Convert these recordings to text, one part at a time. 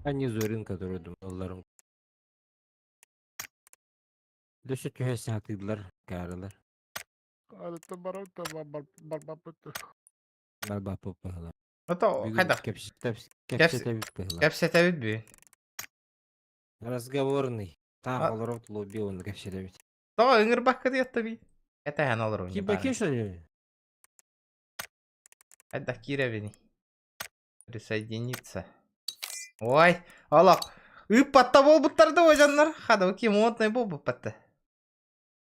А не Зорин, который думалларым. Дөссө түһэ сатыыллар, каарылар. Арыттан баран барбаппыт. Барбаппыт быһылар. Ото Бүгүн хайдах? кэпсэтэбит быһылар. Кэпсэтэбит бүгүн. Разговорный. Таах олорон лобби уонна кэпсэтэбит. Тоҕо ыҥырбакка диэттэ Кэтэһэн олорун. Кибаки что ли? Хайдах киирэбиний? Присоединиться. Ой, олох. Ыыппатта буолбуттар да дьоннор. Хада ким модный буолбуппатта.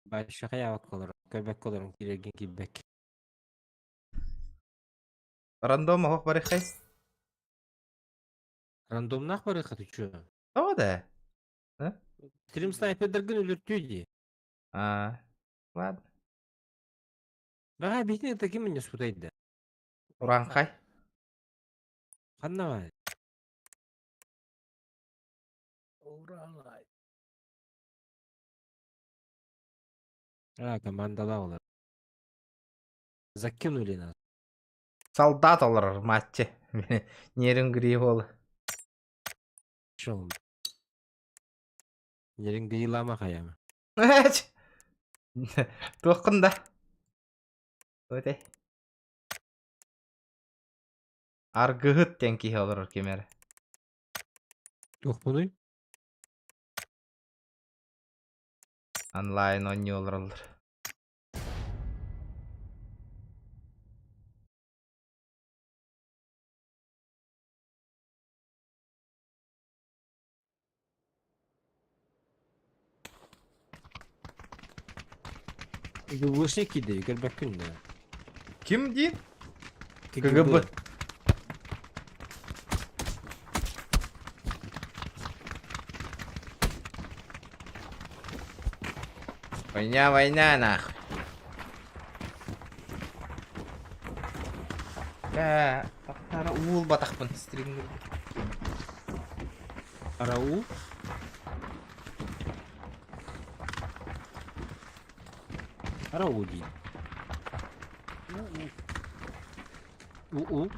Большая хаябакка олорон, көрбөккө олорон киирэргин киирбэк. Рандом оһох барыхай. Рандомнаах барыха ты чё? Тоҕо да? Стрим снайпердаргын өлөртүү дии. А, ладно. Баҕа биһини таким не спутайда. Ураҥхай. Ханна баар? Ураҥай. А, командалаах олор. Закинули нас. Солдат олорор матчы. Нерюнгри буола. Шел. Нерюнгрилама хайама. Туоххун да. Өте. Аргыһыт диэн киһи олорор ким эрэ. Туохпунуй? Онлайн оонньуу олороллор. ГГБшник киирдэ, көрбөккүн да. Ким дии? КГБ. Война, война, нахуй. Бля, тахтара уул батахпын стримнир. Караул? Караул дии. У-у.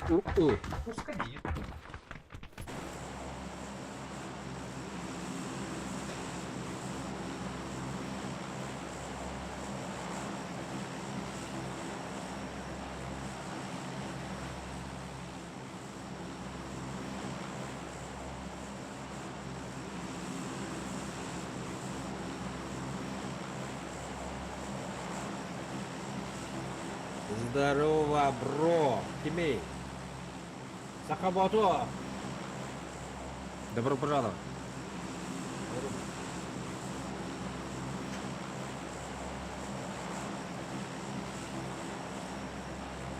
У-у. Пускай. Здорово, бро! Тимей! Сахабото! Добро пожаловать!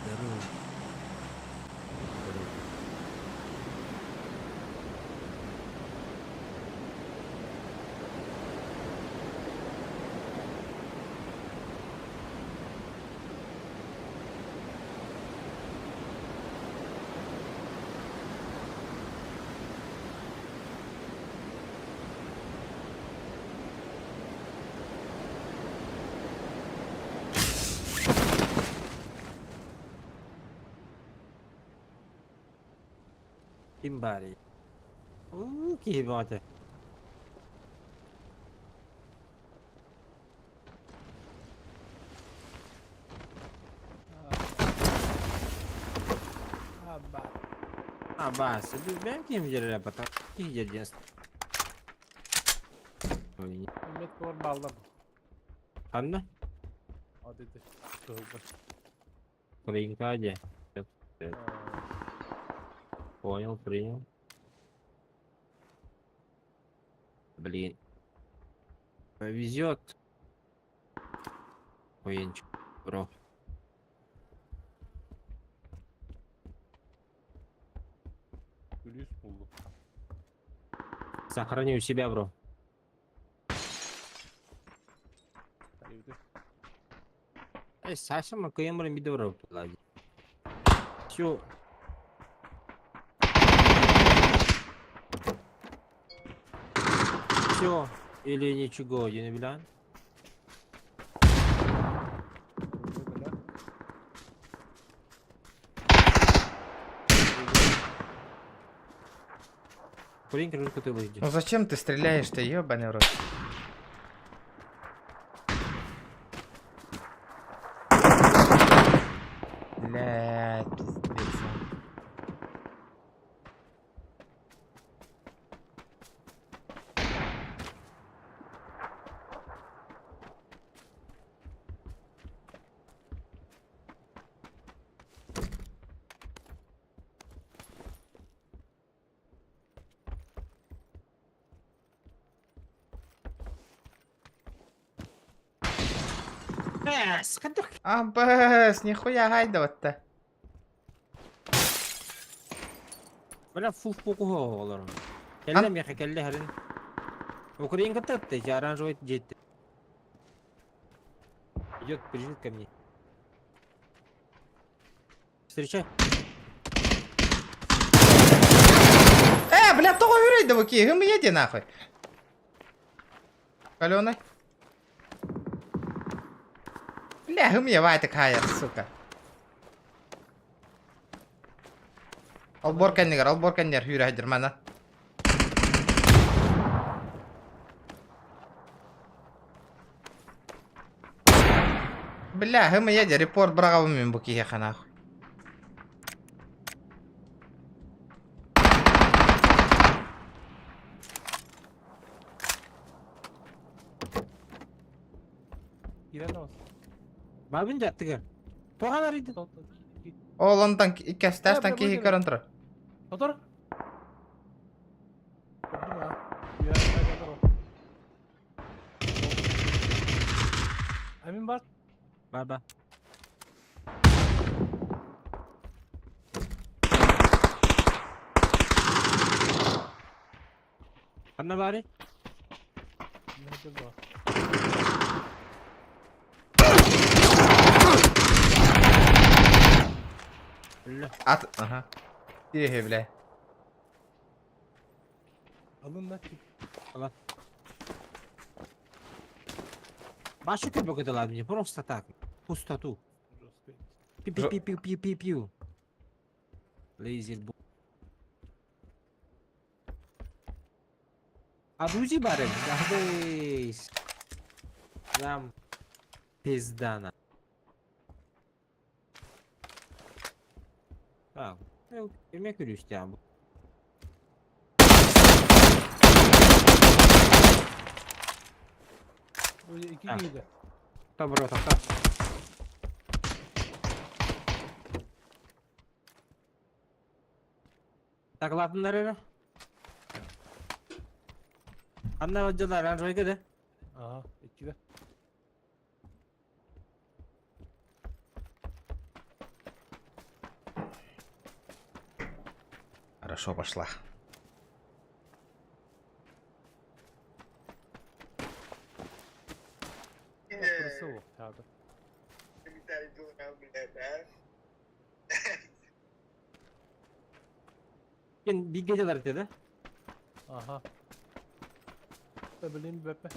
Здорово. Здорово. Ким баарый? Уу, киһи бөҕөтө. Абаас, бэм ким дьэрэ бата киһи дьэрдиэн Мет кор баллар. Ханна? Одити. Кыһылбыт. Украинка дьэ. Понял, принял. Блин. Повезет. Ой, бро. Күлүүс булду. Сохрани у себя, бро. Эй, Саша, мы кыймырын бидо Все. Все или ничего, я не билэн. Блин, кружку ты выйди. Ну зачем ты стреляешь-то, ебаный в рот? Блядь, пиздец. Абэс, нихуя гайдаватта. Бля, фул фокуһа оҕолорум. Кэллэ миэхэ кэллэ харин. Украинка тапты, оранжевый дьиэттэ. Идет, бежит ко мне. Встречай. Э, бля, тоҕо үрэй да бу киһи едь нахуй. Каленый. Бля, хым вайтык хайар, сука. Албор кэннигэр, албор кэннигэр хүүрэ сылдьар манна. Бля, хым едь, репорт быраҕабын мин бу киһиэхэ нахуй. Киирэн оҕус. Бабын дьаттыгар. Туох арыйды? Ол онтон иккэстэстан киһи көрөн турар. Отор. Көрдүм аа. Үөрэ отор. Амин бар. Баба. Ханна баарый? Мөдө бар. Өллө. Ат, аха. Тиэһи, бля. Алын да чик. Башы көбөк эталар мне просто так. Пустоту. Пи-пи-пи-пи-пи-пи. Лейзер бу. А Узи барым. Дабыс. Нам пиздана. Так. Эмэ күрүстээн бу. Икки А. киһи Добро, тоқта. Так, ладно, эрэ. Анна отдела оранжевый да? Ага, иккидэ. Хорошо пошла. Крысы ол, Кен биге делар деді. Аха. Да билим беппе.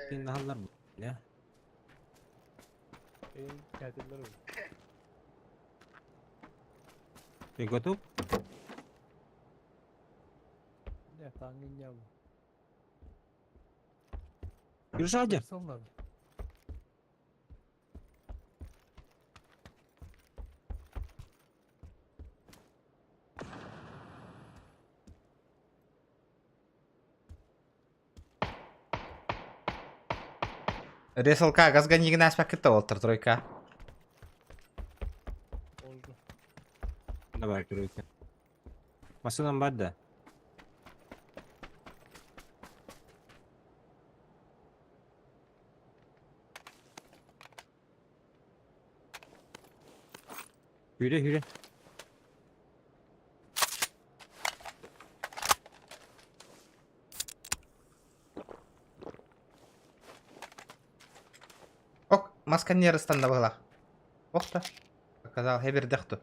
Кен нахаллар бу. Не? Эйн кәтеллер ол. Ты готов? Не, таңын я. Юршадя. Салнады. Ресалка газган аспекты олтыр тройка. Oldu. Давай, тройка. Машинам бар да. Yürü yürü. Ок, масканер станна была. Ох та. Показал, хебер дехту.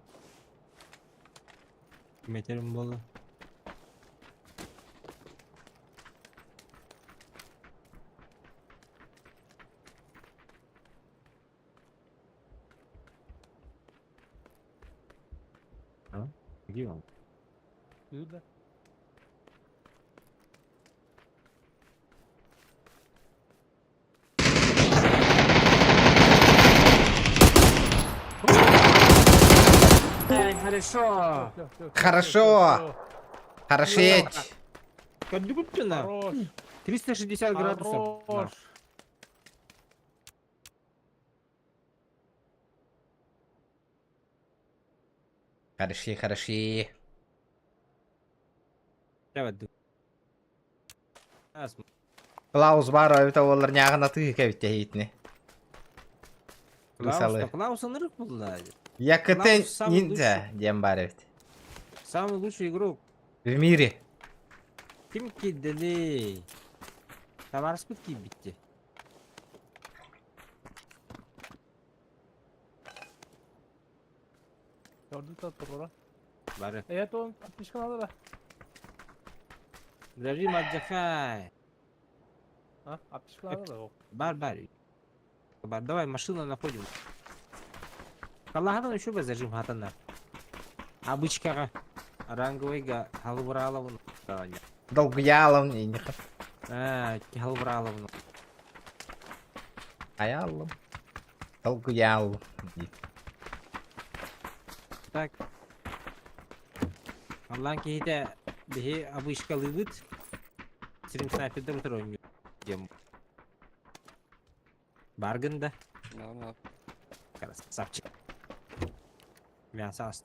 Метерим буолла. А? Где он? Кыыр да. Эй, хорошо! Всё, всё, всё, Хорошо. всё, всё. Хорошеть. Көрдүгүттүнэ. Хорош. 360 градусов. Хорош. Хороши, хороши. Давай, Ас, Клаус баар эбитэ буоллар ньааҕын атыы кэбиттэ иһитини. Рысалы. Клаус, Клаус ынырык булла. ЯКТ Клаус самый ниндзя диэн баар эбит. Самый лучший игрок. В мире. Ким киирдилий? Табаарыспыт киирбитти. Gördün турара. Бары. Evet oğlum 60 kanalı be. Подожди, отдыхай. Ha 60 kanalı da o. Бар, бар. Бар, давай, машину находим. Калаһадан еще зажим хатана. Обычкаға. Ранговыйга халбыраловын. Долгуялом. А, халбыраловын. Аяллым. Долгуялом. Так. Аллан киһитэ биһи обычкалыыбыт. Сирим снайпердер утары оонньуу диэн. Баргын да. Красавчик. Мясо ас.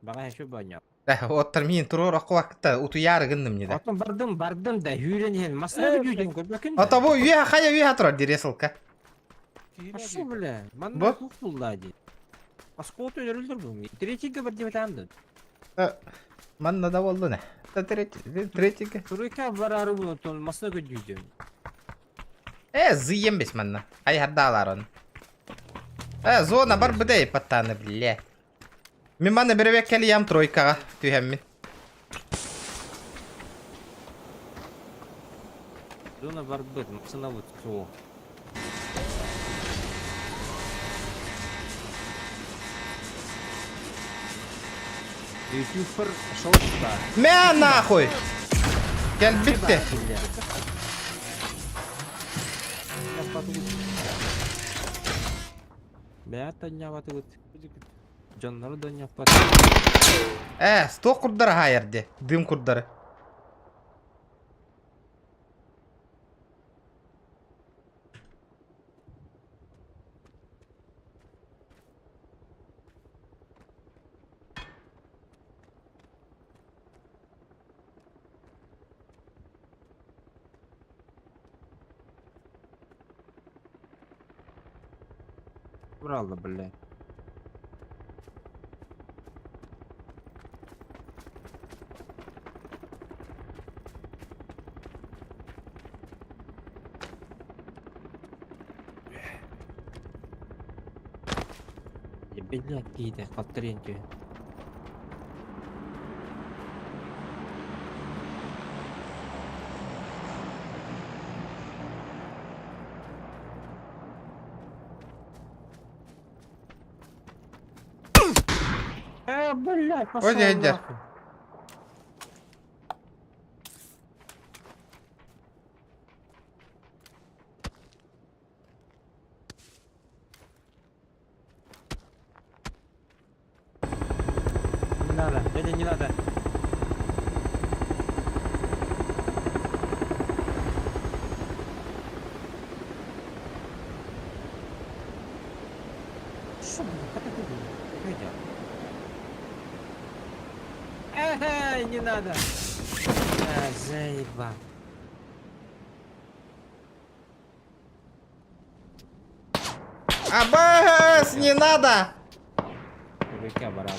Баҕа еще баанньа. Оттар миин туруор оккубакта утуйаары гынным не да. Оттон бардым, бардым да, үүрэн иһэн. Массына да көрбөкүн да. Ото бу үө хайа үө турар дире сылка. Пошел, бля. Манна Бу? тух булла ди. Осколку өлөрүлдүр бу. Третийге бар деп атанды. Манна да болду не. Та третий, третийге. Турыка барары бу, тон масына көдүйдүм. Э, зыем бес манна. Ай хардалар он. Э, зона бар быдай паттаны, бля. Мин манна беребек келиям тройкаға түһәммин. Зона бар быт, масына вот со. Ютубер шоу-стар. Мә нахуй! Кел битте. Дьоннору да ньаппат. Э, сто курдары хайырды. Дым курдары. Брала, бля. Блядь, киһитэ хаттарыан түһэн. Э, блядь, пошел Ой, дядя. нахуй. Не надо, дядя, не надо. Шо, блин, как это было? Дядя. Эй, не надо. А, заебал. Абас, не надо! Тройка барана.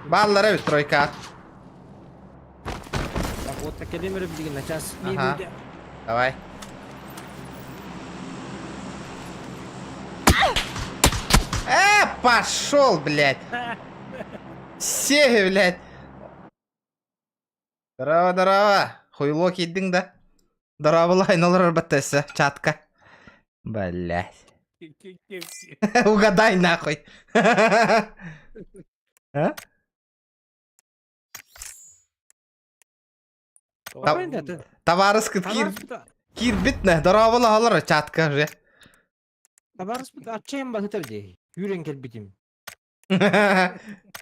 Баллары бит тройка. Так, вот так келемер деген на час. Ага. Давай. Э, пошел, блядь. Все, блядь. Здорово, здорово. Хуйло киирдиҥ да? Дорооболоһон олорор баттайса чатка. Блядь. Угадай нахуй. А? Табаарыскыт киирбит нэ, дорооболоһолор чатка уже. Табаарыспыт аччайан баһытар дии. Үүрэн кэлбитим.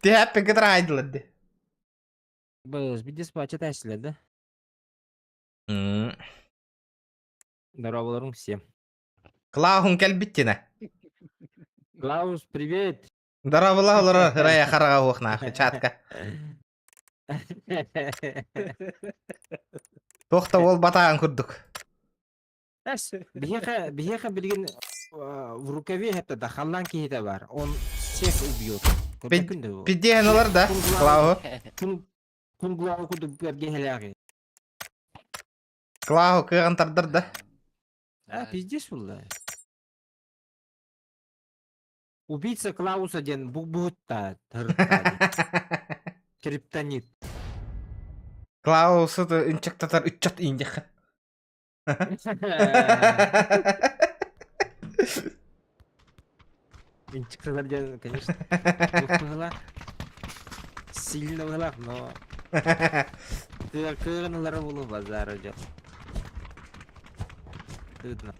Тиһэппин кытары айдылар ди. Быз, бидес пача тәсилер да. Здороволорум всем. Клаухун кэлбиттинэ. Клаус, привет. Здороволоһолор рая хараҕа уохнаах чатка. Туох да уол батаан курдук. Биһиэхэ, биһиэхэ билигин в рукаве это да халлаан киһитэ бар. Он всех убьет. Пиддиэн ылар да, Клауһу. Кунгулаҕы курдук бэргэһэлээҕи. Клауһу кыаҕын тардар да. А, пиздец булла. Убийца Клауса диэн бу-буһутта Криптонит. Клаусы ынчыктатар ыччат индиха. Инчиктатар диэн, конечно, быһылаах. Сильно быһылаах, но кыаҕын ылара буолуо базара дьон. Тыытна.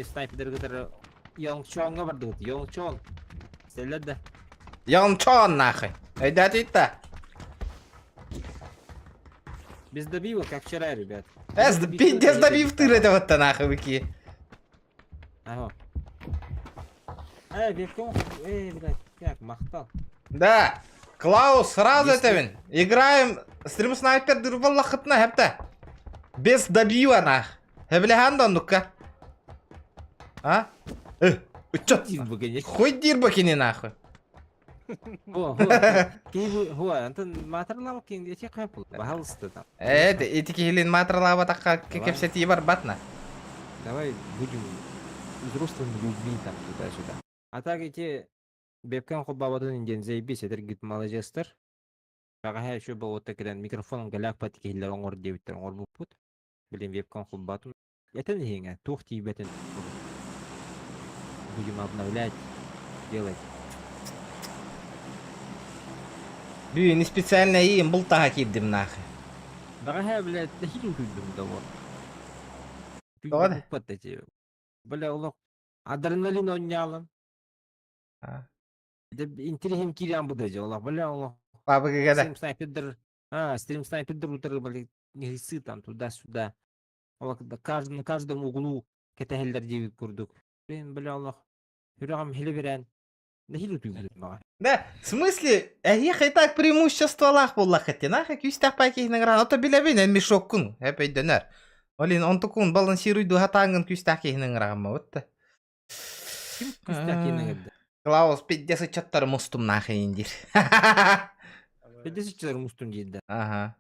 Снайпердер кытары Йонгчоҥҥа бардыбыт. Йонгчон. Сэллэр да. Йонгчон нахуй. Өйдөөтүт да. Без добива, как вчера, ребят. Эс, пиздец добив тыр это вот нахуй выки. Ага. Эй, Вевком, эй, блядь, как, махтал. Да. Клаус, сразу это Играем стрим снайпер дырбаллахытна хепте. Без добива нах. Хэбилэһэн да оннукка. А? Э, ыччат. Хуй диир бу кини нахуй. О, киһи хуа, антон маатарлаабыт киһи эти хайпыл, баһалыста там. Э, ити киһилин маатарлаабатахха кэпсэтии барбат на. Давай будем взрослыми людьми там туда-сюда. А так эти бэбкэн холбооботун диэн заебись этэргит маладьыастар. Бэҕэһээ еще болуотта кэлэн микрофон галяк киһилэр оҥор диэбиттэр оҥорбуппут. Билин вебкам холбоотум. Этэн иһиҥэ, туох тиийбэтин будем обновлять, делать. Бүгүн специально иин бултаһа киирдим нахуй. Бэҕэһээ, блядь, нэһиилэ утуйдум да вот. Тоҕо да? Туппат эти. Бля, олох адреналин оонньоолум. Интеллигент киирэн бу да олох, бля, олох. Бабыгыга да. Стрим снайпердер, а, стрим снайпердер утары, блядь, не там туда-сюда. Олох на каждом углу кэтэһэллэр диэбит курдук. Блин, бля, олох. Сүрэҕим хили берэн. Нэһиилэ утуйбут маҕа. Да, в смысле, эһиэхэ и так преимуществолаах буоллаххыт нахэ күүстээх пай киһини ыҥыраан, ото билэбин, эн мешоккун, эп өйдөнөр. Олин онтукун балансируй дуһатааҥҥын күүстээх киһини ыҥыраҕаммабыт да. Ким күүстээх киһини ыҥырда? Клаус, пиздец ыччаттары мустум нахрен диир. Пиздец ыччаттары мустум диир да. Ага.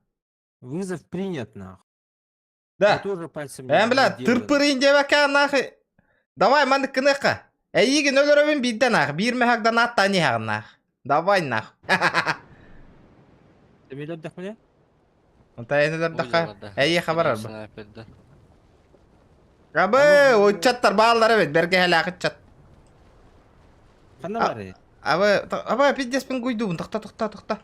Вызов принят нахуй. Да. Я тоже пальцем Эн бля, тырпырын диэбэккэ нахуй. Давай маннык гыныахха. Эйигин өлөрөбүн биирдэ нах, биир мөһөк донаттаан иһэҕин нах. Давай нах. Эмилердэхпинэ? Онто эн өлөрдөххө эйиэхэ барар бу. Абы, ыччаттар бааллар эбит, бэргэһэлээх ыччат. Ханна бары? Абы, абы, пиздеспин гуйдубун, тохто, тохто, тохто.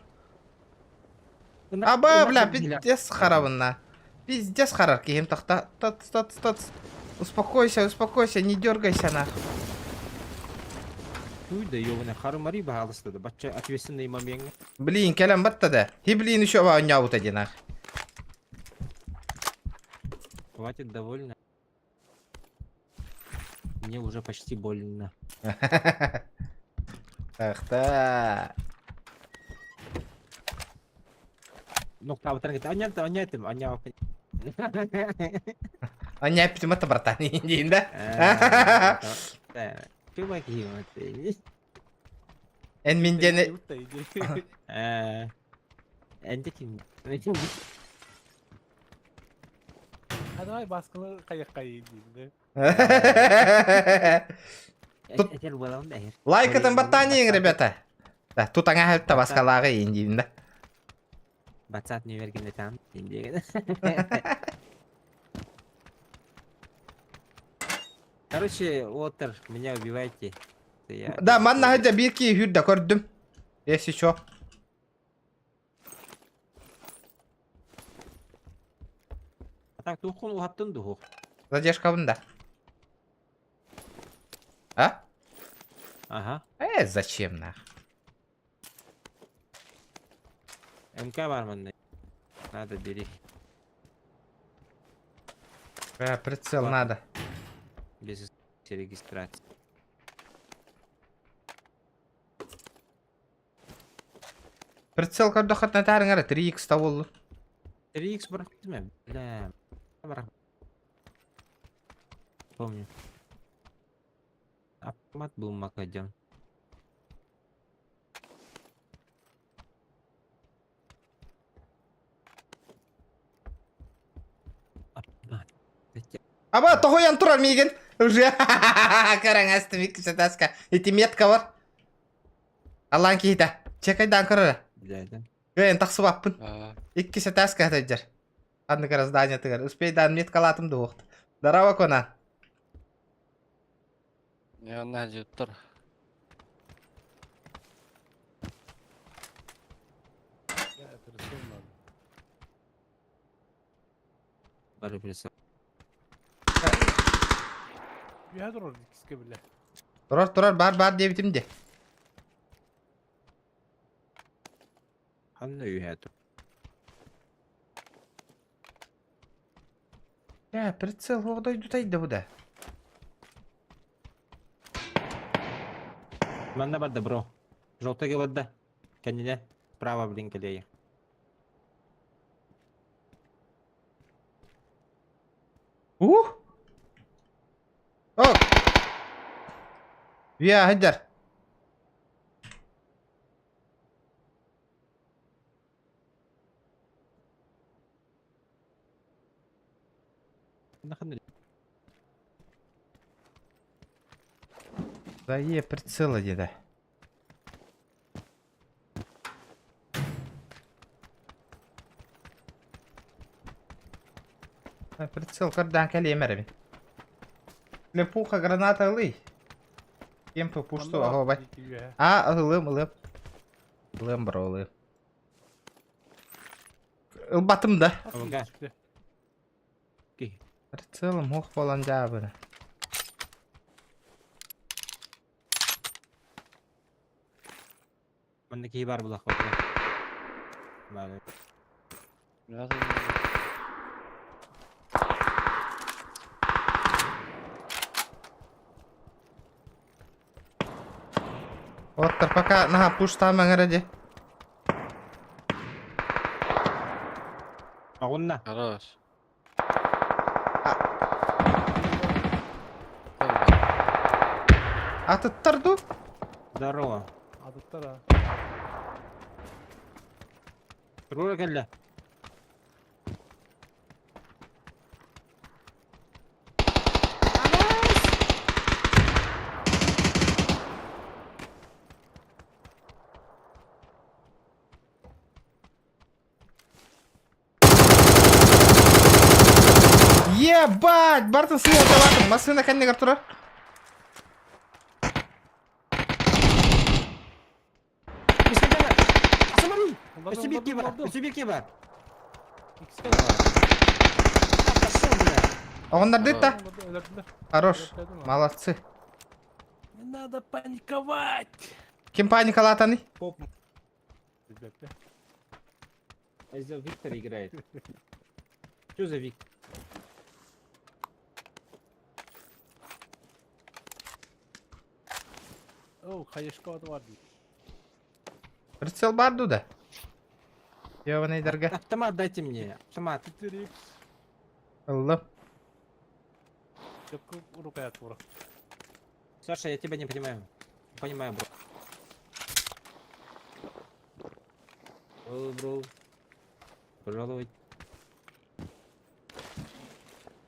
Аба, бля, пиздец харабынна. Пиздец харар киһим тохто. Тот, тот, тот. Успокойся, успокойся, не дергайся нах. Туй да ёбаный харымари баһаалыста да бачча ответственный момент. Блин, кэлэн батта да. Хи блин еще оонньообута диэн ах. Хватит довольно. Мне уже почти больно. Ах та. Нуктаабытан кытта анньа анньа анньа Анньа эппитим это братан диин да. Чума киһи Эн мин диэн Энде ким? А давай баскыны кайыкка дейм Лайкатын баттаанийиҥ, ребята. Да, тут аҥаа хэпта баскалааҕы иин диибин да. Батсаат нүмергин этам диэн. Короче, Уотер, меня убивайте. Я Да, манна сылдьа биир киһи үүрдэ көрдүм. Если чё. А так туоххун уһаттын дуһу? Задержкабын да. А? Ага. Зачем нах? МК бар манна. Надо, бери. Прицел Ладно. надо. Без регистрации. Прицел көрдөхөт натаарыҥара 3x табыллы. 3x бырахтым Бля. Бырах. Помню. Автомат был макаден. Автомат. Аба, тоһуйан турар миигин. Уже көрөҥ икки сэтаска. Ити метка бар. Аллаан киһитэ. Чекайдаан көрөрө. Бля, да. Кыайан тахсыбаппын. Аа, Икки сэтаска сылдьар. Ханнык разданиятыгар. Успейдаан меткалаатым дуоҕут. Здорово, Конан. не онно сылдьыттар. Я операционно надо. Бары прицел. Үөһэ турар иккискэ бile. Турар турар бар бар диэбитим де. Ханна үһэ тур. Бля, прицел оҕо дойдутай да бу да. Манна барда, бро. Желтый барда. Кэннинэ. Справа, блин, кэлиэйэ. Ух! О! Үө, сылдьар. Ханна Да е, прицела деда. Прицел көрдөөн кэлиэм эрэ мин. Лепуха граната ылый. Кем пушту, Манна аһо бай. икки үөһэ. А, ылыам, ылыам. Ылыам, бро, ылыам. Ылбатым да. Ага. Түстэ. Ки. Прицелым ох болан жаабыны. Манна киһи бар булах бара. Бар. Biraz Оттар пока наха пуштаамаҥ эрэ дии. Оҕунна. Хорош. А. Атыттар дуу? Здорово. Атыттар а. Турура кэллэ. Ебать! Бартын сыйа Массыына кэннигэр турар. Смотри! Улардым, Өссө биир улардым, бар. улардым. Өссө биир бар. Иккискэ бар. Пошел, бля. Оҕоннордуйта. Улардым, өлөрдүлэр. Хорош. Өлөрдүм, а. Молодцы. Не надо паниковать. Ким паникалаатаный? Поп. Билбэппин. За Виктор играет. Что за Виктор? О, хаешка бар дии. Прицел баар дуу да? Ёбаный дарга. Автомат дайте мне. Автомат. 4x. Ыллым. Сөпкө рукоять бура. Саша, я тебя не понимаю. Понимаю, бро. Бро, бро. Пожаловать.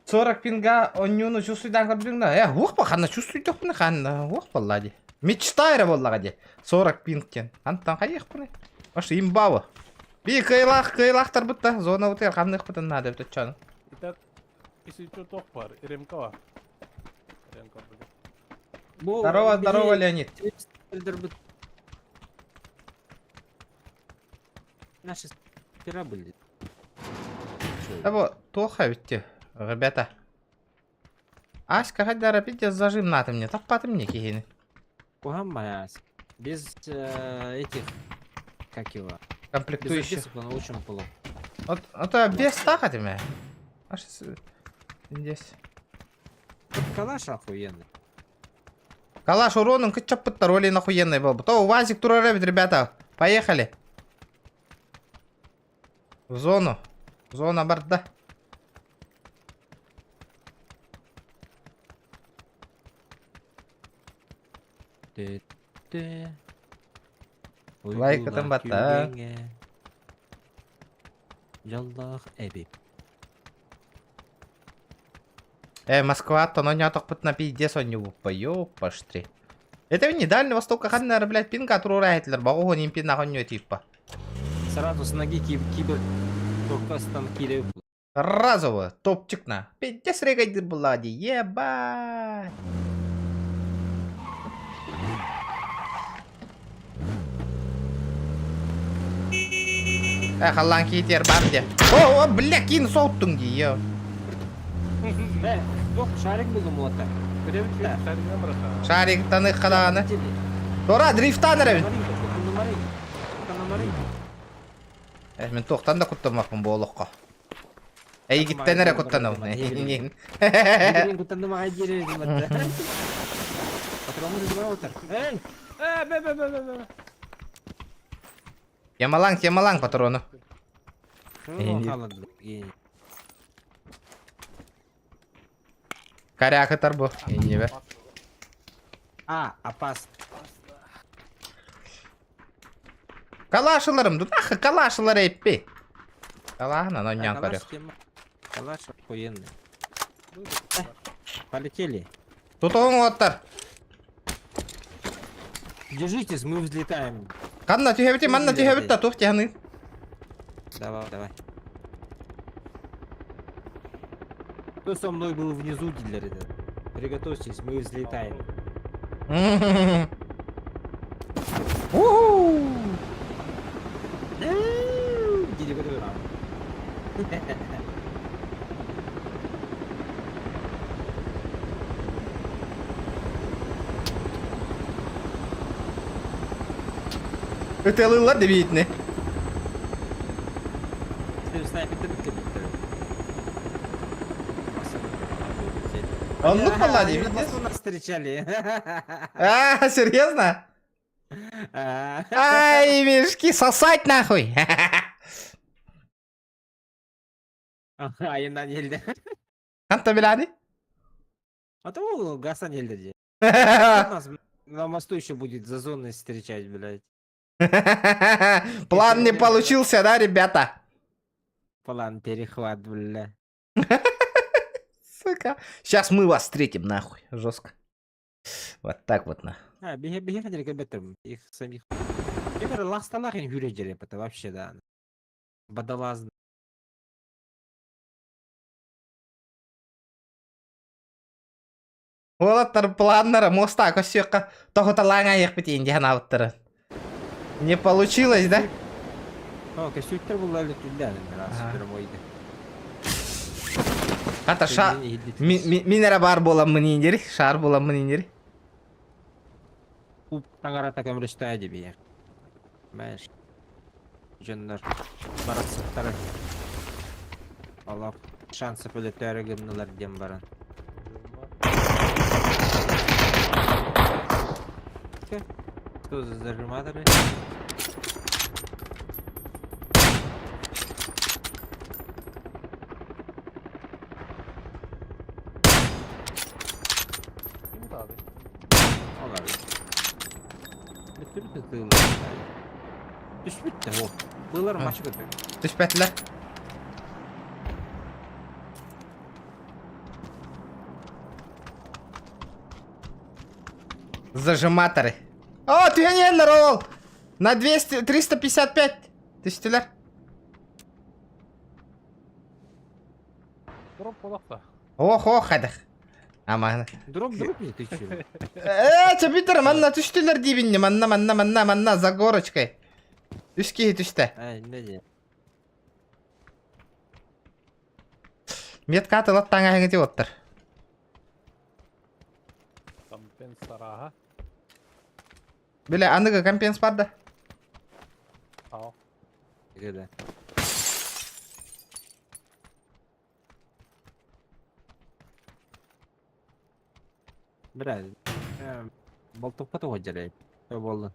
40 пинга онньууну чувствуйдаан көрдүҥ да. Э, уох ба ханна чувствуйдохпуна ханна. Уох балла дии. Мечта эрэ буоллаҕа дии. 40 пинг диэн. Антан хайыахпыный? Аш имбабы. Би кыайлаах кыайлаахтарбыт да зонабытыгар ханныахпытын наада эбит оччону. Итак, если что, тох бар, РМК бар. РМК, блин. Бу Здорово, здорово, Леонид. Наши спира были. Да вот, плохо ведь, ребята. Аська хайдара пиздец зажим наты мне, таппаты мне киһини. Куһаҕан Без этих, как его, без Комплектующих. обвесов он очень плохо. Вот, а то обвес так от меня. Аж здесь. Калаш охуенный. Калаш уроном кычаппыттар олин охуенный был бы. То УАЗик тураребит, ребята. Поехали. В зону. Зона барда. Тэ-тэ. Лайк ытан Уйгулаах батта. күлүҥэ. Дьоллоох эбит. Москва, то но не на пиздец он не ёпаштри. Это не Дальний Восток, ханнар, блядь, пинга турурайтелер, багу не пина хонё типа. Сразу с ноги кибер только станки Разово, топчик на. Пиздец регайдыр была, ебать. Эх, Аллан киитер бар де. О, о, бля, кин соттың ди, ё. Бок шарик булдum ота. Көрөбүт да. Шарик таны халаны. Тора, дрифтан ребит. Э, мен тоқтан да куттамаппын бу олоххо. Эйгиттен эрэ куттанабын. Куттанным аҕай диэрэ Эй! Э, бе, бе, бе, бе, бе. Ямалаң, темалаң патрону. Корякатар бу. Иннибе. А, опасно. Калашыларым, дутаха калашылар эппи. Калахна, но нян Калаш корях. тема. Калаш охуенный. Полетели. Тут он оттар. Держитесь, мы взлетаем. Канна түһэбити, манна түһэбит та тух тяны. Давай, давай. Кто со мной был внизу, дилер этот? Приготовьтесь, мы взлетаем. Уху! Дилер, Ытылылар дебитне. Оннук балла Они дебит. на мосту нас встречали. А, серьезно? А. Ай, мешки, сосать нахуй. Айынан елді. Анта билани? А то ол Гасан елді де. Нас на мосту еще будет за зоной встречать, блядь. План не получился, да, ребята? План перехват, бля. Сука. Сейчас мы вас встретим, нахуй. Жестко. Вот так вот, на. А, беге беге ребята, их самих. Ребята, ласталах им это вообще, да. Водолаз. Уолаттар планнара моста көссүөххэ тоһуталааҥа айыахпыт диэн аабыттара. Не получилось, да? О, костюктер был летүллән, раз Ага. прямойды. Хата ша мин эрэ баар буоламмын индери, шаар буоламмын индери. Куп таңарата көмрөстää дебие. Мәш. Жоннор барасыктары. Аллах шансы өлөтөөрө гыннылар диэн баран. Кто за зажиматоры? Ким тады? Олар. Бүтүр тылы. Түшпүт о. Булар Ха. maçı kötü. Түспэтилэр. Зажиматоры. О, түһэн иһэллэр ол! На 200, 355 түстүлэр. Дроп олохто. Ох, ох, хадах. Аман. Дроп, дроп не ты че? Э, чабитер, манна түстүлэр диибинни, манна, манна, манна, манна, за горочкой. Үс киһи түстэ. Ай, не не. Метка атылат таҥаһыҥы оттар. Компенс арааһа. Бile аныгы компенс бар да. Ау. Да. Бля, болтукпа тоҕо дьэрэй. Боллун.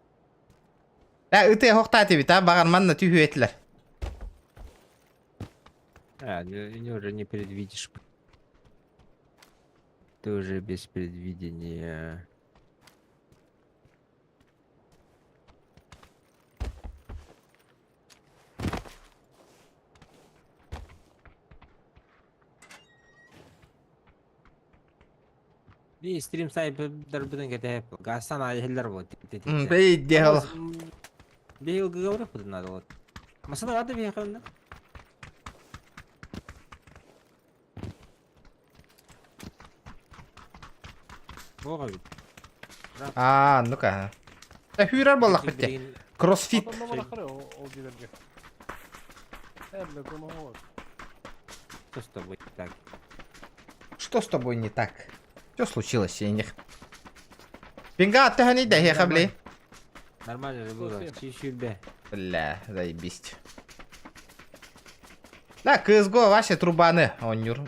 Э, ыты хохтаатыбит, а баҕар манна түһүө этилэр. А, не, уже не предвидишь. Ты уже без предвидения. Би стрим сайбдарбытын кэтэһэп гастан айыллар бу. Бэй дехал. Бейыл гыгабырых бутун надо вот. Масана барды бейханна. Бога бит. Аа, ну-ка. Hүүрэр буоллах битте. Кроссфит. Ол дилерге. Эрле гоноор. Что с тобой так? Что с тобой не так? Что случилось, Сених? Пинга, ты не да, хабли. Нормально же было. Чищүбе. Бля, заебись. Да, CSGO вообще трубаны. Он юр.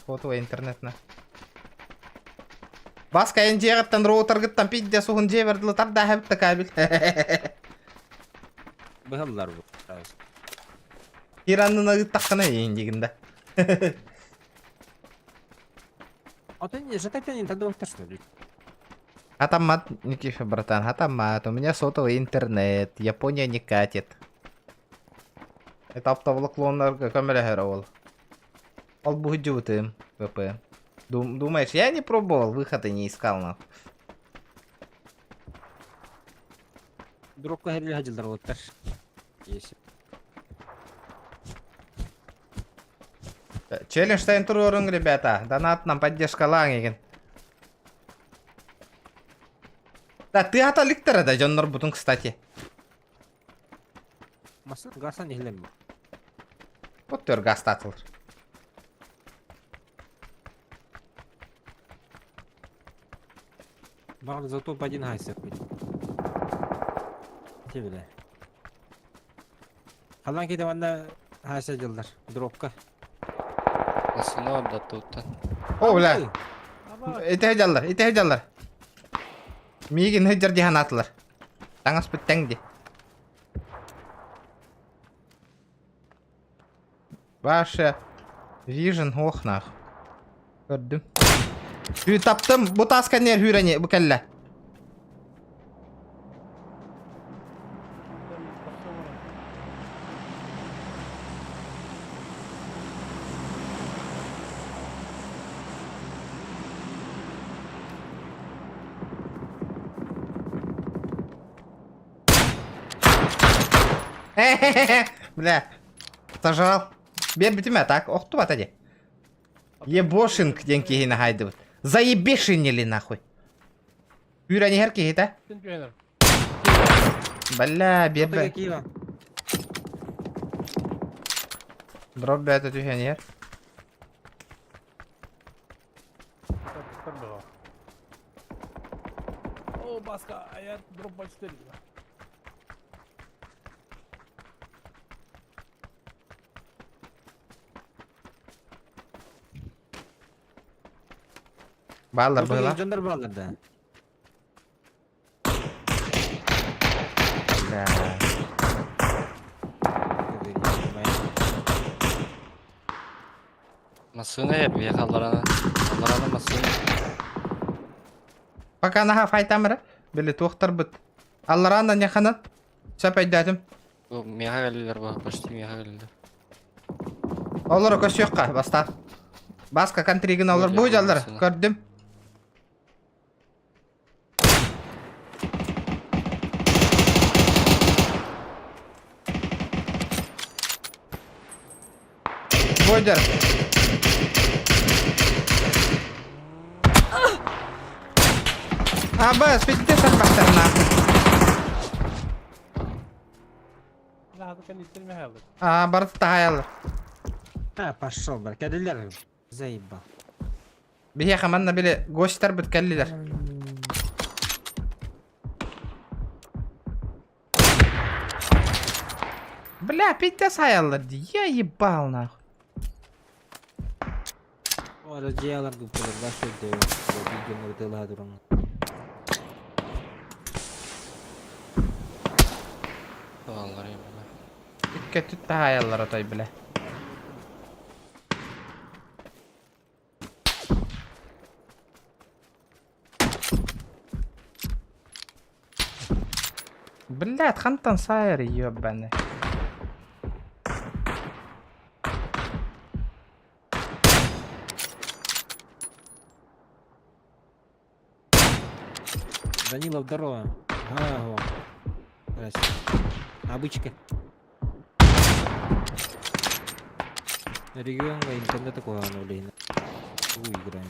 Фото интернет на. Баска энжиэҕиттэн роутергыттан пидде суһун дьиэбэр тарда хэбитте кабель. Быһаллар бу. Ираннына ыттаххына ииндигинда. А ты не жатать не тогда что ли? Хатаммат, Никиша, братан, хатаммат. У меня сотовый интернет. Япония не катит. Это оптоволоклоннарга көмөлөһөр ол. Ол буһудьубутым, ВП. Думаешь, я не пробовал, выхода не искал, на. Дропка херли хаджилдар оттар. Если. Челлендж туруорун, ребята. Донат нам поддержка еген. Да, ты аталиктера да, дьоннор бутун, кстати. Масыл гасан ихлем. Вот төр гастатылыр. Бағыр за топ один хайса хоть. Те Халан кете ванда хайса жылдар. Дропка. Насына ордаттуттан. О, бля. Ите жаллар, ите жаллар. Мигин хыджар дихан атылар. Таңас бүттәң ди. Ваше Vision ох нах. Көрдүм. Hü таптым. Бу таска нер хүрәне бу кәллә. Бля. Сожрал. Бер битиме так. Охту батади. Ебошинг ден кихина хайды. Заебешинили нахуй. Хүрәне хер кихита. Бля, бер Дроп бәті түхәнер. О, баска, а я дроп 24. Баллар было. Жондар баллар да. Бля. Масына yer халларана. Халларана масына. Пока наха файтамыра. Били туохтар быт. Алларанда неханан. Сөп өйдөөтүм. Бу меха келилер бу, почти меха келилер. Олар көсөкка баста. Баска контригин олар бу жалдар. Көрдүм. Бойдар. Аба, спитте сарбахтарна. Аа, барыта таһаайаллар. А, пошел, бар. Кэллилэр. Заебал. Биһиэхэ манна били гостьтарбыт кэллилэр. Бля, пиздец аяллар дии. Я ебал нахуй. Ора дьиэлэр гуппалар баш өйдөйө. Видеоны ытылаha туран. Балалар ебала. Икки өттүт таһаайаллар отой бля. Блядь, хантан сайр ебаный. Данилов, здорово. Ага. Здрасте. Обычка. Регионга интернет такого обновления. Играем.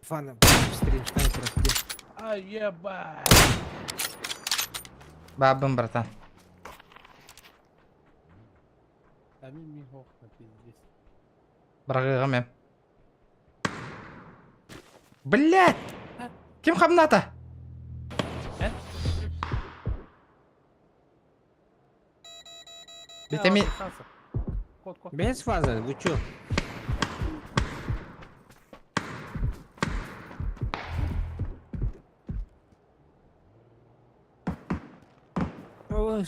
Фана, стрим снайперов где? А ебать! Бабым, братан. А ми окна пиздец. Бырагыгым эм. Блядь! Ким хамната? Э? Витамин... Кот, кот. Без фазы, вы чё? Ой.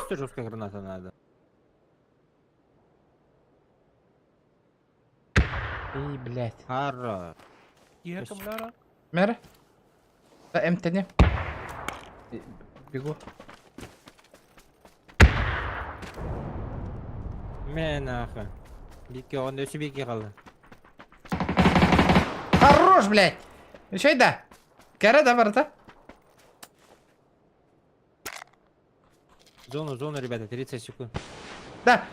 Что жесткая граната надо? Эй, блядь. Хорош. Киһи кымнара. Мэр? Да, МТН. Бегу. Мэ нахуй. Бики, он өсі бики қалды. Хорош, блядь! Еще и да. Кәрі да бар да. Зону, зону, ребята, 30 секунд. Да.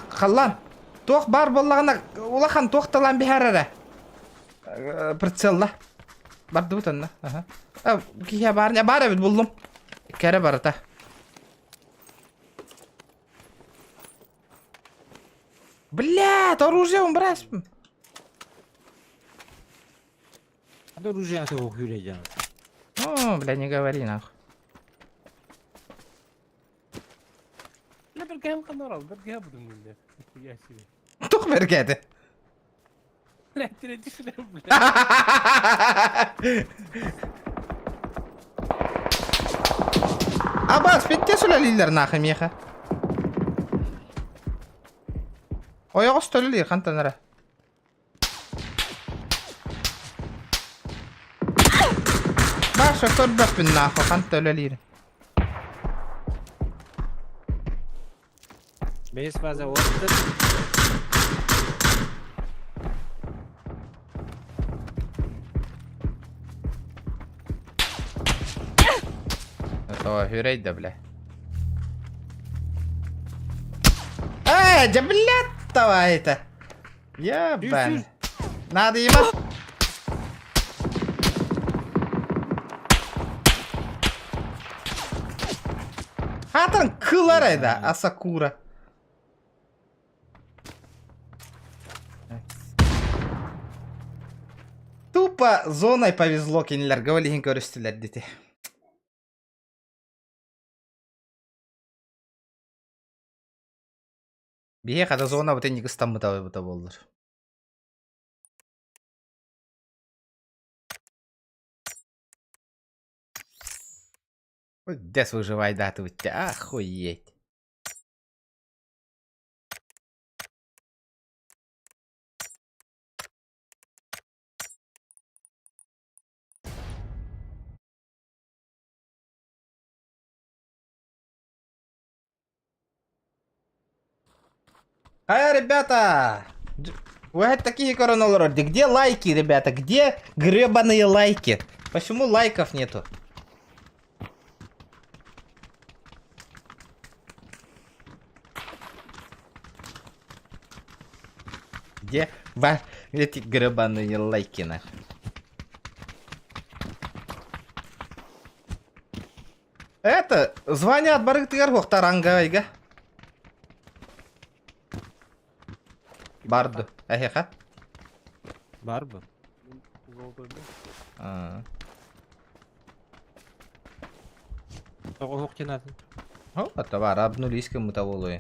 Халлан. Туох бар боллаҕына улахан туох талаан биһэр эрэ. Прицелла. Бардыбыт онно. Аха. Киһи бар не бар эбит буллум. Кэрэ барыта. Блядь, оружие убрать. Да оружие от его хуя О, бля, не говори нахуй. Бля, бэргэһэм ханна барал, бэргэһэ будун бля. Нихуя себе. Тух бэргээтэ. Бля, тире бля. Абас, петте сүлэлииллэр нахуй миэхэ. Ойоҕос төлөлүүр хантан эрэ. Баша көрбөппүн нахуй ханта үлэлиир. Без фаза отты. Это хүрэй да бля. Э, да блядь, давай это. Ебан. Надо ему. Хатан кылар это, Асакура. Тупо зоной повезло кинилэргэ ол иһин көрүстүлэр дити. Биһиэхэ да зона бутын ыстаммыта бута буоллар. Дес выживай датывать. Охуеть. Ай, ребята! Вы такие көрөн олорор. Где лайки, ребята? Где гребаные лайки? Почему лайков нету? Где ва эти гребаные лайки нахуй? Это, звонят барыгытыгар хуохтар ангайга. Барды. Эһиэхэ. Бар бу. Золотой Аа. Тоҕо оһох тенатын. О, это бар, обнулись кому-то волуи.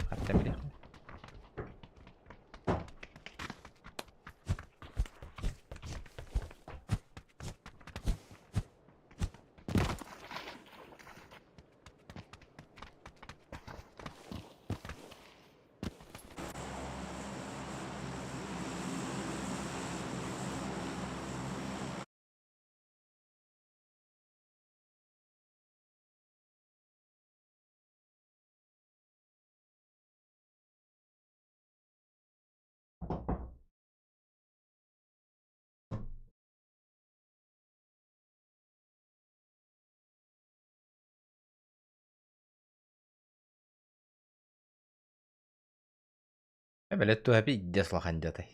Били туһа пиздец улахан дьатай.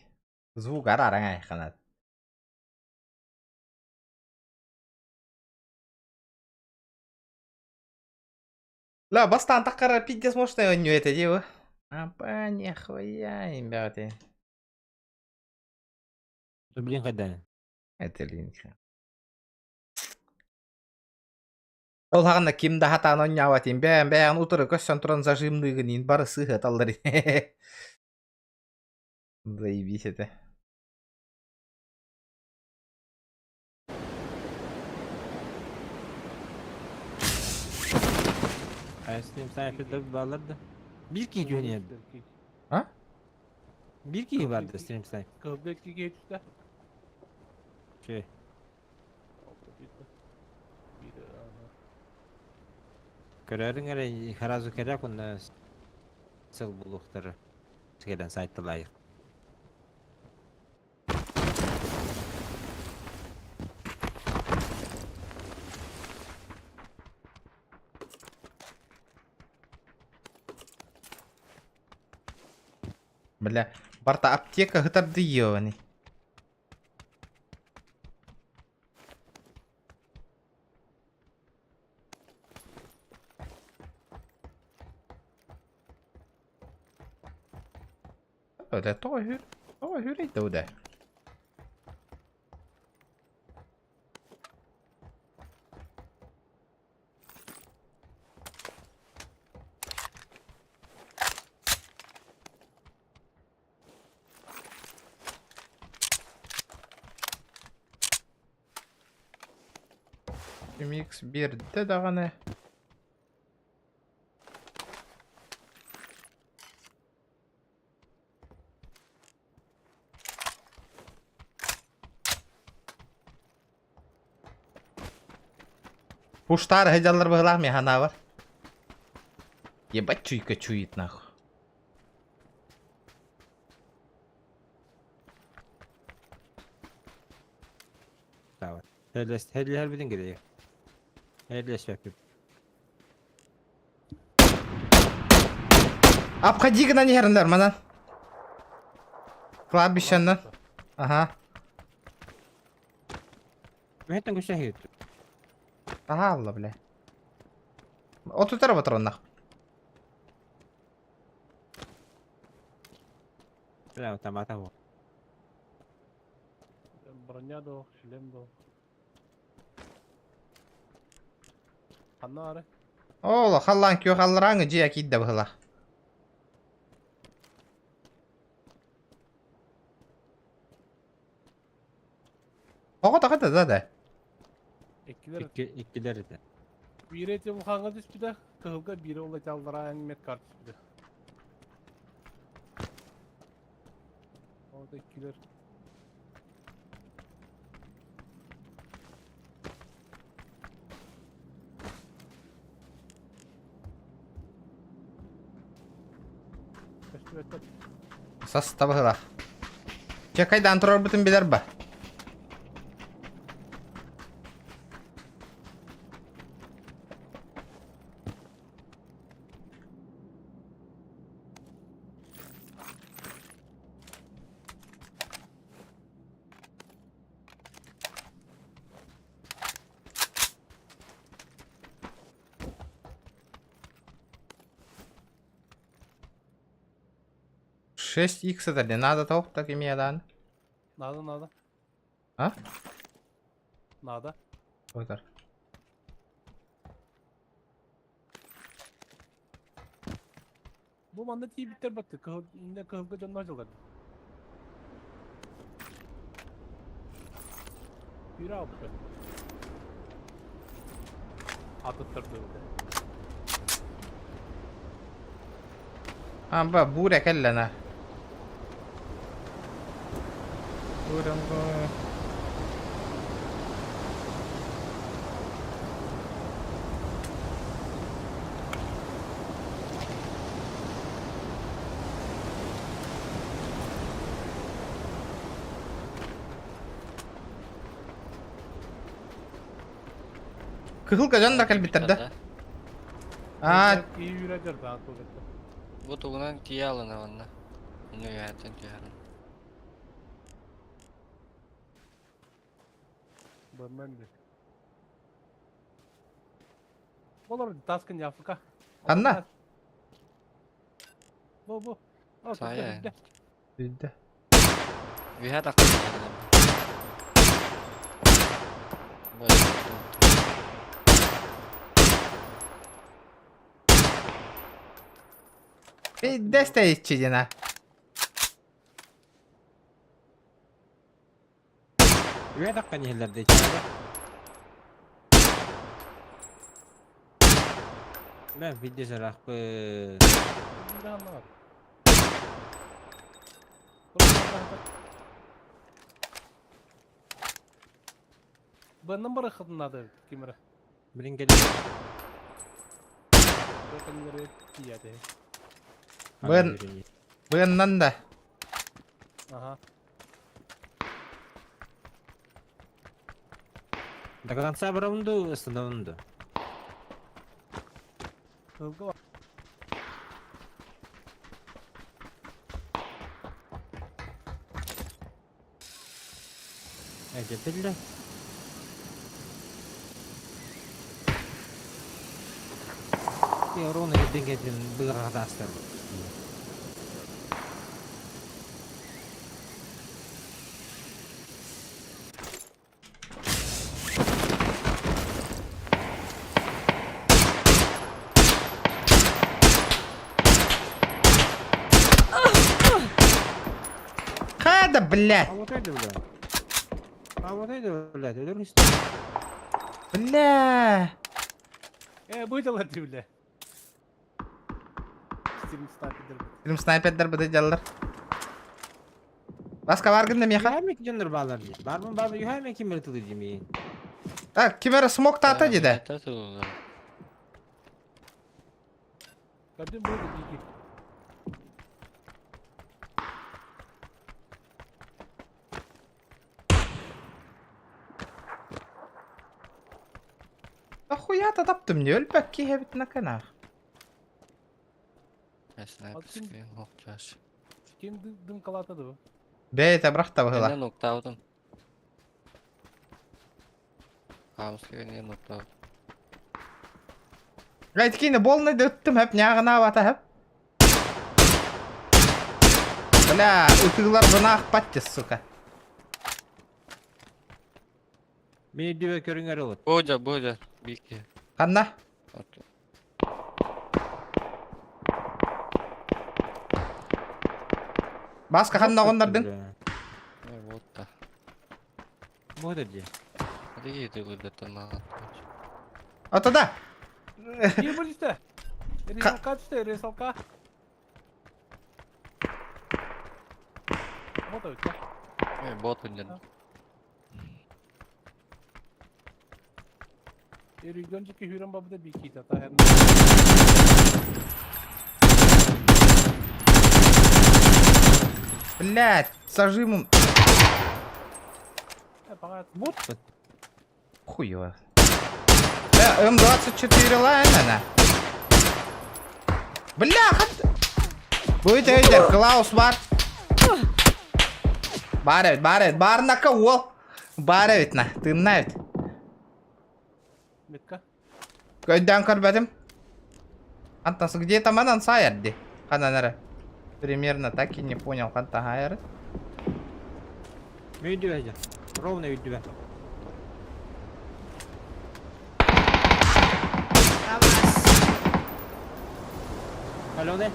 Звук арараҥ айханат. Ла, бастаан таххара пиздец мощный оонньуу этэ дии бу. Апа, нихуя имбэҕити. Блин хайдан. Этэлиинхэ. Ол хаҕана ким да хатаан оонньообот бэйэм бэйэҕин утары көрсөн туран зажимныыгын иин бары сыыһаталлар Заебись это. Стрим снайпердар баалар да. Биир киһи түһэн иһэрдэ. А? Биир киһи барды стрим снайпер. Кыһылга икки киһи түстэ. Чэ. Көрөрүҥ эрэ сразу кэрэх уонна сыл булуохтара. Кэлэн сайталаайык. Бля, барта аптека хытарды ебаный. Бля, тоҕо үһүр, тоҕо үһүрэй да удэ. Микс биэрдэ даҕаны. Пуштаар сылдьаллар быһыылаах миэхэ анаабар. Ебать чуйка чует нахуй. Давай. Хеллэһэрбитин кэлэйэ. Хеллэспэппит. Обходи гынан иһэриннэр манан. Кладбищеннан. Ага. Мэттэн көсөһүт. Таһаалла, бля. Отутара патроннах. Бля, тамата бу. Броня да, шлем да. Ханна ары? Ола, халлаан күөх алларааҥы дьиэ киирдэ быһыылаах. Оҕо таҕа да да. Иккилэр Икки иккилэр этэ. биирэ ити улахаҥҥа түспүтэ, кыһылга биирэ ол эти аллараа медкар түспүтэ. Ол да иккилэр. Көстүбэттэр. Саста быһыылаах. Чэ, хайдаан турарбытын билэр ба? Шесть икс это не надо того, так имея дан. Надо, надо. А? Надо. Отар. Бу манна тиийбиттэр батты. Кыһыл, иннэ кыһылга дьонноох дьыллар. Күүрэ алпы. Атыттар дылды. А, ба, буря кэллэ Буря. Кыһыл дьон да кэлбиттэр да? А, Киирэ дьардаан тугатта. Бу тугунан тиийэ алына онно. Онно үөһэттэн түһэрин. Бэммэн би. Олор таскын яфыка. Ханна? Бу бу. Сая. Бүддэ. Үөһэ тахсан Бу Биирдэ тэйиччи диэн Үө таххан иһэллэр дии чаҕа. Мен видео сарахпы. Бэннэн барахатын надо кимера. Билин кэлин. Тиийэте. Бын. Быаннан да. Ага. До конца барабынду, остановынду. Кыһылга Эдепилле. Ровно кирден кетин быгыргатастар. Хада, блядь. А вот это, блядь. А вот это, блядь, өлөр Бля. Э, бу дьалар бля. Стим снайпер. Film снайпердер быды дьаллар. Баска бар гында меха. Юхайме дьоннор баалар дии. Бармын баалар юхайме ким бер тылы дии. Так, ким эрэ смок таата диде. Кадым бу дики. Ахуя таптым не өлбәк ки хебит накана. Снайперский локтяш. Ким дым калатады бу? Бейте брахта быһыла. Мен ноктаудым. Камский не ноктаудым. Гайт кине болны дөттүм хеп нягына бата хеп. Бля, ытыглар бынах патте, сука. Мени дүбе көрүңөр олот. Бодя, Бодя, бики. Ханна? Баска ханна гоннардын? Вот та. Вот дии. Ади дылы маған. Атада. Ким бу дисте? Ресалка түсте, ресалка. Вот это. Э, бот үнен. Региончики хүрен бабыда бики тата. Блядь, сажимым. Вот. Хуево. М24 лайнена. Бля, хат... Будет өйдер, Клаус бар. Бар эбит, бар эбит, барнака уол. Бар эбит на, тыынна эбит. Метка. Көйдөөн көрбөтүм. Антон, где-то манан сайар ди. Ханан эрэ. Примерно так и не понял, ханта хайары. Үйдүбэ Ровно үйдүбэ. Алена.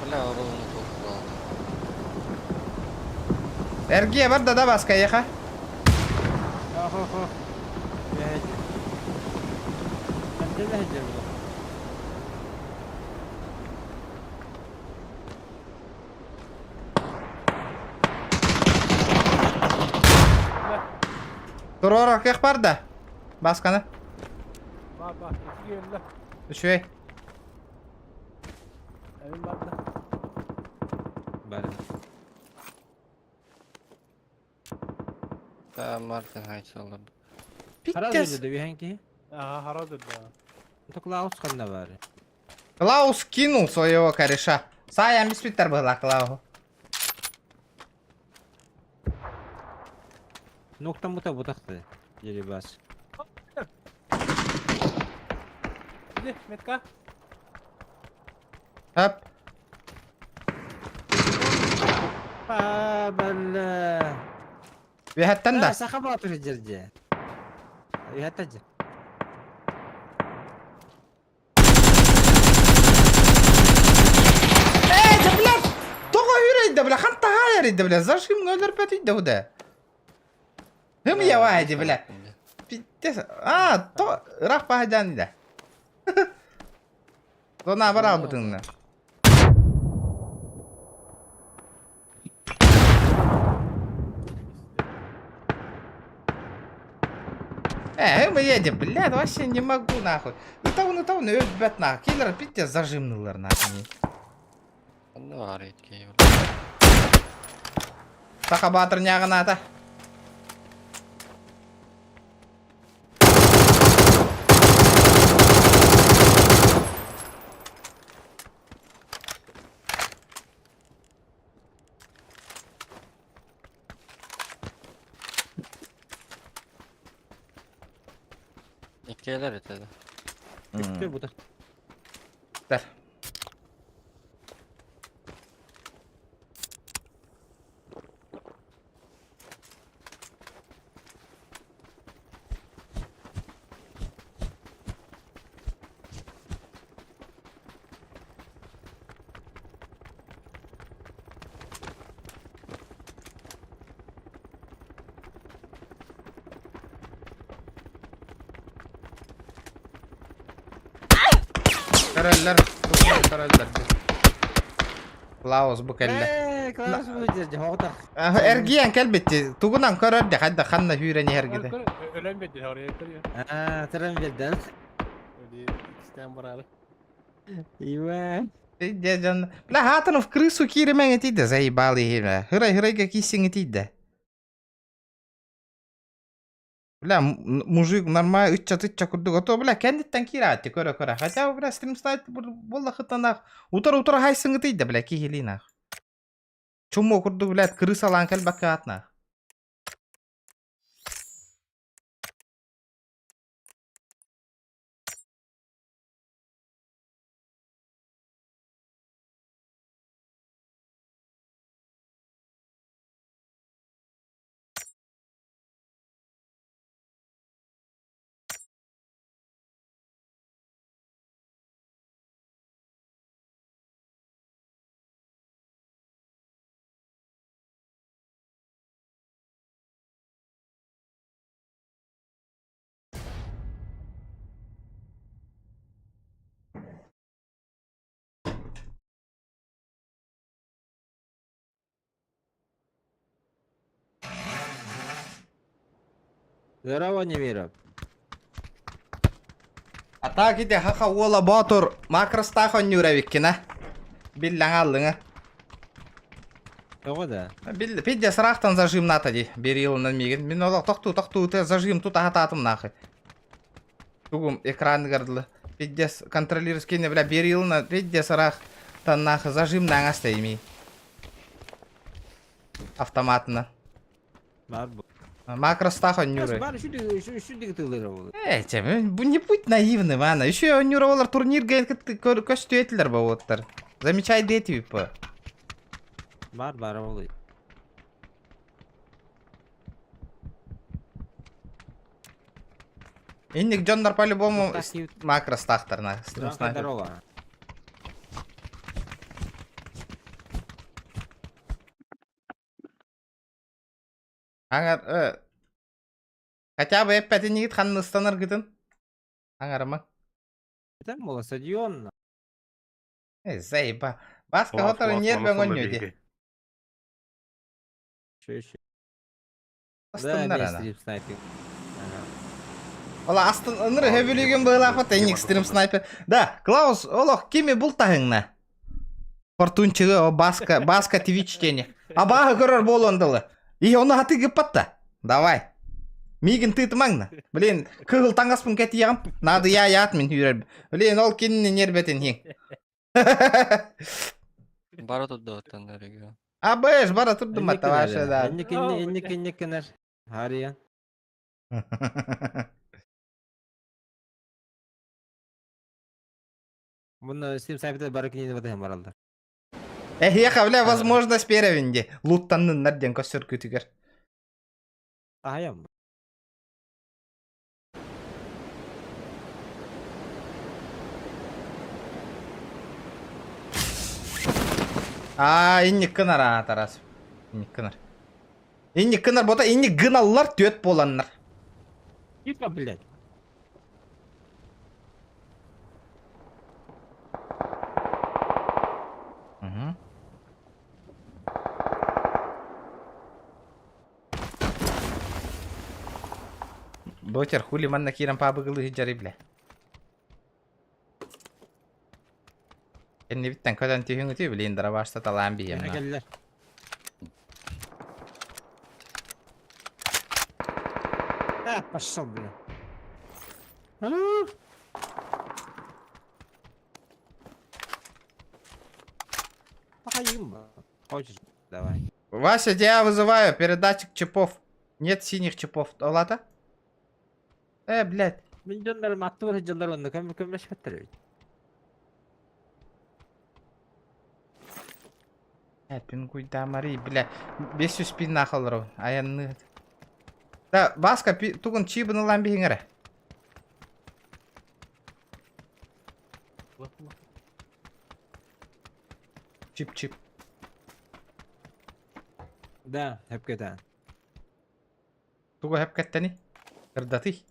Бля, ровно толку Эргиэ бар да да баскайыха. Ох-ох-ох. Туруорар кыах бар да. Басканы. Бар бар. Икки өллө. Үчүгэй. Эбин бар да. Бар. Да, Мартин хайсалар. Питтес. Ага, харады да. Это Клаус ханна бар. Клаус кинул своего кореша. Сая миспиттер была Клау. Ноктан бута бутакты. Жеребас. Иди, метка. Хоп. А, бля. Үһэттэн да. Саха баатыр жерде. Үһэттэн же. Эй, да блядь! Тоҕо үрейді, бля, ханта хайарыйды, бля, зажим өлөрбөтүйді буда. Хым явайды, бля. Пиздец. А, то ыраах баһадьаан да. Зона бар албытыңна. Э, мы едем, блядь, вообще не могу нахуй. Ну того, ну того, ну өлбөт нахуй. Киллер пиздец зажимнылар нахуй. Ханна бар итки. Саха баатыр ньааҕынаата. Иккиэлэр этэ да. Үктөр бутак. Тар. Көрөллөр, көрөллөр. Клаус бу кэллэ. Э, Клаус бу жерде хоҕутах. Эргийэн кэлбитти. Тугунан көрөр де хайда ханна хүүрэн иһэргиде. Өлөн бедди, орaya көрüyor. Аа, тыран берден. Öyle ikisinden bararı. Иван. Дядя, бля, хатан в крысу кииримэҥ этийдэ, заебал иһимэ. Хырай хырайга кииссиҥ этийдэ. Бля, мужик нормально ычча-тычча курдук, а то, бля, кэнниттэн киираатти көрө-көрө. Хотя, бля, стрим ставить буоллахытанах утар-утар хайсыҥ ытыйда, бля, киһилиинах. Чумо курдук, блядь, крысалаан кэлбэккэ аатнаах. Здорово, Немиров. А так ити хаха уола боотур макростаах оонньуур эбиккин а? Биллэҥ аллыҥа. Тоҕо да? Бил, пиздец, сырахтан зажимната ди. Берилынан мигин. Мин олох тохтуу тохтуу ты зажим тут ахатаатым нахуй. Тугум экраныгар дылы. Пиздец, контролируешь кине, бля, берилына, пиздец, сырах тан нахуй зажим наңас ими. Автоматына. Бар бу. Макростах онньуурай. Бар үчүдүк тыллар ол. Э, че, не будь наивным, ана. Еще онньуура олар турнирга көстүөтүлэр болуоттар. Замечай дети по. Бар бар ол. Инник дьоннор по-любому макростахтар на. Здорово. Аҥар, э, хотя бы эппэтинигит ханныстанаргытын. Аҥарыма. Это было стадион. Э, заеба. Баска хотору нерве оҥонньуо дии. Еще еще. Да, Астыннар ана. стрим снайпинг. Ола астын ыныр хөбүлүгүн быылаахпат эник стрим снайпер. Да, Клаус, олох кими бултаһыҥна? Фортунчыгы о Баска, Баска Твич тени. Абааһы көрөр буолуон дылы. И ону хаты гыппатта. Давай. Миигин тыытымаҥна. Блин, кыһыл таҥаспын кэтиэҕим. Наадыйа яат мин үүрэр. Блин, ол кинини нербэтин хиҥ. Бара турда регион. Абыш, бара турдум таваша да. Инник инник инник кенер. Хария. Муна сим сайпыта бары кинини батыһан бараллар. Эһиэхэ, бля, возможность перевинди. Луттанныннар диэн көссөргүтүгэр. Аһайам. Аа, инник гынар аа, Тарас. Инник гынар. Инник гынар бота, инник гыналлар түөт буоланнар. Типа, блядь. Угу. Ботер, хули манна киирэн паабыгылыы сылдьарый бля. Кэннибиттэн көтөн түһүҥ үтү билин дарабашта талаан биһиэм. Кэллэр. А, пошел, бля. Пахаим. Хочешь, давай. Вася, тебя вызываю, передатчик чипов. Нет синих чипов. Олата? Э, блядь. Мин дьоннорум аттыбар сылдьаллар уонна көм көмөлөспөттөр эбит. Э, пингуйда Мари, бля. Бес жүз пин нахалар аянны. Да, Баска, тугун чибын ылан биһиңере. Чип-чип. Да, хэпкетен. Тугу хэпкеттени? Кырдатый.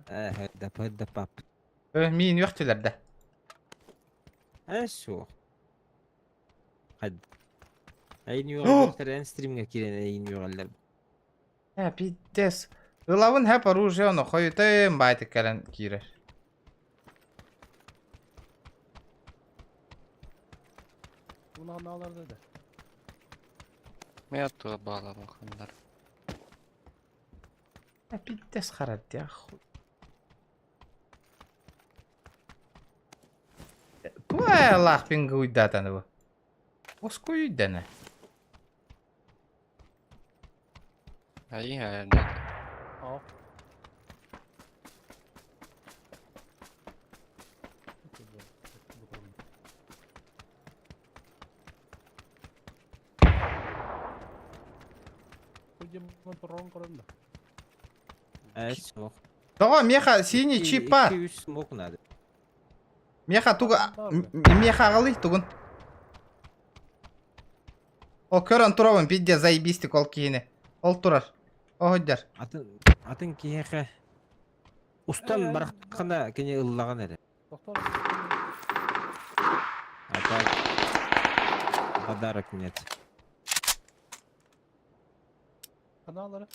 Э, да да пап. Э, миин үөхтүлэр да. Э, суох. Хад. Эйин үөҕэллэр стримҥэ киирэн эйин үөҕэллэр. Э, пиздец. Ылабын хэп оружие ону хойутайым байтык кэлэн киирэр. Унаналар да. Мен туга баалабаханнар. Э, пиздец харат я хуй. Туа пингуйдатаны бу. Оскуйданы. Айы да. Ja. Э, суох. Тоҕо меха синий чипа. Икки үс смок надо. Меха туга меха аҕалый тугун. О көрөн турабын пиздец заебистик ол киһини. Ол турар. Оһойдар. Атын атын киһиэхэ устан бараххана кини ыллаҕан эрэ. А так подарок нет. Каналлары.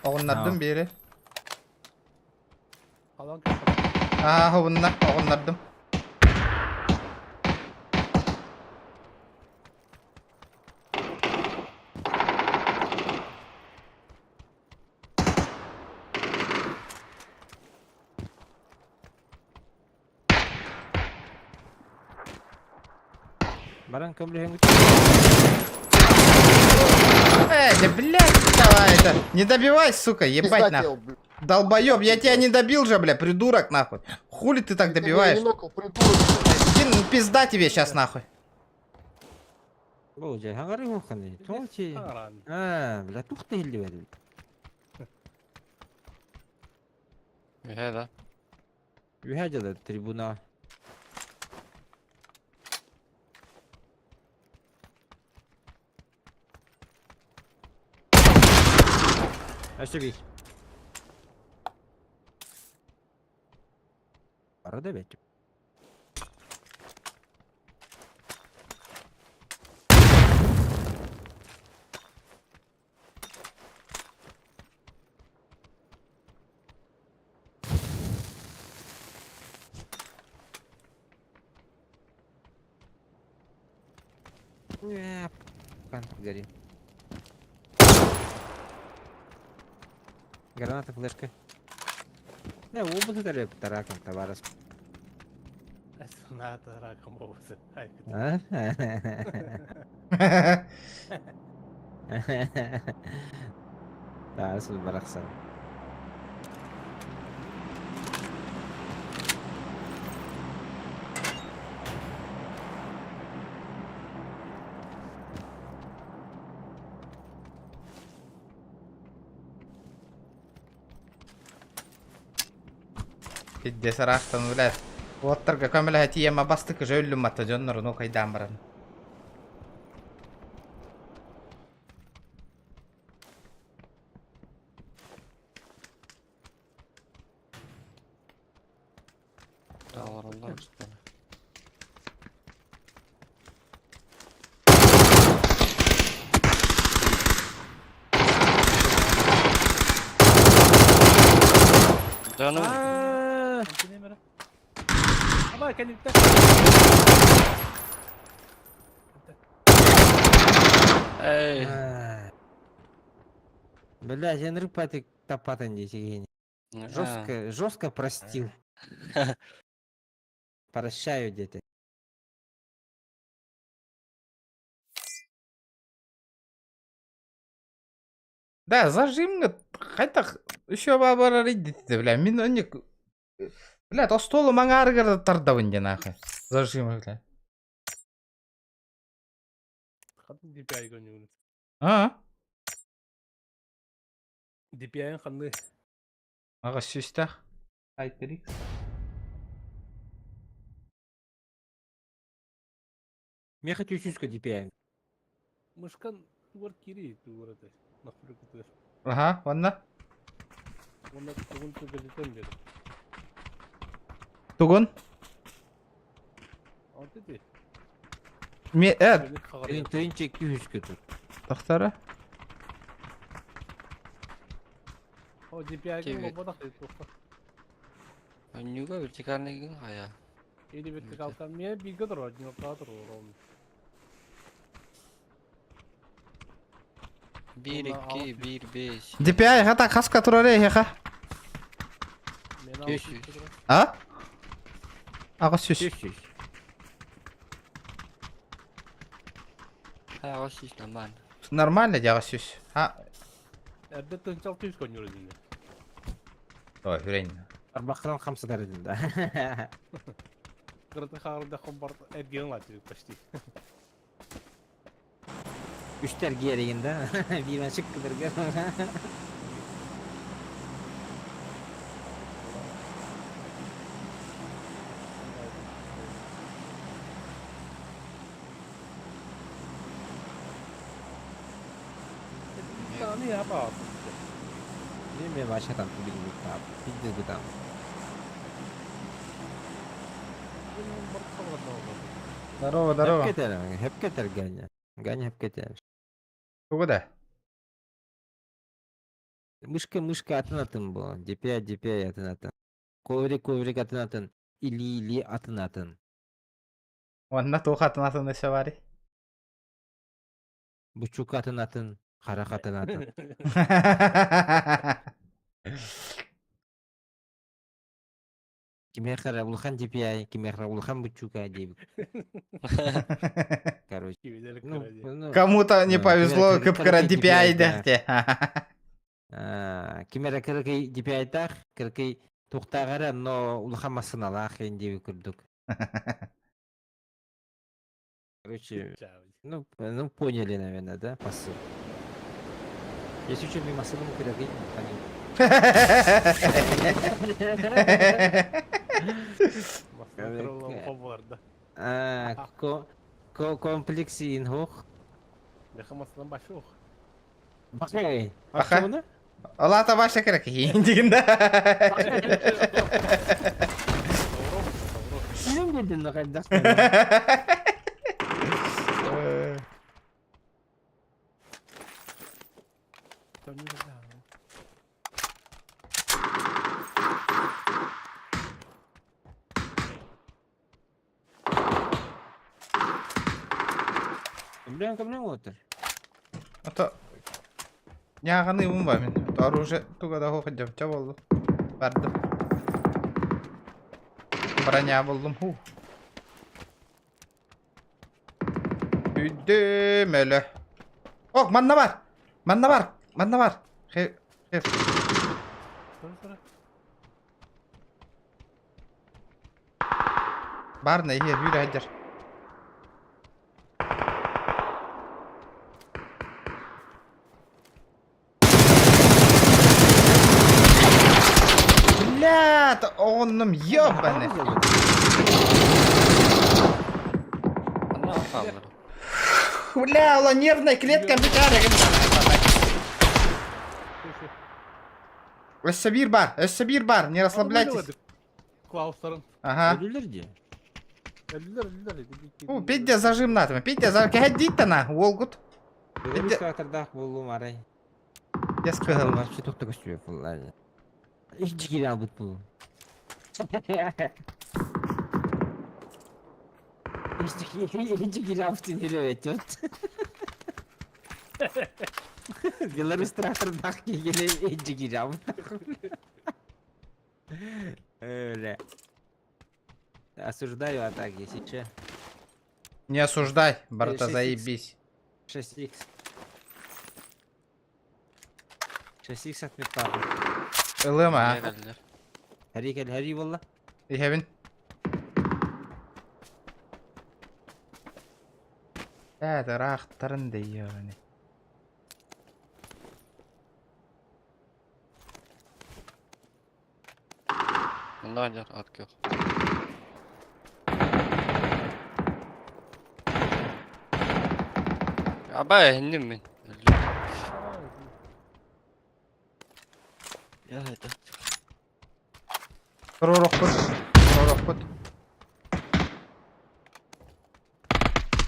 Оҕуннардым биэри. Аа, хобунна, оҕуннардым. Баран көмөлөһөҥҥүт. Эй, да блядь, давай это. Не добивай, сука, ебать Пизда нахуй. тебе, блядь. Долбоеб, я тебя не добил же, бля, придурок нахуй. Хули ты так Ты меня добиваешь? не нокал, придурок, блядь. Иди, ну, пизда тебе сейчас нахуй. Бу дьэ хаҥары уханы. Тоҕо чи? Аа, бля тух да иһиллибэт. Үһэ да. Үһэ дьылы трибуна. Өссө биир. Бары да бэт. Э, гори. Граната, флешка. Не, оба задали раком, товарищ. Ната раком обусы. А? Таас барахсан. Пиздец ыраахтан, блядь. Уоттарга көмөлөһө тиийэммэ бастакы же өллүм атта дьоннорун окайдаан баран. Олороллор. Да ну. Абай кэнниттэн. Эй. Бля, я нрыпатик тапатын дии Жестко, жестко простил. Прощаю, дети. Да, зажимҥа хайдах еще барар идите, бля, мин онник блядь, остуолу маҥаарыгар тардабын диэн аахай. Зажимы, бля. Хатын DPI гонюгун. А? DPI-ын ханны? Аҕа сүүстээх. HyperX. Меха түсүскө DPI. Мышкан тугар кири тугар это. Нахуй кытыр. Аха, уонна? Уонна тугун түгелитен бери. Тугун? Вот эти. Ме э, Тыынча 200 тут. тохтара. О, DPI Тебе. га бодах туохха. Онньууга вертикальный хайа. Или вертикалка мне бигэ турар, днёка турар. Биир икки, биир бес. DPI хата хаска турар эһиэхэ. Мен Үс. А? Аҕа сүүс. Сүүс. Аҕа сүүс нормально. Нормально дии аҕа сүүс. А, Эрдэ тынчал түс көннүр дии. ой, хүрейн. Арбахтан хамсатар этим да. Кыраты хаарда хомбар эрген латыр почти. Үстэр гиэригин да. Биирэн шыккыдырга. Таны япа. Мен вообще там билбит там. Пиздец бы там. Здорово, здорово. Хеп кетер, хеп кетер Ганя. Ганя хеп кетер. Тугу да? Мышка, мышка атын атын был. DPI, DPI атын атын. Коврик коврик атын атын, илии илии атын атын. Уонна туох атын атын өссө баарый? Бучук атын атын, харах атын атын. Кимиэхэ эрэ улахан DPI, кимиэхэ эрэ улахан буччука диэбит. Короче. Ну, ну, Кому-то не ким эрэ повезло, кып-кыра кыракый DPI DPI-дээх. дэхте. Ким эрэ кыракый DPI-таах, кыракый туохтаах эрэ, но улахан массыыналаах ин диэбит курдук. Короче, ну поняли, наверное, да, посыл. Если что, мен массыынам кыракый, Комплекс инхох. Баха. Алата баша керек индигин да. Сен дедин хайдах. Кымлен кымлен отыр. Ото Ньааҕаны ыбын ба мин. Оружие туга да суох дьапча буоллум. Бардым. Броня буллум. Ху. Үдүм өлө. Ох, манна бар. Манна бар. Манна бар. Хе, хе. Бар на иһиэр үүрэ сылдьар. Блядь, оҕоннум ёбаный. Анна хааллар. Бля, ола нервная клетка бүтээр Өссө биир бар, өссө биир бар, не расслабляйтесь. Клаустарын. Ага. Өлүлэр дии. Өлүлэр, өлүлэр. О, пиздец зажим натыма, пиздец зажим. Кэһэддииттэн а, уолгут. Беларусь трактордаах буоллум арай. Дес кыһыл. Вообще тохто көстүбэт буолла. Ич киирэ албыт буоллум. Ич киирэ албыт инеребет. Беларусь трактордаах киһи ич киирэ албыт. Бля. Осуждаю атаки, если че. Не осуждай, брата, 6х. заебись. 6х. 6х от металла. Ылым, а. Кэллэр. Хари кэл, хари буолла. Иһэбин. Ээ, ыраахтарын да ебаный. Онно дьар ат көх. Аба эһинним мин. Я это. Туруорукпут. Туруорукпут.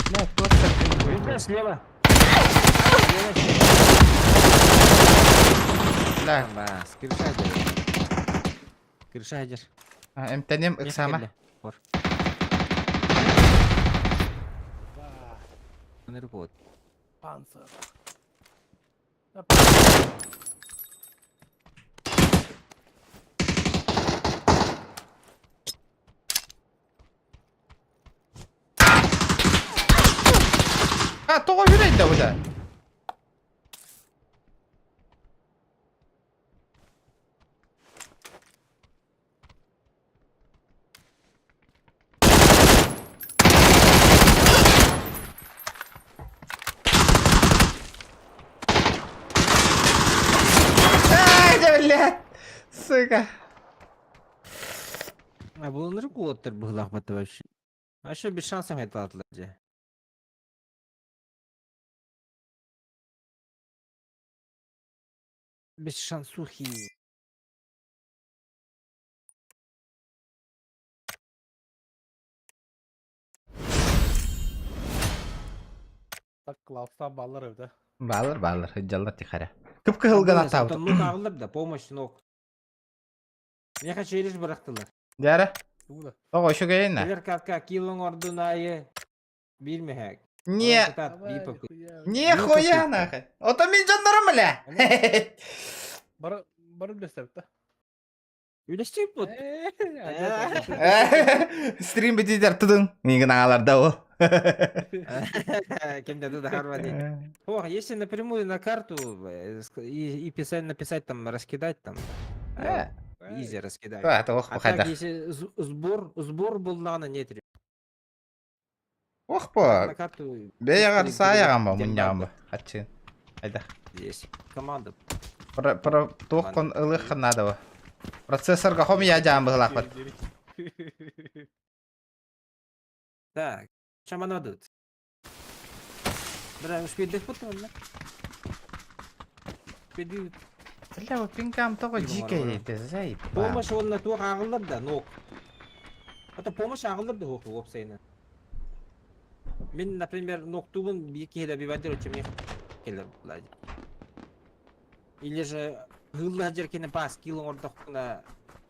Бля, туох Видно слева. Бля, Бас, крыша дер. Крыша дер. эмтэним ыксама. Бар. Нырбот. Панцер. А, тоҕо үрэйдэ бу да? Ай, да, блядь! Сука. А бұл нырып уоттар быһылаах батта вообще. Вообще без шансов айтылатылар же. Без шансухи. Так Клаустан баллар эбит Баалар, баалар, сылдьаллар тихаря. Кып-кыһылган атаабыт. Ну кааллар да, помощь ног. Миэхэ челлендж бырахтылар. Дьээрэ. Тугу да. Тоҕо үчүгэйин Кэлэр катка килоҥ ордун аайы биир мөһөөк. Не, Онон кытаат биир попыт. нихуя нахуй. Ото мин дьоннорум бля. Бары бары үлэстэбит да. Үлэстибит. Стрим бититер тудун. Миигин аҕаларда ол. Кем-то туда харвати. Ох, если напрямую на карту и писать, написать там, раскидать там, изи раскидать. Это ох А так, если сбор был на нет. Ох по. На карту. Бэйэҕэр саайаҕам ба, мунньаҕам ба. Аччыын. Айда. Здесь. Команда. Про, про, туох кон ылыахха наада ба. Процессорга хом я дьаам быһылаахпыт. Так, чем оно тут? Бля, успейдэх бут онно. Успейдик. Бля, вот пинкам тоҕо дьиикэй этэ, заебал. Помощь уонна туох ааҕыллар да, нок. Это помощь ааҕыллар да уох уопсайынан. Мин, например, ноктуубун биир киһи добивать чем кэлэр буолла. Или же ыылла сылдьар кини паас килл оҥордохпуна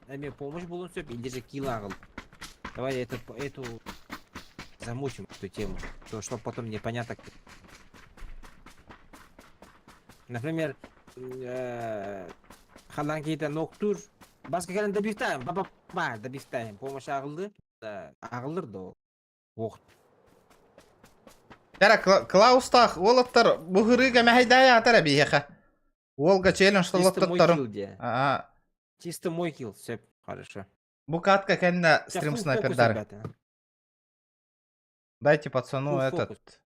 эмиэ помощь буолуон сөп, или же килл ааҕыл. Давай это, эту замучим эту тему, то что потом непонятно. Например, халан киһитэ ноктуур, баска кэлэн добивтаем, ба добивтаем, помощь ааҕыллы, ааҕыллыр да ол. Ох. Кара Клаустаах уолаттар бу һырыыга мэһэйдээйэ атар эбиэхэ. Уолга челлендж Чисто мой толоттотторум. килл диэ. Аа, Чисто мой килл, сөп, хорошо. бу катка кэннэ стрим фул фокус, снайпердары. ребята. Дайте пацану Фул этот фокус.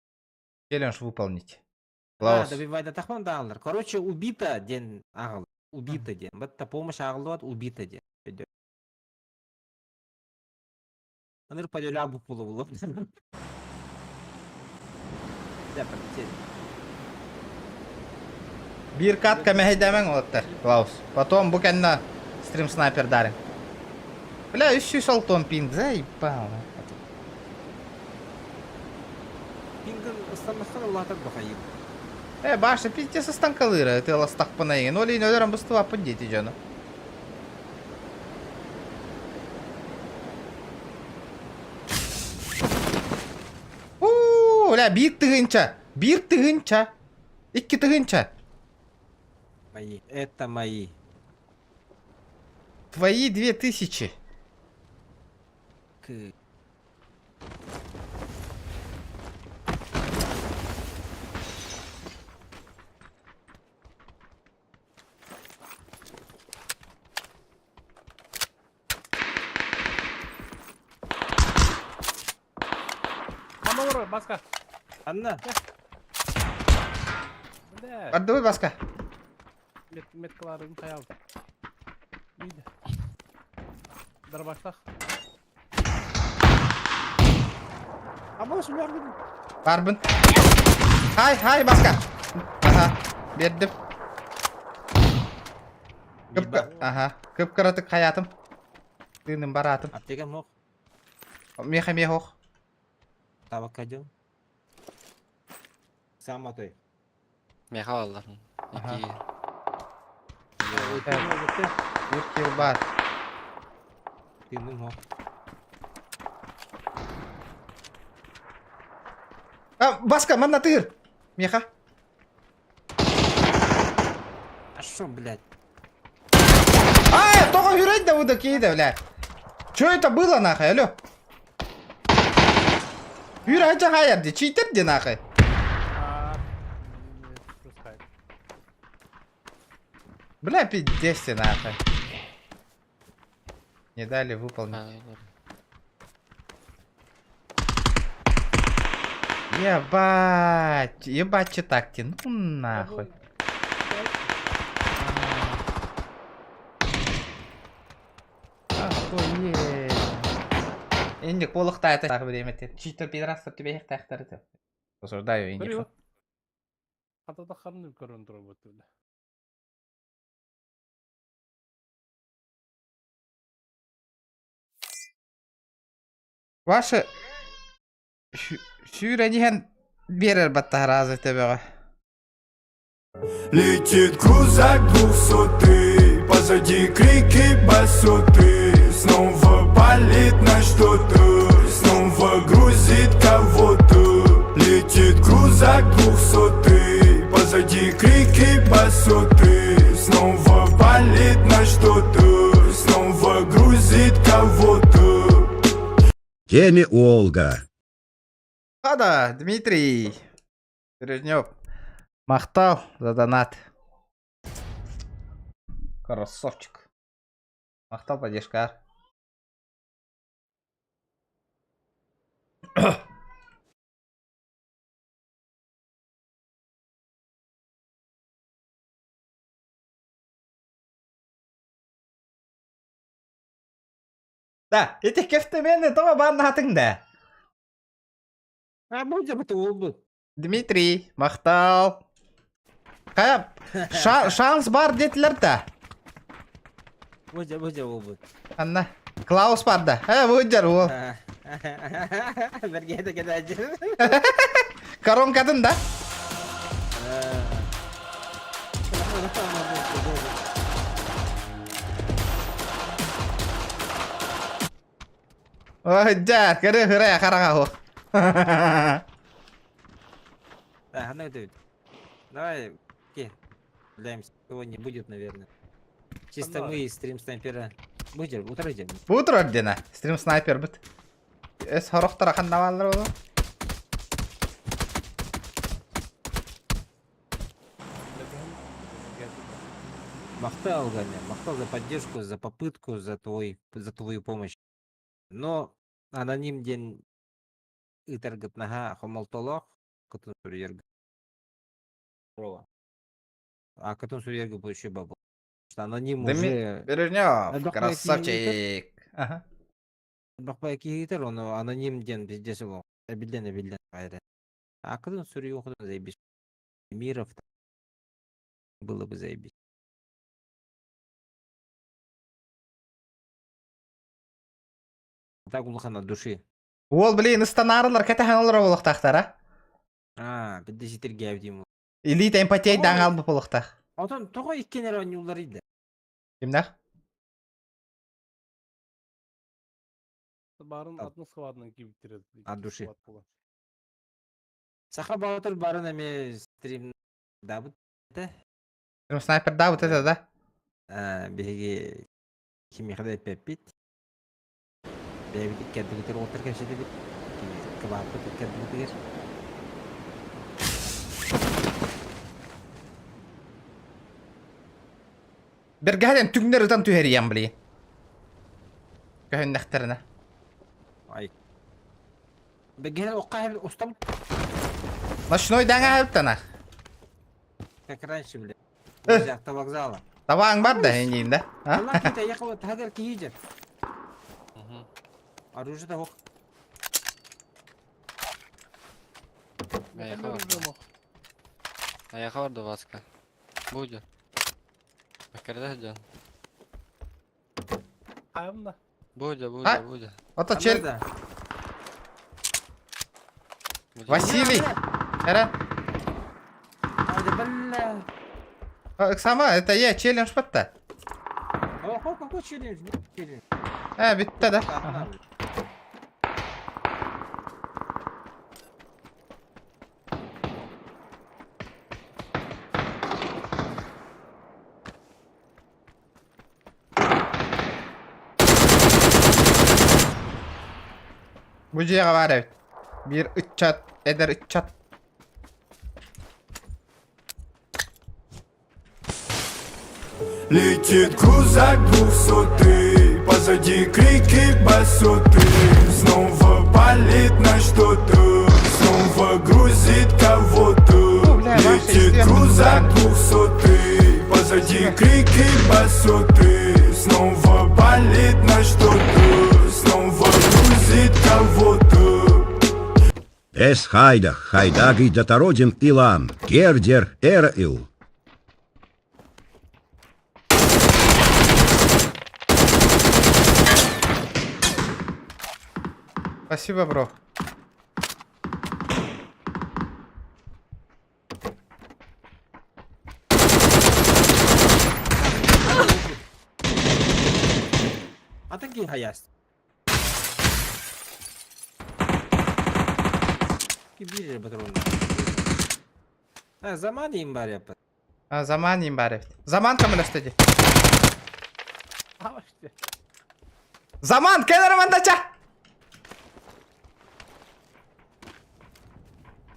челлендж выполнить. А, Клаус. добивай тахман даалар. Короче, убита диэн аҕал. Убита диэн. Батта помощь аҕаллыбат убита диэн. Өйдөө. Аныр паделя бу булу. Да, полетели. Биир катка мэһэйдээмэҥ уолаттар, Клаус. Потом бу кэннэ стрим снайпердары. Бля, 306 пинг, заебал. Пингын ыстаннаххын улаатар бахайым. Э, баша, пиздец станкалыра, ты ластахпына еген. Ол иин өлөрөн быстыбаппын диэти дьону. Уу, бля, биир тыһыынча, биир тыһыынча, икки тыһыынча. Мои, это мои. Твои 2000. К... Мама олорор, Баска. Анна, Бля, Бардыбый Баска. мет меткаларын хайал. Үйде. Дарбаштах. Абос үләргин. Барбын. Хай, хай, Баска. Аха, бердим. Кып аха, кып-кыратык хаятым. Тыыным бараатым. Аптека мох. Меха мехох. Табакка дьон. Сам атой. Меха баллар. Аха. Ики. Бір килл бар. Тыыным мох. А, Баска, манна тыыр. Меха. А шо, блядь? А, тоҕо үрэй да бу киһи бля. Чё это было нахуй, алло? Үрэ хайар ди, читер ди нахуй. А, просто хайп. Бля, пиздец ты нахуй. Не дали выполнить. Ебать, ебать, че так те, ну нахуй. Охуеть. Инник полухта это время те. Читер пидорастар тебе их тахтар это. Осуждаю Бери инник. Хата ханны көрөн турар бу. Ваша сүүрэниһэн биэрэр баттаһараазы төбөҕө. Летит крузак двухсотый. Позади крики басоты. Снова палит на что-то, снова грузит кого-то. Летит крузак 200-й. Позади крики басоты. Снова палит на что-то, снова грузит кого-то. Теме Олга. Хада, Дмитрий. Бережнев. Махтал за донат. Красавчик. Махтал поддержка. Да, ити кефтемени тоҕо бааннаатыҥ да? А будем это уолбут. Дмитрий, махтал. Хайа, шанс бар диэтилэр да. Будем, будем уолбут. Анна, Клаус бар да. Э, будер уол. Бергеде кедәҗер. Коронкатын да. Ой, дьэ, көрө көрө хараҕа суох. Да, ну это. Давай, окей. Ляемся. Его не будет, наверное. Чисто мы и стрим снайпера. Будем, утро идем. Бу турар диэнэ. Стрим снайпер бит. Эс хорохтор ханна бааллар буолуо. Махтал, Ганя, махтал за поддержку, за попытку, за твою помощь. Но аноним диэн ыытаргыт наһаа хомолтолоох кытын суруйарга. А кытын суруйарга бу еще бабыл. Что аноним уже Бережнев, красавчик. Ага. Бахпай киһитер, ону аноним диэн пиздец ол. Эбилден эбилден кайра. А кытын суруйуохутун заебись. Миров было бы заебись. Так улахан от души. Уол, блин, ыстанаарылар кэтэһэн олорор буолуохтаахтара. А, бидде ситиргээбит Илиитэ эмпатия даҥ албыт буолуохтаах. Отон тоҕо иккиэн эрэ оонньууллар да? Кимнээх? Барын атын складынан киирбиттэр. От души. Саха Баатыр барын эмиэ стрим дабыт этэ. Снайпер да, вот это да? Биһиги кимиэхэ да эппэппит. Бэйэбит иккэрдибитигэр уолаттар кэпсэтэбит. Кыбааппыт иккэрдибитигэр. Бэргэһэлэн түҥнэр ытан түһэрийэн блин. Көһүннэхтэринэ. Ай. Бэргэһэ окка устам. Ночной даҥа ыттана. Как раньше, блядь. Возле автовокзала. Табаң бар да эйиин да. Алла киһитэ ехала таһыгар киһи Оружие того. Айаха бар. Айаха бар да Васка. Будет. Аккарда дьон. Хайымна. Будет, будет, будет. Ото чел. Василий. Эра. Сама, это я, челлендж батта. О, какой челлендж? Челлендж. Э, бүтті да. Ага. Бу дьиэҕэ баар эбит. Биир ыччат, эдэр ыччат. Летит крузак 200-й. Позади крики басоты. Снова палит на что-то, снова грузит кого-то. Бля, ваша Летит истерика, крузак да. 200-й. Позади крики басоты. Снова палит на что-то, снова грузит кого-то. Эс хайдах, хайдагый датародин илам, кердер эра ил. Спасибо, бро. Атын киһи хайаас. Ки биир эрэ патроннаах. А, заман им бар яппыт. А, заман им бар эбит. Заман көмөлөстө дии. А, işte. Заман, кэл эрэ мандача!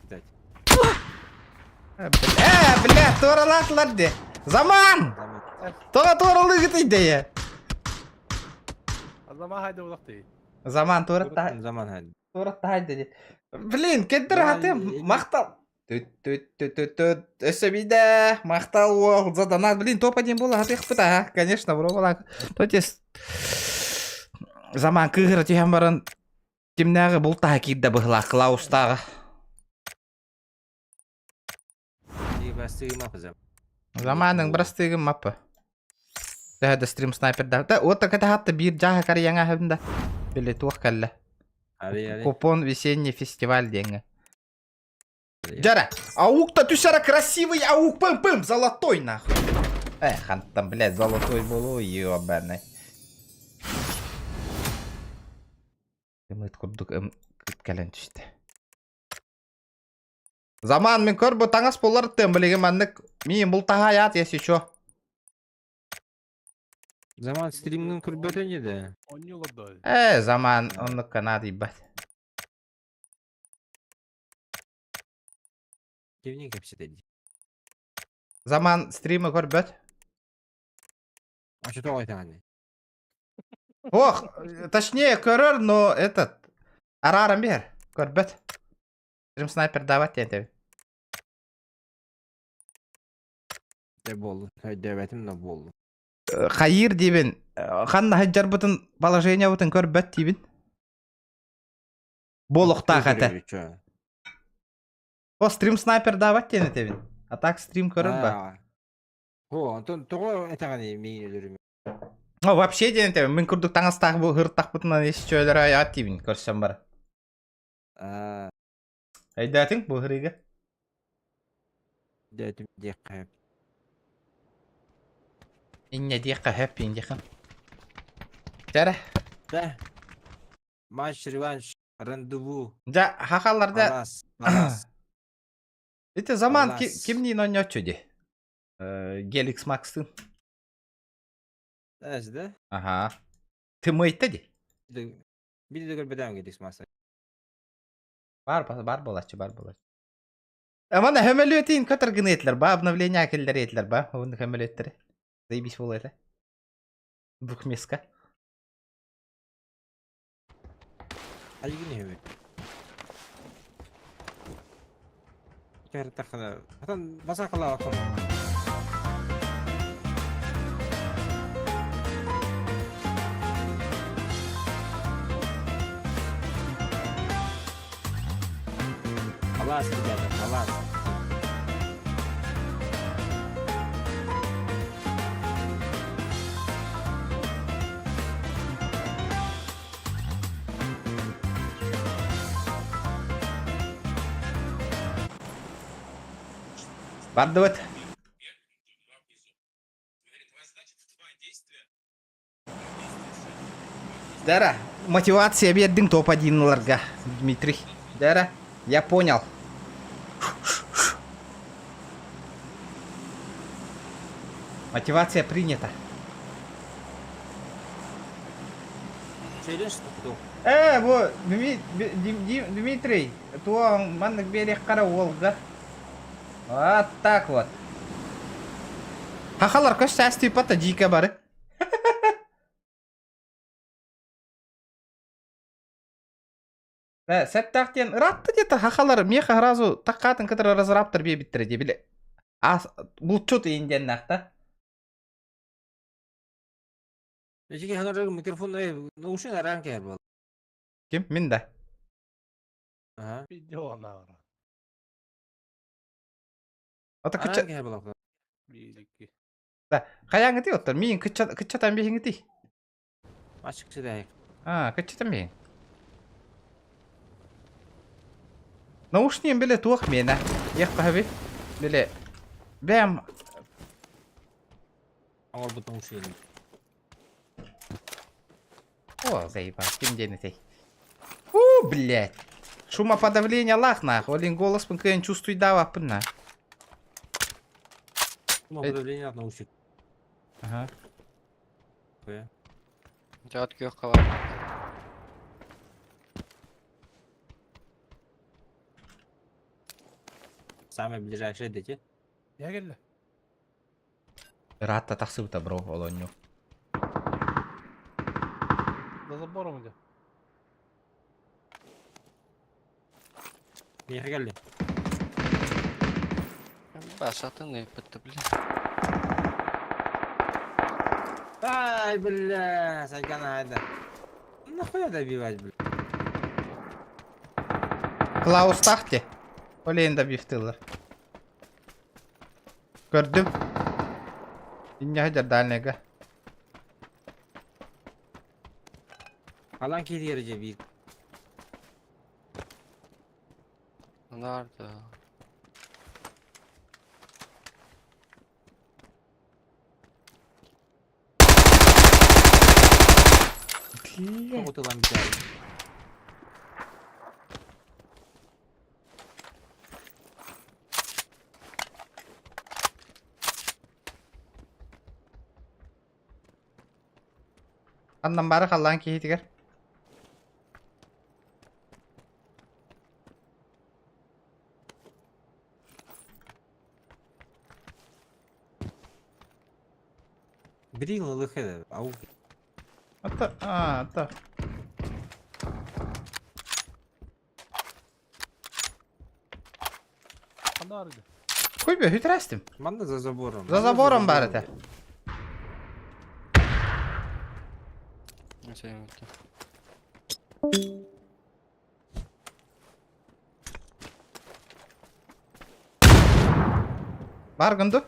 Блядь. Э, бля, туоралаатылар дии. Заман! Заман. Тоҕо туоралыыгытый дии? Азама хайда улахты. Заман туорат Заман хайда. туорат таһайда дии. Блин, кендер хатым махтал. Түт-түт-түт-түт. Өссө биирдэ махтал уол за донат. Блин, топ-1 буола хатыахпыт аха. Конечно, бро буолаа. То есть заман кыыһыра түһэн баран кимнээҕи бултаһа киирдэ быһылаах Клаустааҕа. Заманың бырастыгым маппа. Төһө да стрим снайперда. Да, вот так это хатта биир жааһа карыяҥа хабында. Били туох кэллэ. Купон весенний фестиваль диэҥҥэ. Дьара, аук-то түсара красивый аук, пым-пым, золотой нахуй. Эх, хантан, блядь, золотой болу, ебаный. Ымыт курдук ым кэлэн түстэ. Заман мин көр бу таҥас булар тым билигин маннык миин бултаһаайаат если чё. Заман стримҥин көрбөтөн еді. Онньулар Э, заман оннукка наадыйбат. Кимниин кэпсэтэ Заман стримы көрбөт. А что тоҕо Ох, точнее көрөр, но этот арааран биэр. Көрбөт. Стрим снайпер давать диэн Дэ буоллун. Өйдөөбөтүм да буоллун. Хайыр диибин. Ханна сылдьарбытын положениебытын көрбөт диибин. Буолуохтаах этэ. О, стрим снайпер давать диэн этэбин. А так стрим көрөр ба. О, онтон тоҕо этэҕиний миигин өлөрүм. О, вообще диэн этэбин. Мин курдук таҥастаах бу һыртахпытынан ис чөөлөрө аят диибин көрсөн бар. Өйдөөтүҥ бу һырыыга? Өйдөөтүм диэххэ. Инньэ диэххэ сөп диэххэ. Дьэрэ. Да. Матч, реванш, рандеву. Дьэ, хахалларда Алас, алас. Ити заман Алас. кимниин оонньооччу дии? Геликс Макстын. Эс да? Аха. Тымыйта дии. Биир да көрбөтөм Геликс Макс. Бар, бар буолааччы, бар буолааччы. Амана хөмөлүөтин көтөр гына этилэр ба, обновление киллэр этилэр ба, уонна хөмөлүөттери. Заебись буолуо этэ. Двухмеска. Айгын иһэбит. Кэртэххинэ, хатан басакалаабаккын. Алаас, ребята, алаас. Бардыбыт. Дара, мотивация биэрдиҥ топ-1 ыларга, Дмитрий. Дара, я понял. Мотивация принята. Сөйлөш тух. Э, бу Дмитрий, туо маннык биэриэххэ уолга. Вот так вот. Хахалар көс саас тыыппата дьиикэ бары. Э, сэттээх диэн ыраатта диэтэ хахалар миэхэ сразу таккаатын кытары разраптар биэбиттэрэ дии били. Ас булчут иин диэннээх да. Эчики ханар микрофон наушник араан кээр буол. Ким? Мин да. Ага. Видео наара. Ата кыча Араан кээр буолар. Биирики. Да, хайааҥытый оттон миин кычча кыччатан биһиҥитий. Ачык сидэйик. Аа, кыччатан биһиҥ. Наушнигым били туох миэнэ. Диэххэ Били бэйэм Оҥорбут наушнигым. О, заебал, ким диэн этэй? У, блядь. Шумоподавление лах нах. Олин голос кыайан чувствуйдаабаппын на. Шумоподавление наушник. Ага. Дьаат күөх халаат. Самое ближайшее дети. Я кэллэ. Ыраатта тахсыбыта бро олонньу. За забором где? Миэхэ кэлли. Башатын ыйыппытты, блин. Ай, бля, Сайгана айда. Нахуя добивать, бля? Клаус тахти. Олейн добивтылар. Көрдүм. Инньэ сылдьар дальнайга. Алан кииригэр дьэ биир. Нарды. Тоҕутулан бүтээри. Аннан бары халлаан киһитигэр. Бери лылых это, ау. Ата, а, ата. Куй бе, хүтрэстим. Манна за забором. За забором бар этэ. Бар гынду?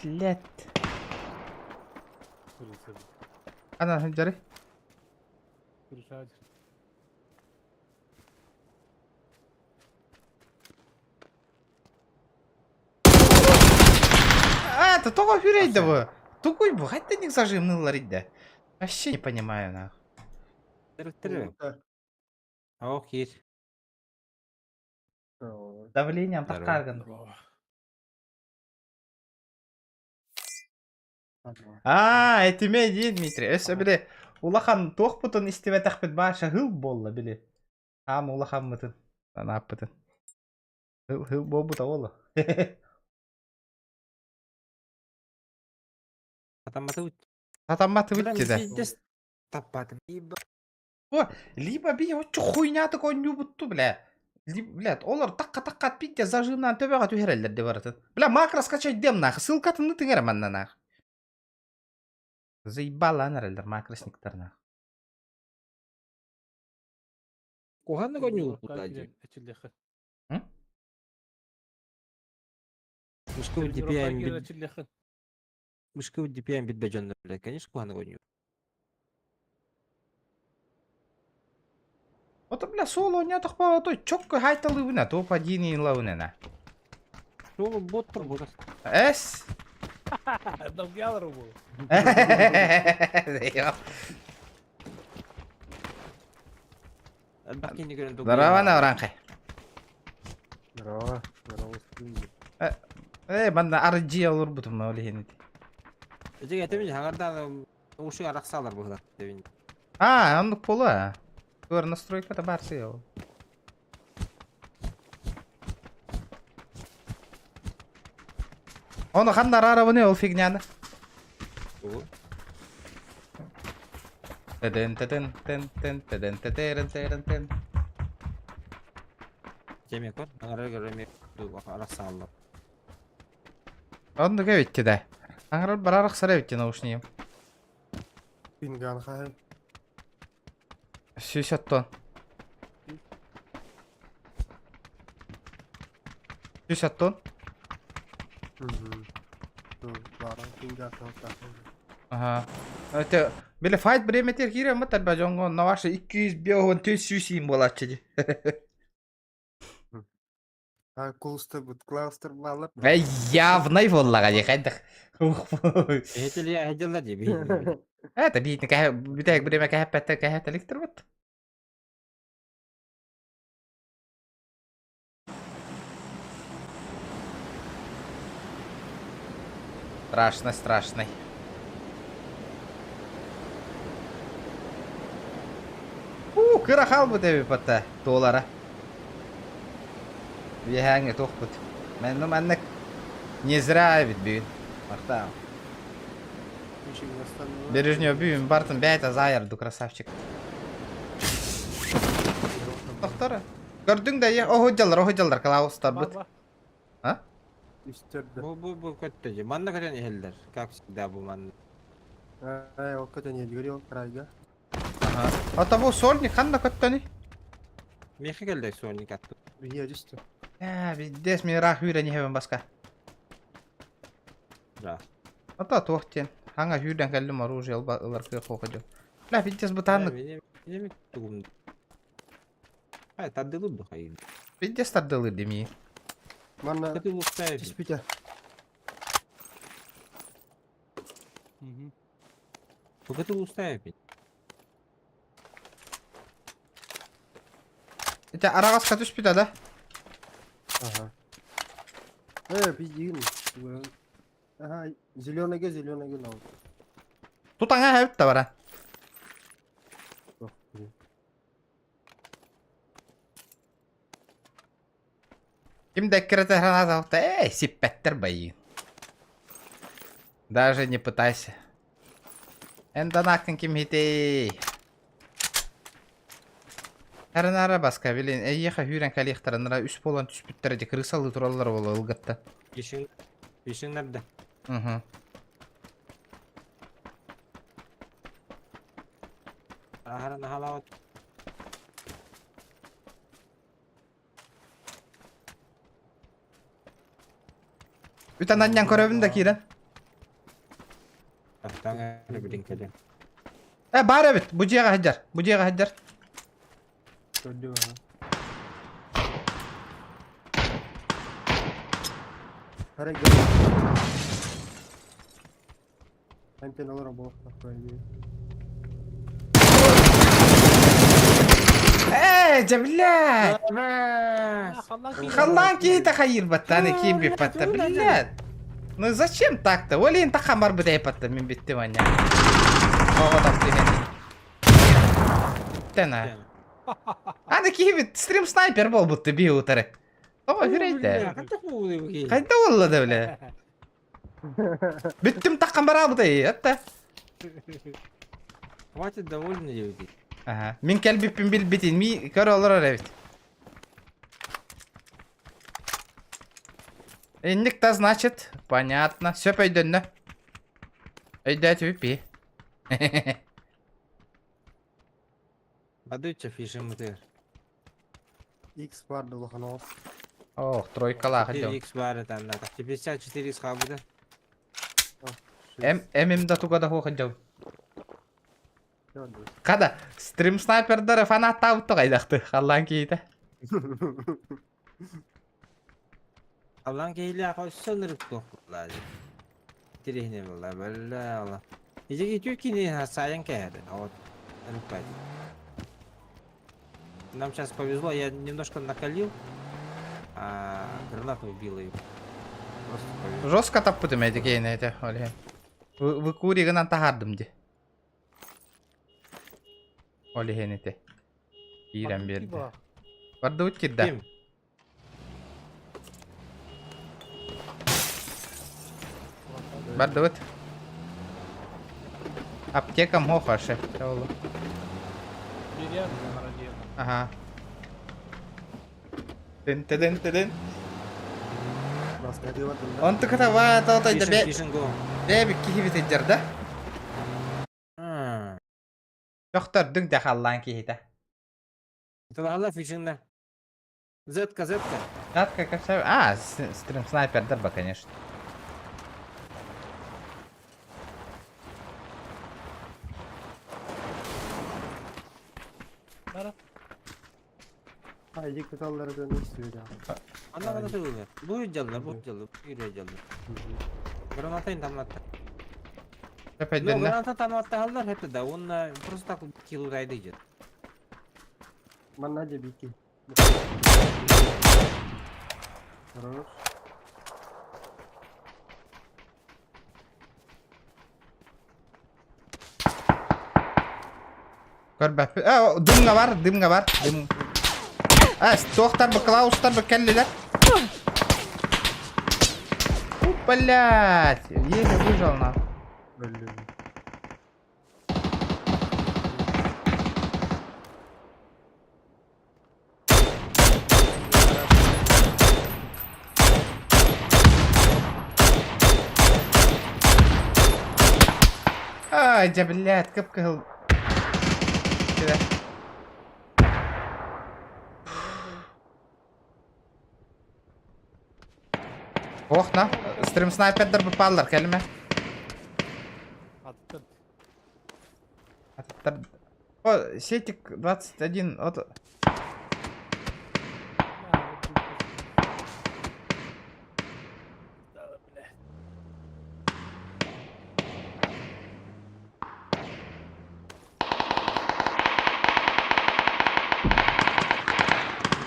Блять. Ана сылдьарый. А, это тоҕо хүрейді бу? Тугуй бу, хайдах зажимнылар идде? Вообще не понимаю нах. Тыры-тыры. Ох, кир. Давлением Здорово. тахтарган. Аа, этиме дии Дмитрий. Өссө били улахан туохпутун истибэтэхпит бааша хыл буолла били. Аам улахаммытын, анааппытын. Хыл, хыл буолбута буолла. Атамматыбыт. Сатамматыбыт дии да. Таппатым. Либо би оччо хуйнятык оонньуубутту бля. Блядь, олор такка-такка пиздец зажимнаан төбөҕө түһэрэллэр дии барытын. Бля, макро скачайдыам нах, ссылкатын ытыҥ эрэ манна нах. Заебалаан эрэллэр макросниктар нах. Куһаҕаннык оонньуулбут дии. Мышкы DPI билбэт дьоннор, блядь, конечно, куһаҕаннык оонньуур. Ото, бля, соло оонньоотохпо той чокко хайталыыбына, топ один лавына. Соло боттор буолар. Эс. Здорово, Навранхай. Здорово. Здорово, Э, манна RG олорбутум ол иһин ити. Дьиҥ этим хаҥардаан уши арахсалар быһылар дебин. А, оннук буолуо. Көр настройката баар сыа ол. Ону ханна араарабыный ол фигняны? Тугу? Теден теден тен тен теден тетерен терен тен. Дьэмиэ көр, аҥарар көрөмиэ арахсааллар. Оннук эбитти да. Аҥарар барар ахсар эбитти наушнигым. Пинган хаһан? Сүүс оттон. Сүүс оттон. Аха. Это били файт бириэмэтигэр киирэн баттар дьоҥҥо онно ваша 200 биэс уон төрт сүүс иин буолааччы дии. А кулустарбыт, клаустар бааллар. Эй, явнай буоллаҕа дии хайдах. Эһэтили эһэдьэллэр дии биһиги. Это биитин кэһэ бүтэһик бириэмэ кэһэппэттэр кэһэтэликтэрбит. Страшно, страшный. Уу, кыра хаалбыт эбит батта туолара. Үөһээҥҥэ туохпут. Манна маннык не зря эбит бүгүн. Махтаал. Бережнев бүгүн бартын бэйэтэ заайарду красавчик. Тохтор. Көрдүҥ да ийэ, оһу дьаллар, оһу дьаллар, Клаустарбыт. А? Үстөрдө. Бу бу бу көттө же. Манна көтөн иһэллэр. Как всегда бу манна. Ай, ол көтөн иһэллэр ол крайга. Ага. А того сольник ханна көттөний? Миэхэ кэллэ сольник атты. Биһиэ түстэ. Ээ, биздес мен ыраах үүрэн иһэбин баска. Да. Ата туох диэн. Хаҥа үүрэн кэллим оружие ылар кыах суох дьон. Бля, биздес бытааннык. Мин тугум. Ай, тардылыр да хайын. Биздес тардылыр димии. Манна Көтү луктаев. түспүтэ. Көтү луктаев. Ити араҕаска түспүтэ да? Ага. Э, пиздин. Ага, зеленыйга зеленыйга нал. Тутаҥа эбит да бара. Ким да эккирэтэ граната эй, сиппэттэр байыын. Даже не пытайся. Эн данааккын ким иһитий? Эрэнара баска, билин, эйиэхэ үүрэн кэлиэхтэрин үс буолан түспүттэрэ дии крысалыы тураллар буолуо ылгатта. Ишин, ишиннер да. Угу. Ахара нахалаабат. Үтэн анньан көрөбүн да киирэн. Аттаҥ эрэ билин кэлин. Э, баар эбит. Бу дьиэҕэ сылдьар. Бу дьиэҕэ сылдьар. Көрдүм аха. Хара гел. Эмтэн олоро буолуохтаах Ээ, дьэ, блядь! Халлаан киһитэ хайыырбаттаан киирбиппатта, блядь! Ну зачем так-то? Олин тахан барбыт эйпатта, мин биттим аня. Оҕо тахтыһын. Тена. Аны киһибит стрим снайпер буолбутtu бии утары. Тоҕо үһүрэйдэ? Хайда буолла да бля? Бүттүм таххан бараабытай, атта. Хватит довольны люди. Ага. Мин кэлбиппин билбитин, ми көр олорор эбит. Инник та значит, понятно. Сөп өйдөннө. Өйдөөтүбүт би. Бадыча фишемытыр. X бар улахан оҕус. Ох, тройкалаах дьон. 4x баар там да. 54x хаалбыта. М ММ да туга да хуох дьон. Када, стрим снайпердары фанаттаабытты кайдахты, халлаан киһитэ. Аллан киһилээх өссө ынырык туох буолла Тириһине буолла бэллэ ола. Ижеги үтүө кини сайын кэһэр. А вот ыныкпайт. Нам сейчас повезло, я немножко накалил, а граната убила его. Просто повезло. Жестко таппытым эти кейни эти, Олег. Выкури гынан таһаардым ди. Ол иһин ити. Киирэн биэрдэ. Бардыбыт киирдэ. Ким? Бардыбыт. Аптекам хохаше. Ол. Ага. Тын тыдын тыдын. Онтуката ваа тоото Фишинг, фишинг го. бэби киһибит сылдьар да? Тохтордуҥ да халлаан киһитэ. Талаһалла фишингна. Зетка, зетка. Зетка как А, стрим снайпер да, конечно. Эдик кыталларыгар истибит Анна гана тылылар. Бу дьаллар, бу дьаллар, бу киирэ дьаллар. Граната тамнатта. Ну, Эпэйдэннэ. граната тамнаттаһаллар это да, он просто так килудайды идет. Манна дебики. Хорош. Көрбөппүт. Э, дымҥа бар, дымҥа бар. Дым. Э, туохтар бу Клаустар бу кэллилэр. У, блядь, еле выжил на. Блин. Ай, дьэ, блядь, кып-кыһыл. Ох, на, стрим снайпердар бупаллар, кэлимэ. Аттар. Аттар. О, сетик 21, вот.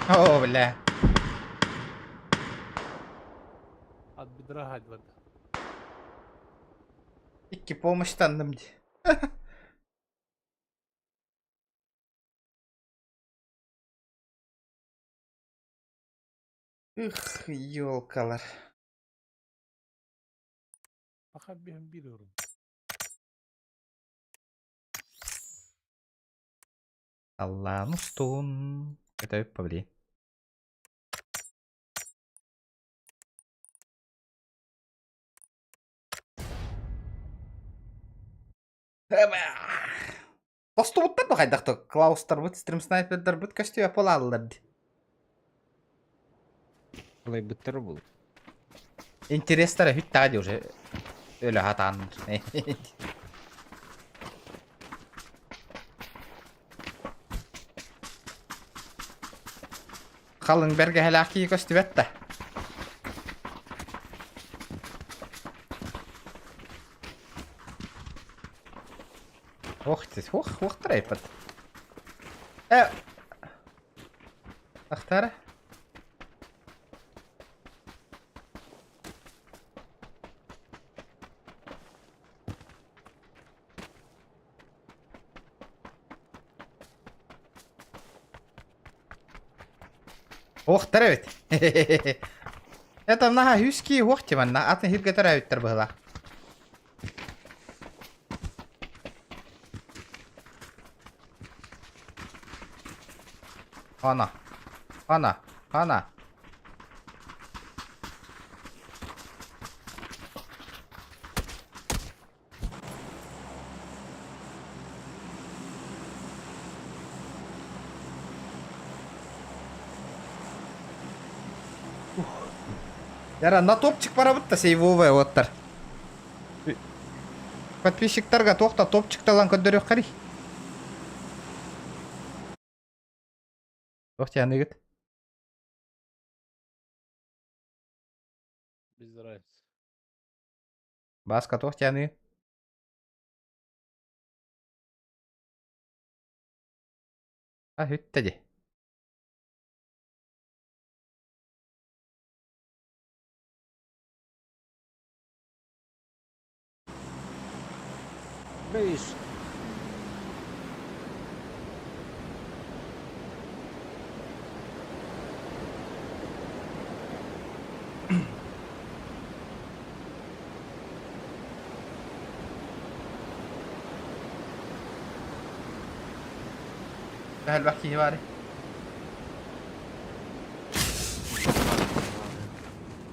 О, бля. От бедра барда. Икки помощьтанным дии. Ых, елкалар. Пока biliyorum. Аллаан устун. Это павли. Постубуттар да хайдах Клаустарбыт, стрим снайпердарбыт көстүө полааллар ди. Былайбыттар был. Интерестара хүт ди уже. Өлө хатаан. Халың бәргәһәләэх кии көстүбэт да. Ох ты, ох, ох, трайпад. Э. Ахтара. Ох, төрөбүт. Это наха хүски ох тиманна атын хирге төрөбүттер быһыла. Ана. Ана. Ана. Яра, на топчик барабыт сейвовая оттар. Подписчиктарга тоқта топчикталан көддөрүөх кари. Ох, тяныгыт. Без разницы. Баска тоқ тяны. А, хүттеди. Бейш. Элбэх киһи баар.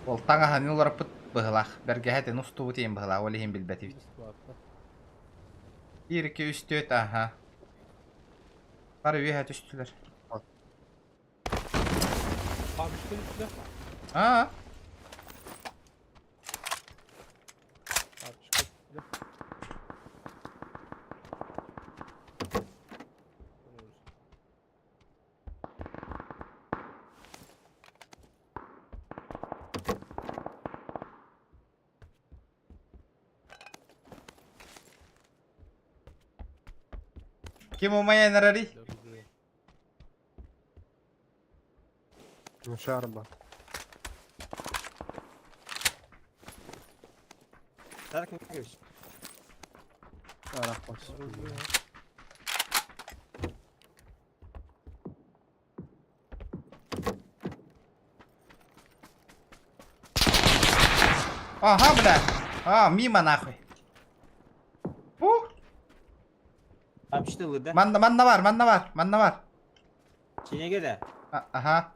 Ол таҥаһын уларыппыт быһылаах. Бэргэһэтин устубут иин быһылаах, ол иһин билбэтибит. Бесплатно. 1, 2, 3, 4, аха. Бары үөһэ түстүлэр. Пабышка üstüne. Аа, Пабышка üstüne. Ким умайан эрэрий? Ну, шарба. Так, Михайлович. Арахпас. Ага, бля. А, мимо нахуй. Ух. Апчты да? Манна, манна бар, манна бар, манна бар. Кинеге да. А, ага.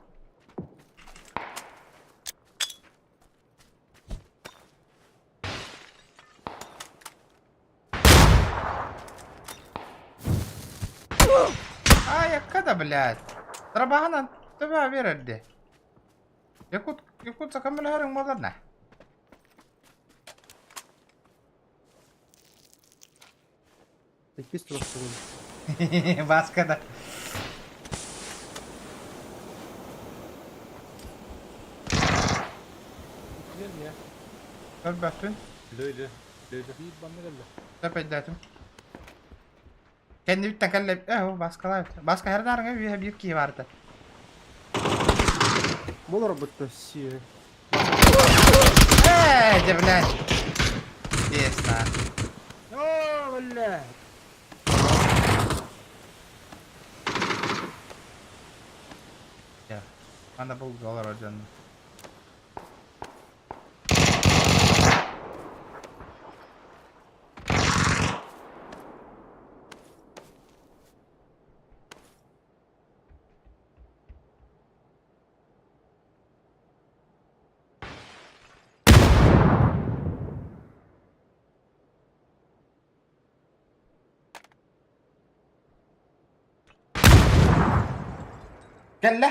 А, якка блядь. Трабаһынан төбө берерди. Якут, Якутса көмөлөһөрүҥ буолар на. Иккис туруктугун. Баска да. Көрбөппүн. Лөйлө. Лөйлө. Биир банна кэллэ. Сөп өйдөөтүм. Кэннибиттэн кэллэ э Баскалаабыт. Баска хердарыңа үөһэ биир киһи баарда. Болор бытта си. Ээ, дьэ блядь. Честно. О, бля. Анда бұл доллар дьон. Кэллэ.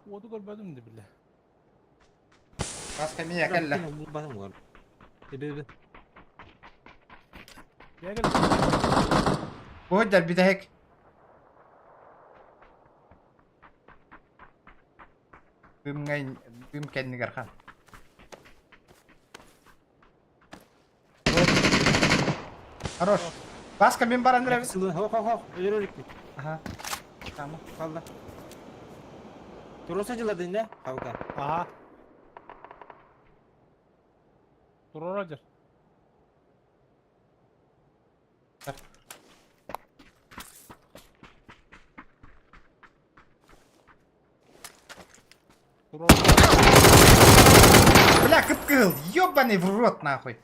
Уоту көрбөтүм да бile. Баска мия кэллэ. Басым бар. Эбе, Я кэллэ. Буһуйдар бүтэһик. Бүмҥэ бүм кэннигэр хан. Хорош. Баска мин баран эрэбин. Сылы, хо хо хо, өлөр өлүкпүт. Аха. Тамам. Қалды. Туруса жыладың да, Хавка. Ага. Турора дер. Турора. Бля, кып-кыһыл, ёбаный в рот нахуй.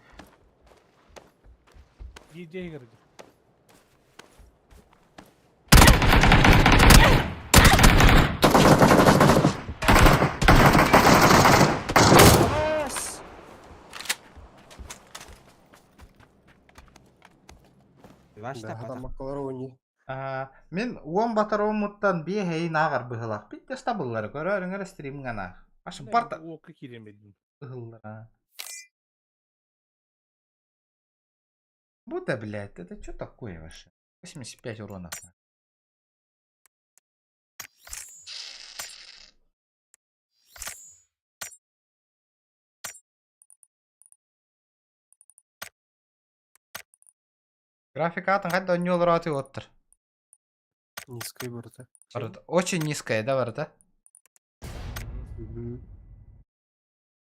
Дьиэ кирдэ. Бас! Ваш Да, та адам маккалар ойни. Мин уон батаромуттан биэһэйин ааҕар быһыылаах. Бүттэ стабыллары көрөөрүҥ эрэ стримҥа аах. Аш барта Уокка киирэн биэрдим. ыһыллара. Бу да, блядь, это что такое вообще? 85 урона. Графика атын хайда онньуолар аты оттор. Низкая барыта. Барыта. Очень низкая, да, барыта? Мгм.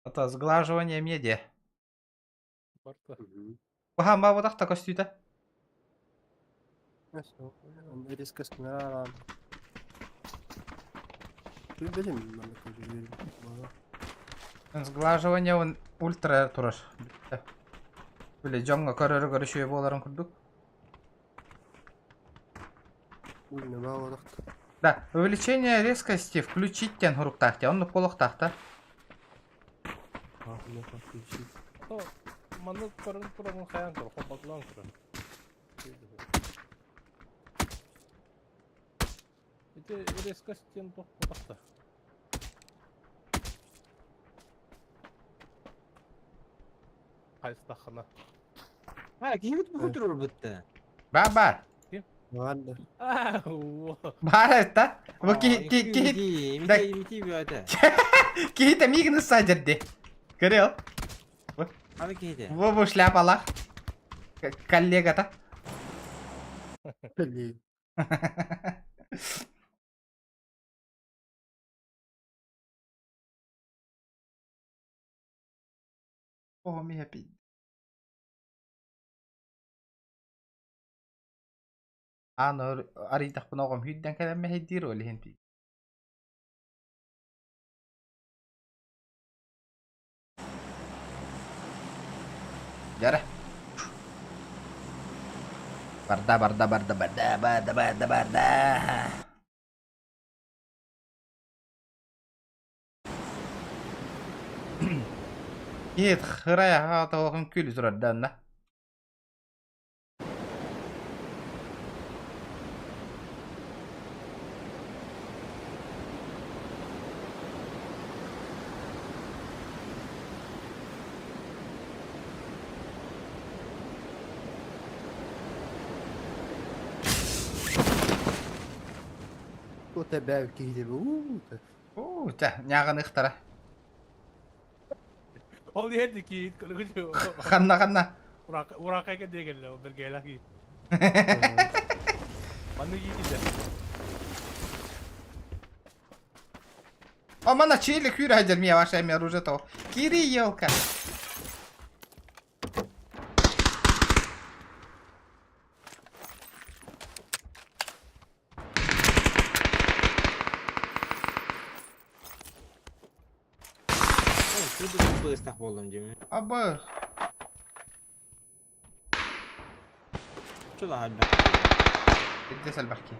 Это сглаживание медиа. Барта. Мгм. Баха бабадах көстүүтэ. Всё, резко скнара. Билим, манна көрүлүр. Сглаживание он ультра турар. Били дьоҥҥо көрөрү көрүшүө буоларын курдук. Уйна бааладахт. Да, увеличение резкости включить диэн хуруктаах дии. Оннук буолуохтаах да. Ахна включить. То манна көрөн туран хайан көр, хоппатлаан көрөн. Ити резкость диэн туох буолбатта. Хайыстаххына. Ha, киһи бут турur бутта. Бар бар. Ким? Баар да. А, во. Баар эбит да? Бу киһи киһи киһи Имити, Да. имити бөтө. киһитэ миигин ысса дьэрди. Көрүө. Аны киһите. Бу бу шляпалаах. Коллегата. Блин. О, меня пи. Аан арыйдахпына оҕом сүүрдэн кэлэн мэһэйдиир ол иһин пи. Дьэрэ. Барда, барда, барда, барда, барда, барда, барда. Киһи хырай аһа тоҕун күл турар да онно. Кто тебя киһи уу Уу, чэ, ньааҕыныахтара. Ол иһэр киит көрүгү. Ханна ханна? Уракайга диэгелле бергелах киит. Манны киит О, мана чили күр хадер мия ваша эми оружие того. Кири елка. Быстах болдум деми. Абы. Чула хадда. بدي بحكي.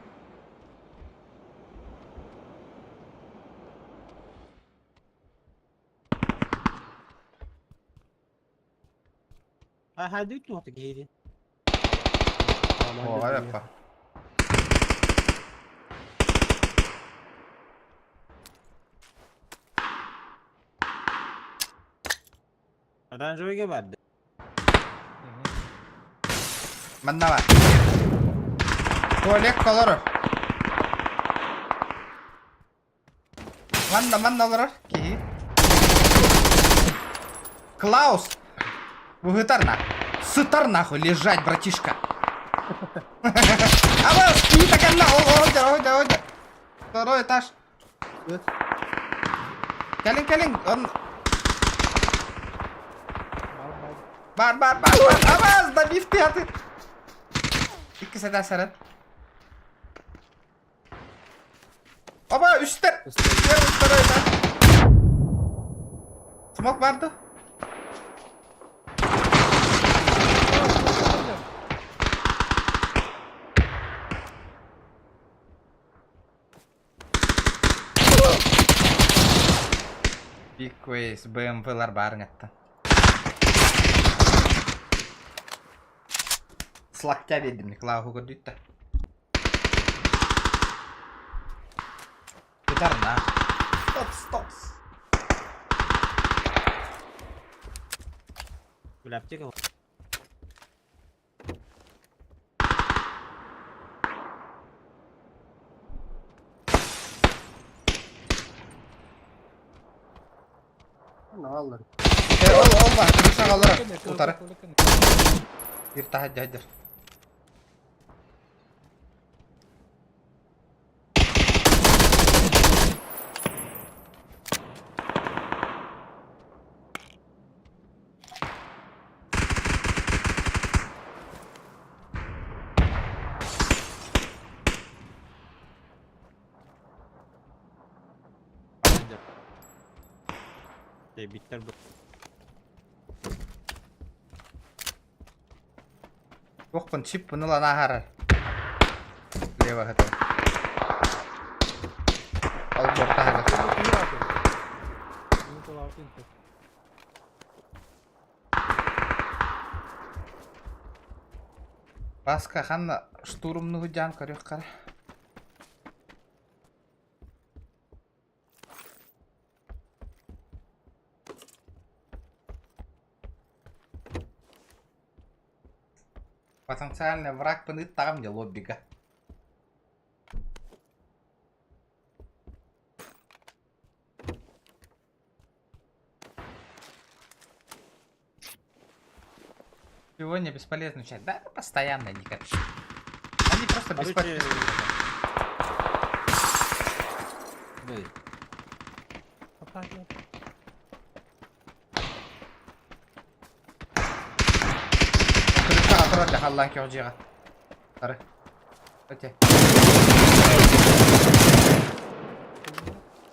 Хады туохта киһи. О, араппа. Оранжевыйга барды. Манна бар. Туалет колорор. Манна манна олорор киһи. Клаус! Быһытар на. Сытар нахуй, лежать, братишка. Абас, киһи таканна, о, о, о, о, Второй этаж. Свет. Кэлин, кэлин, он... Бар, бар, бар, бар. Абас, добив ты, а ты. Икки сәдә сәрәт. Оба, үстер. Первый, второй этаж. Смок барды. Big Ways, BMW-лар барын атта. Слактя бердим, Николай көрдүттэ. Кытарна. Стоп, стоп. Бля, аптека. Нааллар. Э, ол, ол бар, крыша қалыр. Утары. Bir daha hadi. Биттер бу. Охпын чип бұны лана харар. Лево хата. Ал борта хага. Баска ханна штурмну жан көрөх кара. Потенциальный враг пыныт там не лоббига. Сегодня бесполезный чат. Да, постоянно никак. Они просто Короче, бесполезны. Бэй, Күлүккэ атырар дьахаллаан көх дьиэҕэ. Тары. Өте.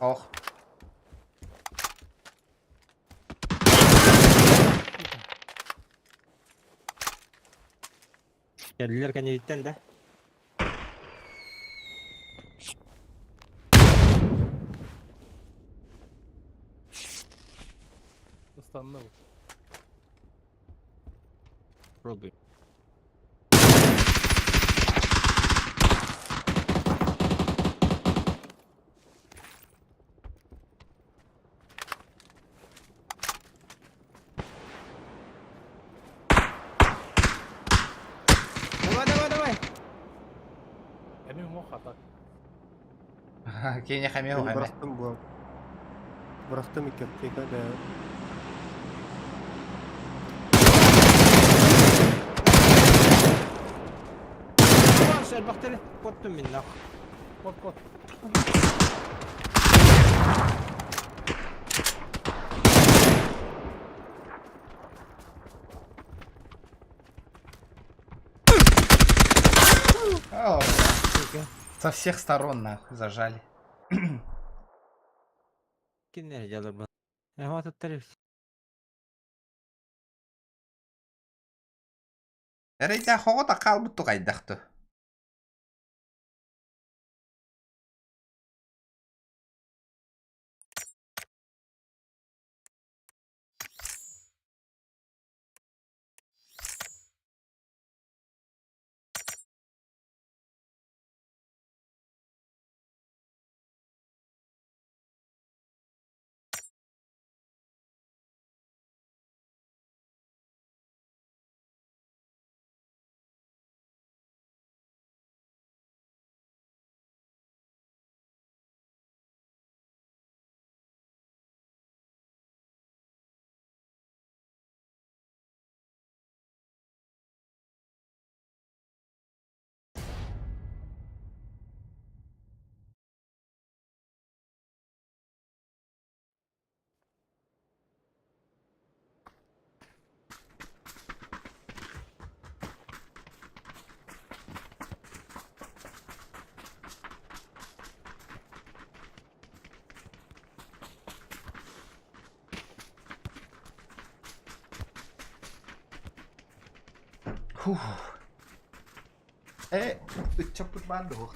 Ох. Кэллилэр кэнниттэн да. Ыстанна бу. Пробуй. Давай, давай, давай. Эми уҥуох хата. Киэни хамио Мин хаме. бырахтым бу. Бырахтым икки аптека да. Элбэхтэри куоттум мин нах. Кот кот. О, Со всех сторон нахуй зажали. Кинилэр дьалар Эһэ Эрэйдээх оҕо да хаалбыт тугайдах ту. Фух. Э, ыччаппыт баар дуо?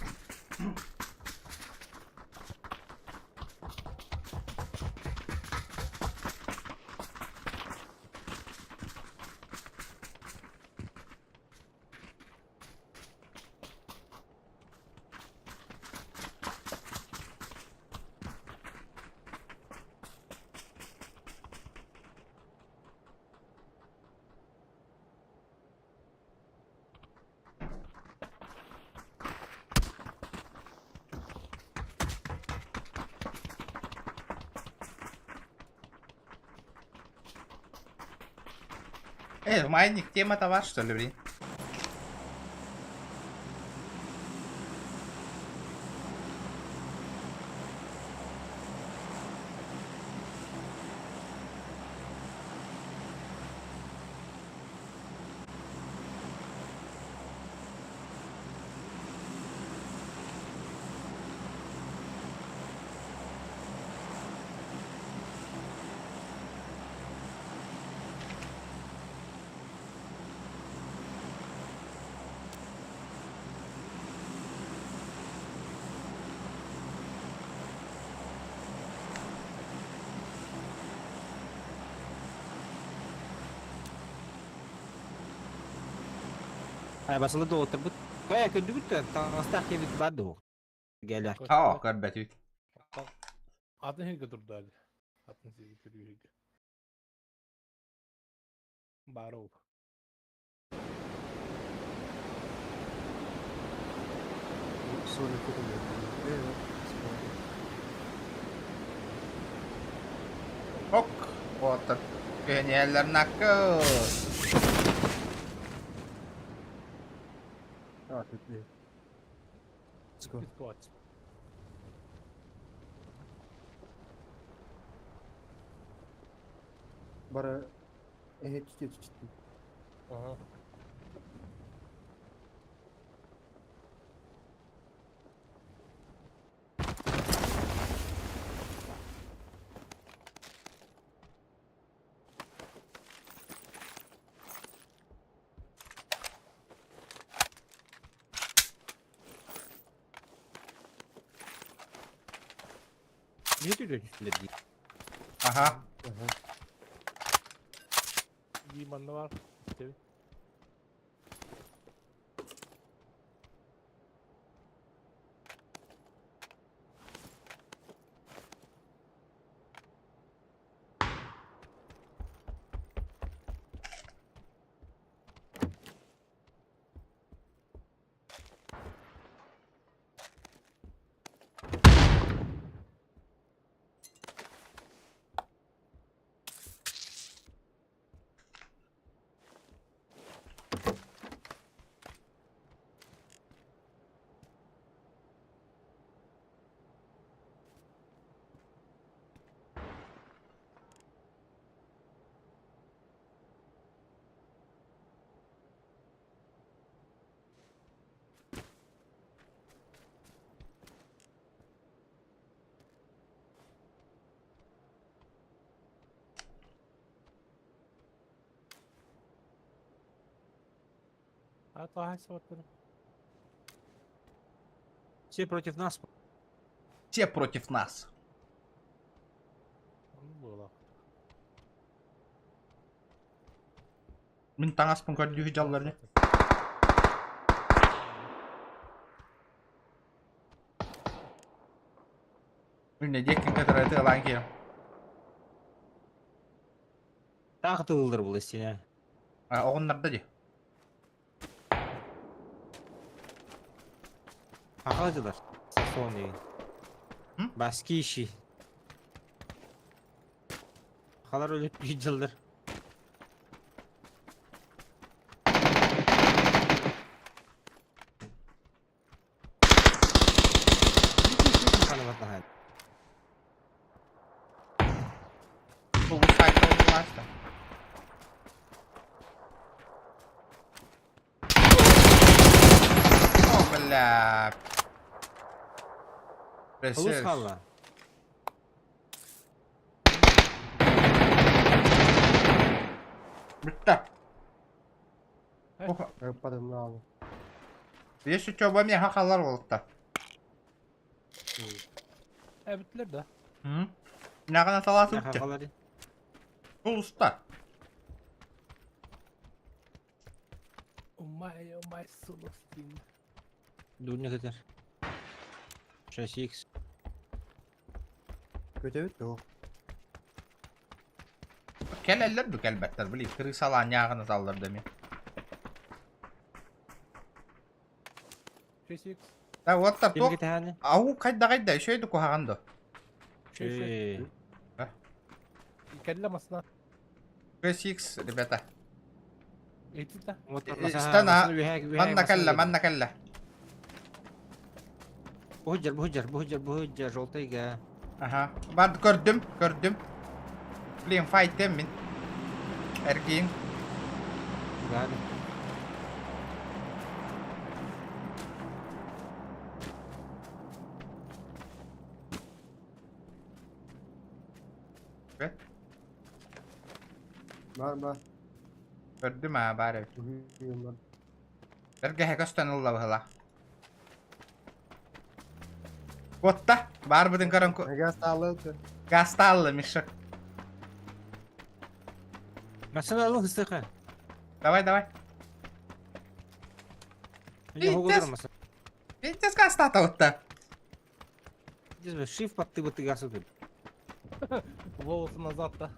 Э, майник, тема товар, что ли, блин? Ай басылы да отырбыт. Кая көрдүгүт да таҥастаах киһибит баар дуо? Гелер. Оо, көрбөтүт. Атын сиргэ турда Атын сиргэ көрүүгэ. Баар ол. Соня купил. Ок, вот. Гениаллар накы. А, тут не. Let's go. Ситуация. Бара эһэ түстүү. Ага. Не түлө түстүлэр дии. Аха. Аха. Дии манна бар. Истэбин. А то ай сабаттар. Все против нас. Все против нас. Ону было. Мин таҥаспын көрдүү дьаллар. Мин нэдиэккин кытары ытыалаан киирим. Таах тылылар бұл истине. А, оҕуннарда дии. Хахалдылар. Сасоны. М? Баски иши. Халар өлөт жылдар. Бу сайтта улаasta. О, бля. Улус Пресер. халла. Бүттэ. Ох, Падамнал. Если что, во мне хахалар болта. Э, бүттүлэр да. Нагана саласы бүттэ. Хахалар. Улуста. Умай, умай, сулустин. Дуня көтөр. 6x. Көтөбүт дуо? Кэлэллэр бу кэлбэттэр, били крысалаан ньааҕына саллар да ми. 6x. Да вот та Кимге туох таханы? ау кайда кайда еще куһаҕан до. Э. Кэллэ масна. 6x, ребята. Эти да. Стана, Манна кэллэ, манна кэллэ. Бухуджар, бухуджар, бухуджар, бухуджар, желтыйга. Аха. Бар көрдүм, көрдүм. Блин, файтем мин. Эргин. Гады. Бет. Бар бар. Көрдүм аа бар эбит. Бар. Эргэһэ көстөн ылла быһыла. Отта, бар бытын көрөн Газ таалыты. гасталлы мешок. Масана алың хыстыка. Давай, давай. Я Пиздец. масана. Пиздец гастата отта. Здесь шиф подты быты гасы тут. Волосы назад да.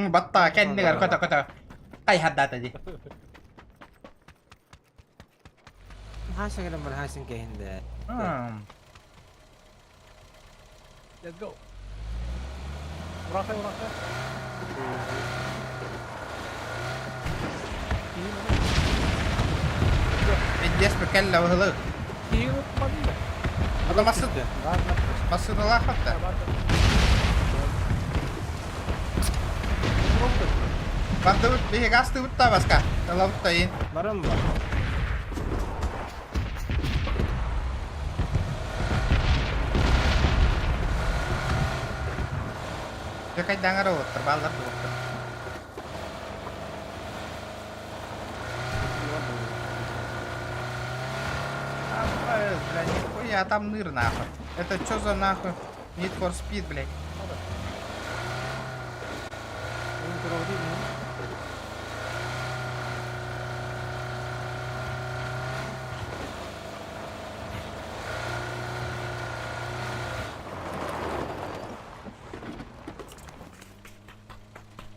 Батта кэннигэр көтө көтө. Тай хаддата ди. Хасан гэрэн бар хасан кэхинде. Let's go. Урахай, урахай. Пиздец кэллэ быһылы. Киһи ыппадый да. Ата массыына массыыналаах хатта. Бардыбыт биһиги астыбыт да баска. Талабыт да иин. Баран бар. Дьэ кайдаҥар олоттор бааллар дуоттар. Бля, нихуя там ныр нахуй. Это что за нахуй? Need for Speed, блядь.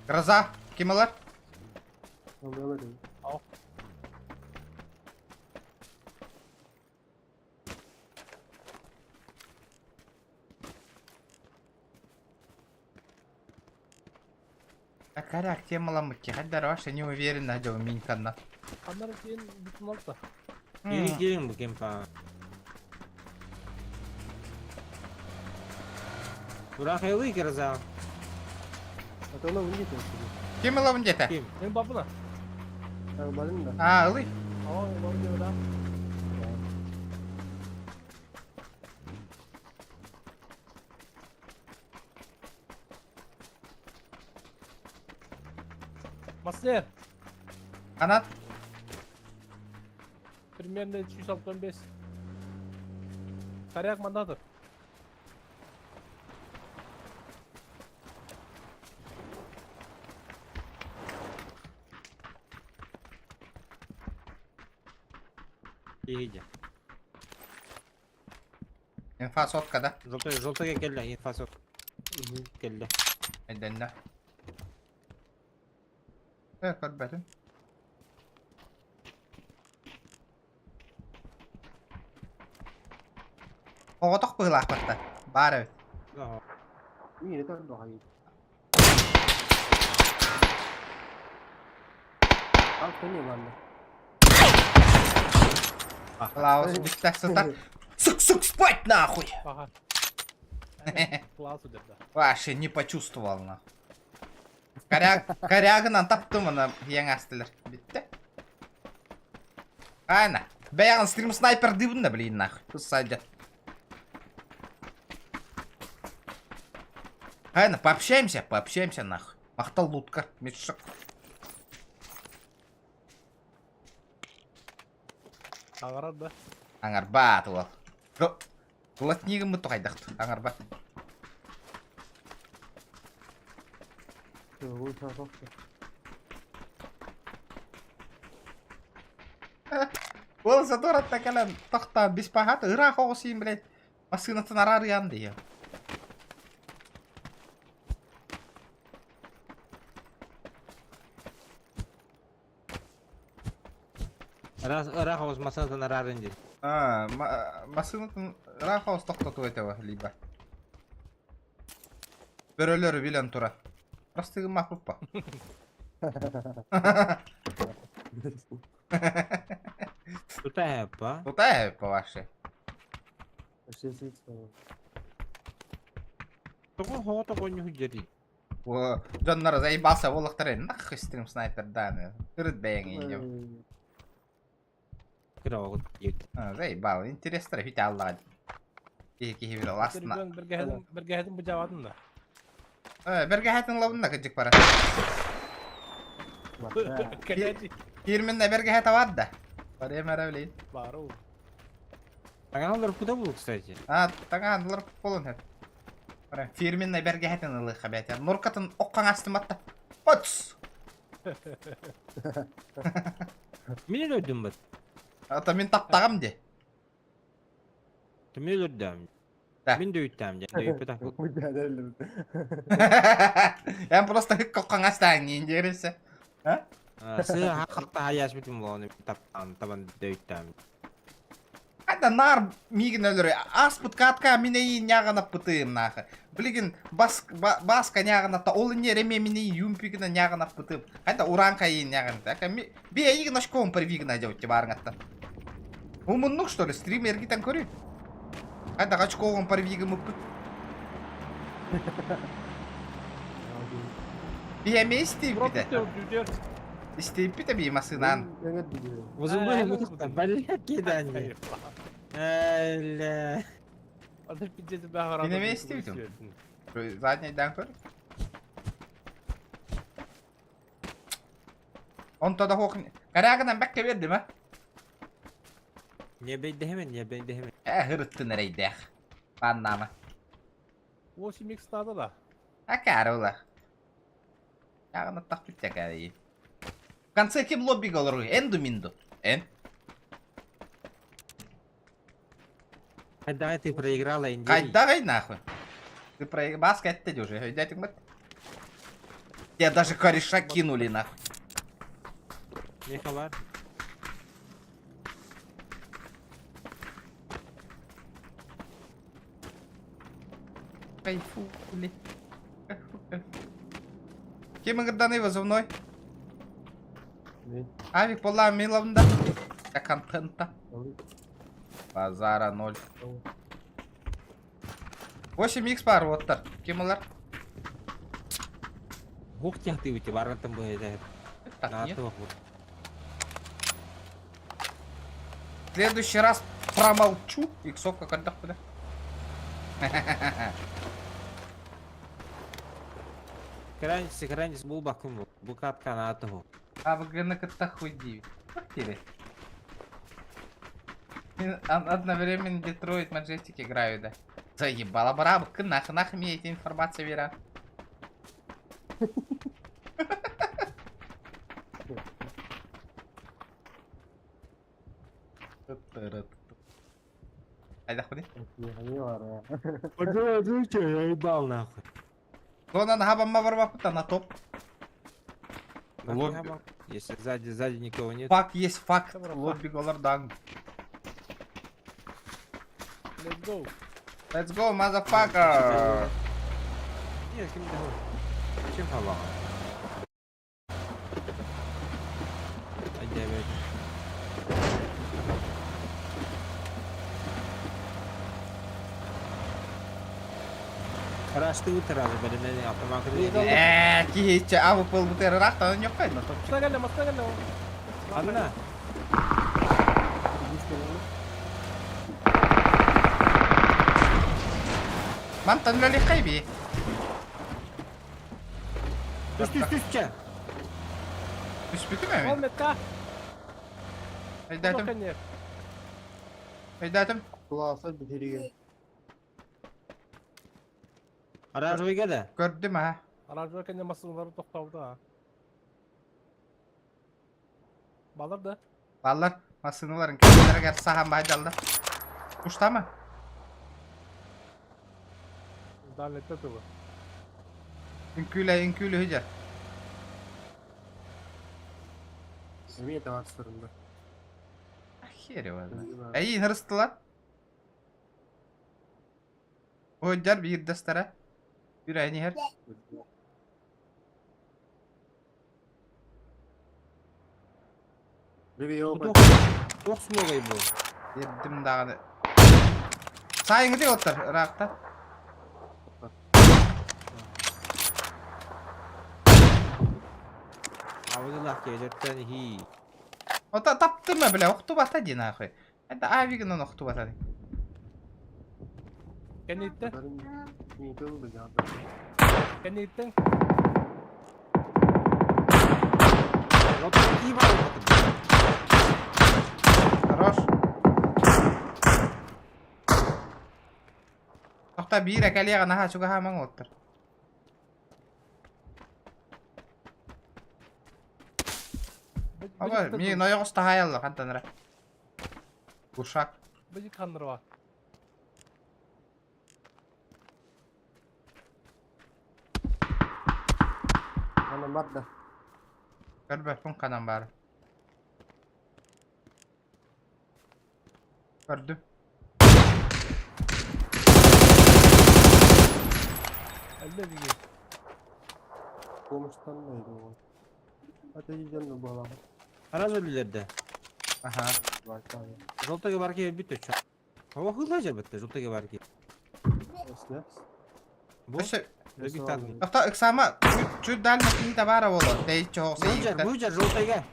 Гроза, ким ылар? Коряк темаламмыт хайдар вообще не уверен дьол миньканна. Аннары сен бүтүн алта. Киирин киирин бу кемпа. Ура хайлы гроза. Ким ылабын диэтэ? Ким? Мен бабына. А, ылый. Aa, var diyor da. Master, Канат. примерно 365. Коряк мандатор. Киһи Инфа сотка да. Желтой, желтойга кэллэ, инфа сот. Кэллэ. Өйдөннө. Э, көрбөтүм. Оҕотох быһыылаахпатта. Баар эбит. Клаус бүттэ сытар. Сук, сук, спать нахуй! Ага. Класс удерда. Вообще не почувствовал нахуй. Коряг, корягынан таптым аны ең астылар. Битте. Айна. Бәяғын стрим снайпер дыбын да блин нахуй. Садят. Айна, пообщаемся, пообщаемся нахуй. Махтал лутка, мешок. Аңарар да. Аңарбат ол. Глотнигім бұтты қайдақты. Аңарбат. Ол задоратта кэлэн тохтоон биспаһат ыраах оҕус иин блядь массыынатын араарыйан дии. Ыраах оҕус массыынатын араарын диир. А, массыынатын ыраах оҕус тохтотуо этэ либо. Бөрөлөрү билэн турар. Растыгыммаппыппа. Тута эппа. Тута эппа вообще. Тоҕо хоҕо тоҕонньуһу дьэрий. О, дьоннор заебался буоллахтара нахуй стрим снайпердааны. Тырыт бэйэҥ инньэ. Кыра оҕут диэбит. Заебал, интересно бүтэ аллаҕа. Киһи киһи бир ласна. Бэргэһэтин бэргэһэтин быдьаабатын да. Э, бэргэһэтин лабынна кыдьык бара. Кэлээчи. Фирменнэ бэргэһэтэ бар да. Барыам эрэ билигин. Баар ол. Таҥаһалар куда был, кстати? А, таҥаһалар буолун сөп. Баран фирменнэ бэргэһэтин ылыахха бэйэтэ. Нуркатын оккаҥ астыматта. Отс! Мин өлөрдүм бат. Ата мин таптаҕым дии. Мин өлөрдөм. Да. Мин дөйүттээм дьэ. Дөйүппэтэх. Я просто хыккоккаҥ астааҥ диэриссэ. Сыа хахта хаясбытым буолан таптаан табан дөйүттээм. Хайда наар миигин өлөрө. Ааспыт катка мин эйиин ньааҕынаппытым нааха. Билигин бас баска ньааҕынатта ол инне эмиэ мин эйиин юмпигина ньааҕынаппытым. Хайда ураанка эйиин ньааҕынатта. Би эйиигин очком привигна дьэбитти баарыҥаттан. Умуннук что ли? Стрим эргитэн көрүй. Хайдах очковым парвигымыппыт. Биһи эмиэ истииппитэ. Истииппитэ бии масынаан. Вызывай блядь, кидание. Бля. Мин эмиэ истибитим. Заднийдан көр. Онто да хуох... Карагынан бэккэ биэрдим а? Не бэйдэһэмэн, не бэйдэһэмэн. Э, ырыттын эрэйдээх. Паннама. 8 икс надо да. Акаары ула. Ягын аттах бүттэ В конце ким лоббига олоруй? Энду минду. Эн. Хайдаҕай ты проиграла Индии. Хайдаҕай нахуй. Ты про баска этте уже. Өйдәтиң бит. Тебя даже кореша кинули нахуй. Меха бар. Кайфули. Ким ыҥырданый вызывной? Авик буолла Миловында. Контента. Базара 0. 8 х бар оттар. Ким олар? Ух ты выйти, барантан быһыйда. Так, нет. В следующий раз промолчу. Иксовка когда куда? Кранис, кранис был бакум. Букат канату. А вы кытта хуй девять. Как тебе? Одновременно Детройт Маджестик играю, да. Заебала барабка, нах нах мне эти информация вера. Айда худи. Я ебал нахуй. Зона хабамма барбапыта на топ. Лобби. Если сзади, сзади никого нет. Факт есть факт. Лобби голардан. Let's go. Let's go, motherfucker. Нет, ким Чем хабама? Айда, Карашты утырады, бәлемнән автомат. Э, киһиче абы пыл бутер рахта ньоккай на топ. Масына кэллэ, масына кэллэ. Анна. Мантан үлэлиэххэй би. Түс, түс, түс, чэ. Түспүтүм Ол эми. метка. Өйдәтим, өйдәтим. Класса биһиригэ. Оранжевый да? Көрдүм а. Оранжевый кэннэ масыналары тохтообута. Балар да. Баллар масыналарын кемелерге сахан байдалды. Уштама? Далетте тылы. Үҥкүүлэ үҥкүүлэ үһү Эмиэ табарсырында. Хер его знает. Эй, хырыстылар. Ойдар биирдэстэрэ. Bir айни хер. Биби опа. Туох смогай бу. Бердим даҕаны. Сайыҥҥы оттар ыраахта. Абыдылах кежеттен хи. Ота таптыма бля, охтубата ди нахуй. Это авигынан охтубата. Кэнниттэн. Кэнниттэн. Хорош. Тохта биир экэлиэҕэ наһаа чугаһаамаҥ оттар. Аба, мин ойоҕос таһаайалла хантан Куршак. Быжы ханнырва. Ана барда. Көрбөппүн ханан баар. Көрдүм. Әллә диге. Помощтан да ол. Ата жан буола. Оранжевый да. Аха. Желтый барки өлбүт өчө. Хава хылла жабытты, желтый барки. Бу Өссө өлбүт татын. Авто ыксама чуть дальше киһи табара боло. Тей чоҕ Бу жар, бу жар желтыйга.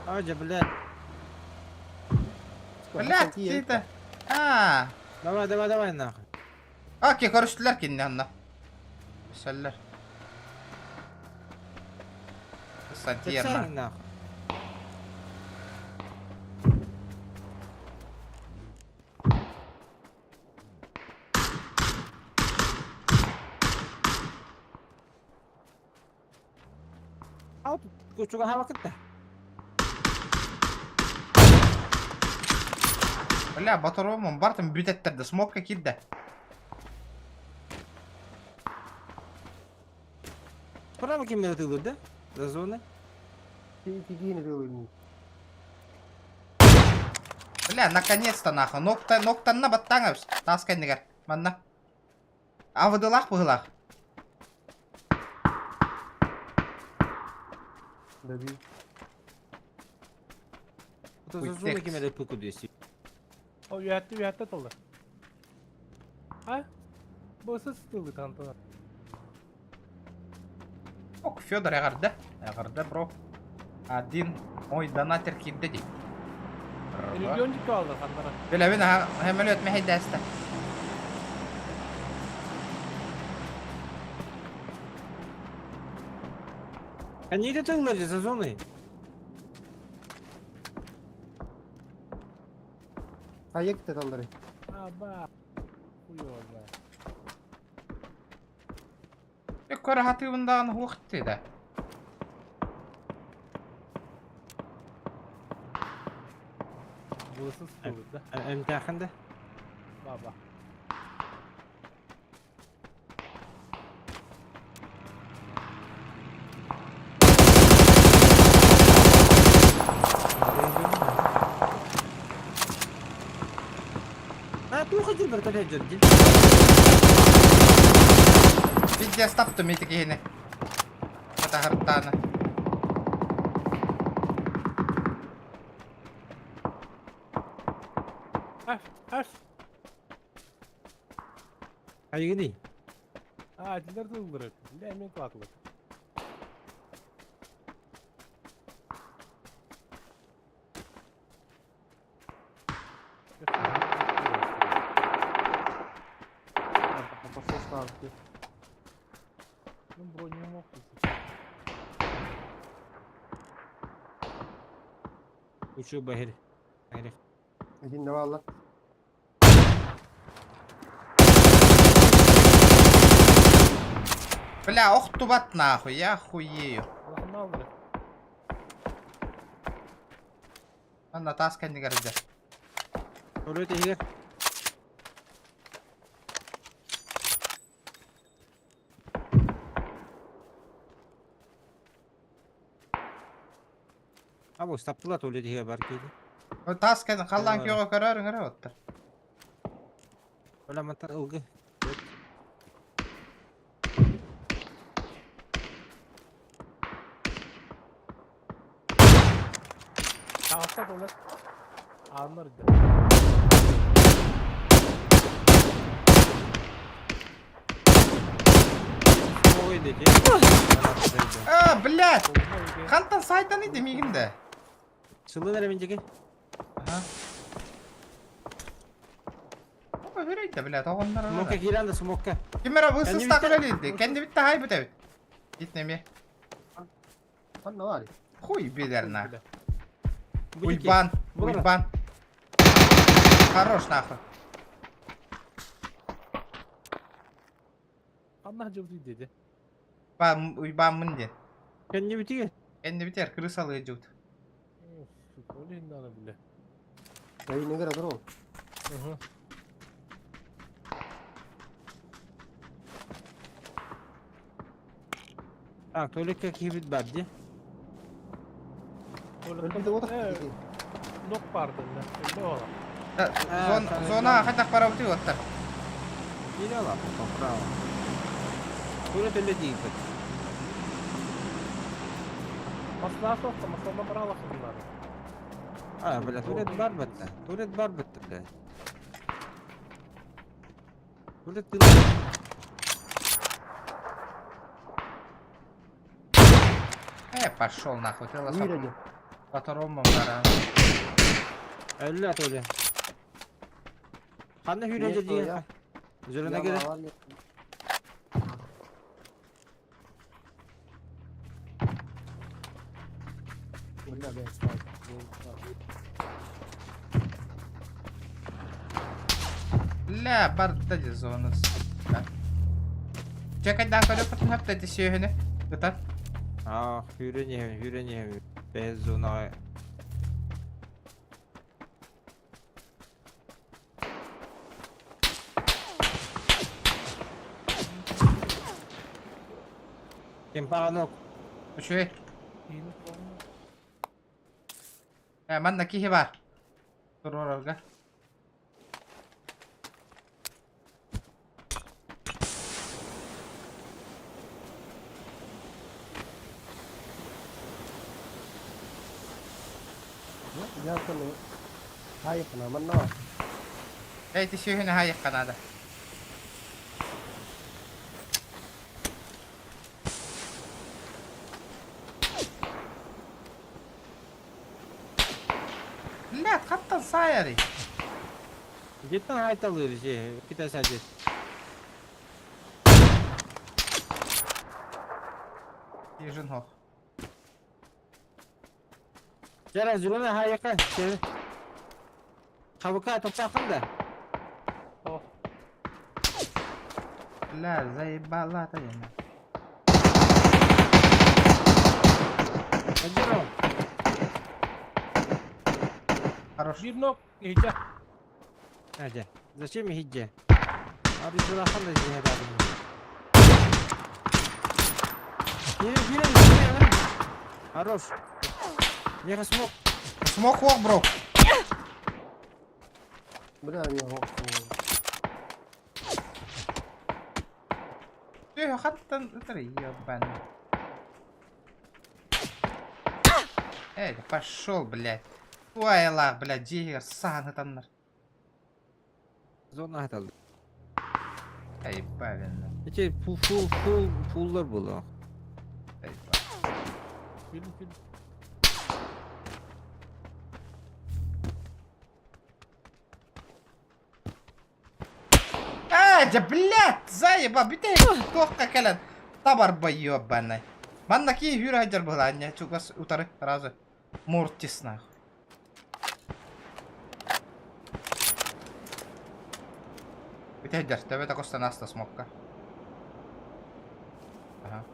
Ажа, блядь. Блядь, это. А. Давай, давай, давай нахуй. Окей, көрүстүлэр кинини онно. Көрсөллөр. Сантьерна. Нахуй. Кучуга хабакытта. Бля, батаромун бартым бүтэттерде смокка кирде. Справа ким тылыр да? За зоной. Бля, наконец-то нахуй. Нокта, ноктанна баттаңабыз. Тас кэннигэр. Манна. Авыдылах быһылах. Добил. Это за зоной ким это пыку 200. О, үһәтте үһәтте тылды. А? Бу сыз тылды тантана. Ок, Федор эҕэрдэ. Эҕэрдэ, бро. Один мой донатер киирдэ дии. Миллиончик алды хантана. Билэбин, самолет мэһэйдээстэ. Они это тыллар за зоной. Хайа китаталлары. Аба. Хуй знает. Көрө хатыыбындаҕын хуохты да. Бу сыз тылды да. Эмтяхында. Баба. А, ту хотел вертолет жер. Пиздец таптым ити киһини. Атаһыртааны. Аш, аш. Айгыны. А, тилер тылдырып. Бля, мен кватлы. Пошел ставки. Ну, броню мог. Учу бахир. Ахир. Один давал. Бля, ох тубат нахуй, я хуею. Аллахын алды. Анна тас кэннигэр дьэ. Туалет ихер. А бу стаптыла туалет ихер бар кейди. Тас кэнни халлаан күөҕэ көрөр ыҥыра оттар. Ола мантар ылгы. Тағыста толы. Аннар да. Ой деди. А, блядь! Хантан сайтан иди мигинде. Сылын эременжеге. Ага. Опа, хүрейді, блядь, оғындар. Смокка киранда смокка. Кимера бұл Кәнді сыз бітті. тақыр Кәнді бітті хай бітәбіт. Итнеме. Ханна бар. Хуй билер на. Бу Уйбан, Булар. уйбан. Хорош нахуй. Анна жыл dedi. Ба, уйбан мын де. Кәнді бітіге. Кәнді бітер, крысалы жут. Сука, олин надо, бля. Ай, не гра дро. Угу. Так, туалетке кибит бар ди. Өлбүтэ отах. Нок бардынна. Элбэ ола. Зона хайдах барабытый уоттар? Киирэ алаппа, поправо. Тура төлө дииппит. Маслаа соқта, маслана баралах bunlar. А, бля, турет бар бітті. Турет бар бітті, бля. Турет тыл. Пошел нахуй, ты Үүрэн. Патрон баран. Әллә толя. Ханна хүрэ дии. Зелена келе. Бля, барда ди зона. Чекай да көрө пытын хапта ди сүйөһүнү. Ытар. А, хүрэ не, хүрэ не. Без зона. Кем паганок. Үчүгэй. Манна киһи бар. Туророрга. Эти сүйөһүнү хайыкка надо. Блядь, хаттан саяри. Где-то айталыр же, кита садит. Ежин хох. Жара зелена хайка. Хабыка тоқтақын да. О, Бля, заебала та я. Ажыро. Хорош. Bir nok iyice. Hadi. Зачем хиджи? Abi зелахан да же бардым. Кире, кире, кире. Хорош. Меха смок. Смок хох, бро. Бля, не хох. Ты хаттан ытар ебаный. Эй, да пошел, блядь. Ой, лах, блядь, дигер, сан таннар. Зона аталды. Эй, правильно. Эти фул фул фул фуллар было. Эй, Bir bir. А, да, блядь, заеба, бите, тоққа кэлэн. Табар бай ебаный. Манна ки хүрэ хаджар была, не чугас утары сразу. Мортис нахуй. Бите хаджар, тебе такой наста смокка. Ага.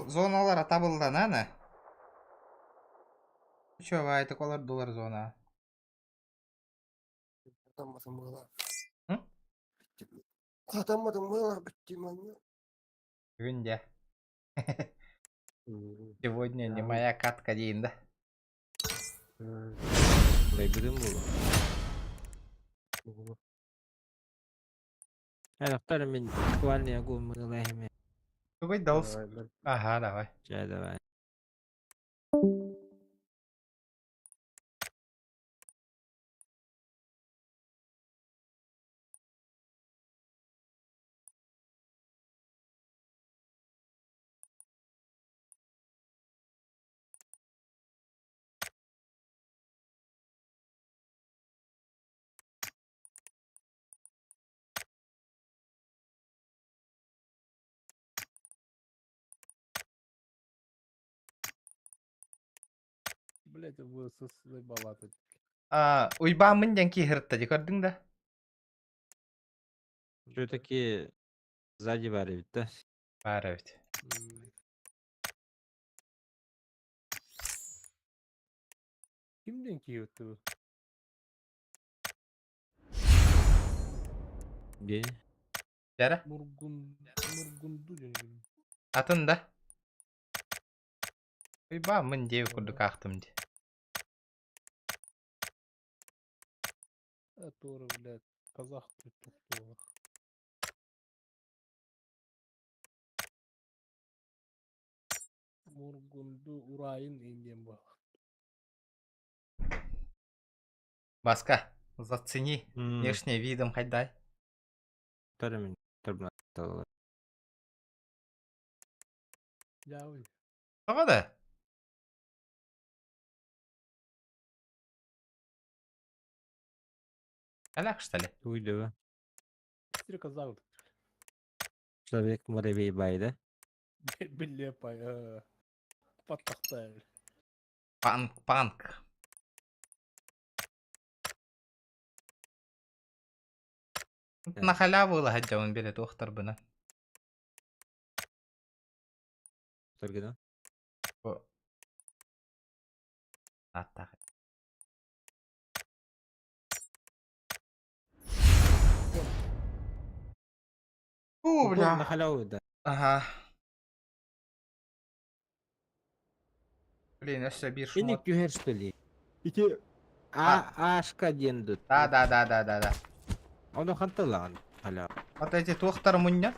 Зоналар табылдан, аны? Чё, вай, таколар доллар зона. Хатамматым была. М? Хатамматым была, бітті. Бүгінде. Сегодня не моя катка дейін да. Лайбыдым было. Аяқтар мен буквально огонь мылайми. Какой дался? Ага, давай. Чай давай. Блять, вы заебала тут. А, уйбаамын ден киһиртта ди көрдүң да? Все-таки сзади бар ведь, да? Баар эбит. Кимден киһи бу? Дьэ. Дьэрэ. Мургун Мургунду диэн. Атын да. Уйбаа мын диэбит курдук аахтым дии. Который, блядь, казах туттуга. Мургунду Урайын индиэн буолла. Баска, зацени внешний видом хайдай. Термин термин. Дьаабый. Тоҕо да? Аляк, что ли? Уйдуга. Стрекоза. Человек муравей бай, да? Билепай. Паттахтай. Панк, панк. На халяву ылаһа биле туохтарбына. Торгина. Аттах. Фу, бля. На халяву, да. Ага. Блин, өссө биир Или шмот. түһэр что ли? Ити А Ашка диэн тут. Да, да, да, да, да, да. Ону ханталаан халява. Вот эти туохтар мунньа.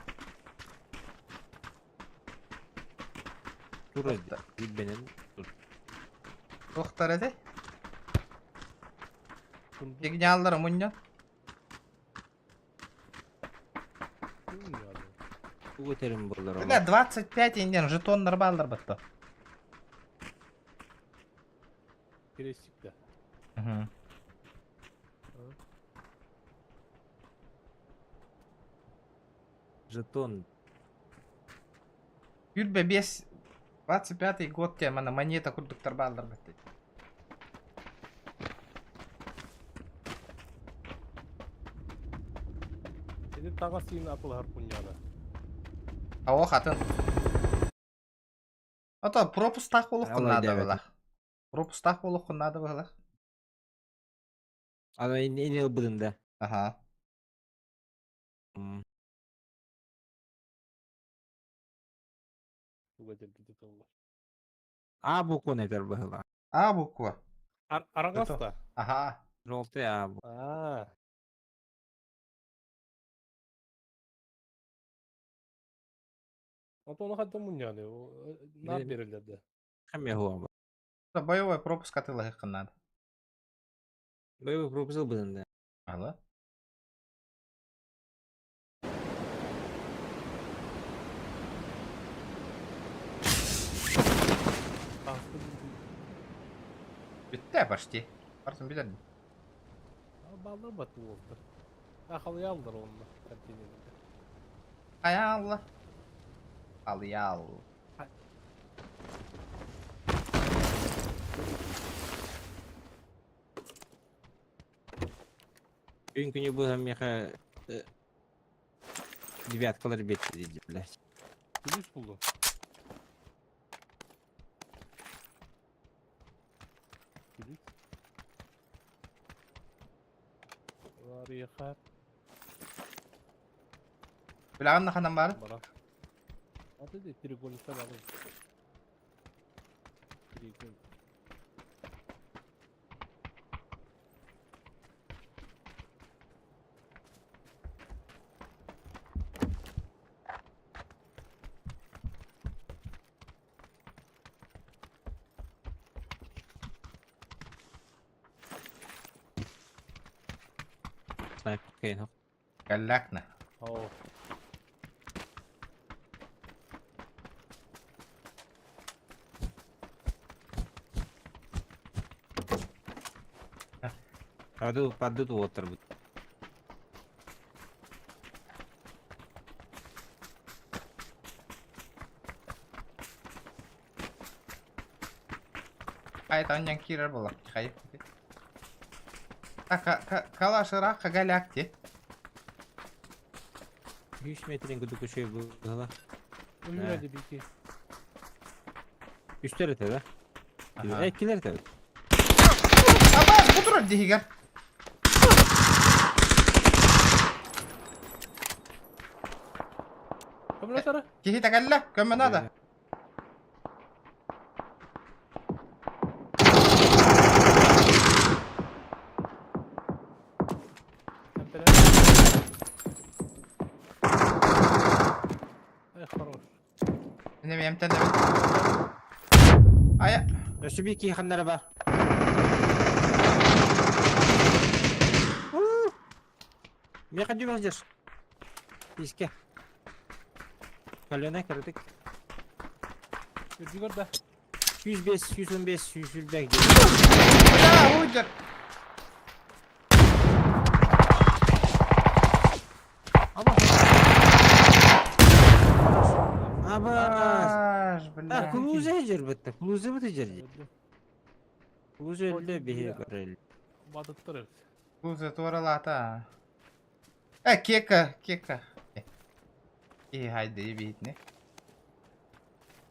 Тура бенен Туохтар эти? Фигняллар мунньа. тугу терим болар. Бля, 25 индиан жетоннар баллар батта. Крестик да. Угу. Жетон. Юрбе бес 25 год те мана монета курдуктар баллар батта. Ити таҕас сиин атылаһар кунньаана. А хатын. Ото пропустах болуққун Алай надо дәбәт. было. Пропустах болуққун надо было. Ана ин ылбыдын да. Ага. Туга дэрбити тыллар. А букваны этер быһыла. А буква. Араҕас да? Ага. Желтый А. бу- Аа. Ото ону хатта мунньааны. Наар Билим. береллер да. Хаме хуа. Боевой пропуск атылахыққын надо. Боевой пропуск ылбыдын да. Ала. Ааспыт Бітті почти. Бартын билер. Баллар батты уолтар. Ахалыялдар онно контейнерде. Аял. Алиял. Күн күнү бу меха девяткалар бетти диди, блядь. Күлүс булду. Күлүс. Арыйха Билағын ханан бар. бара. Аты де треугольникта бар. Треугольник. Снайпер кейн. Галлакна. Оо. Паду паду уоттар бут. Ай, танян кирер була. Хай. А, калашыра кагалякти. 3 метрин күдү көчөй быһыла. Uyuyor бики. Үстэр этэ да? Аха. Эккилер этэ. Абас, бу турар диһигэр. Көмөлөс Киһи тэкэллэ, көмө надо. Эх, хорош. Мин эмтэн эбит. Ая. Өссө биир киһи ханнара бар. Меха дюмаздер. Иске. Көлөнө кырдык. Үрдүгөр да. 105, 115, 125 Да, уйдер. Аба. Абас. Аж, А, бля. клуза жер бітті. Клуза бітті жер. Клуза өлді бейе көрел. Бадыттыр эбит. Клуза туоралаата. Э, кека, кека. И хайды битне.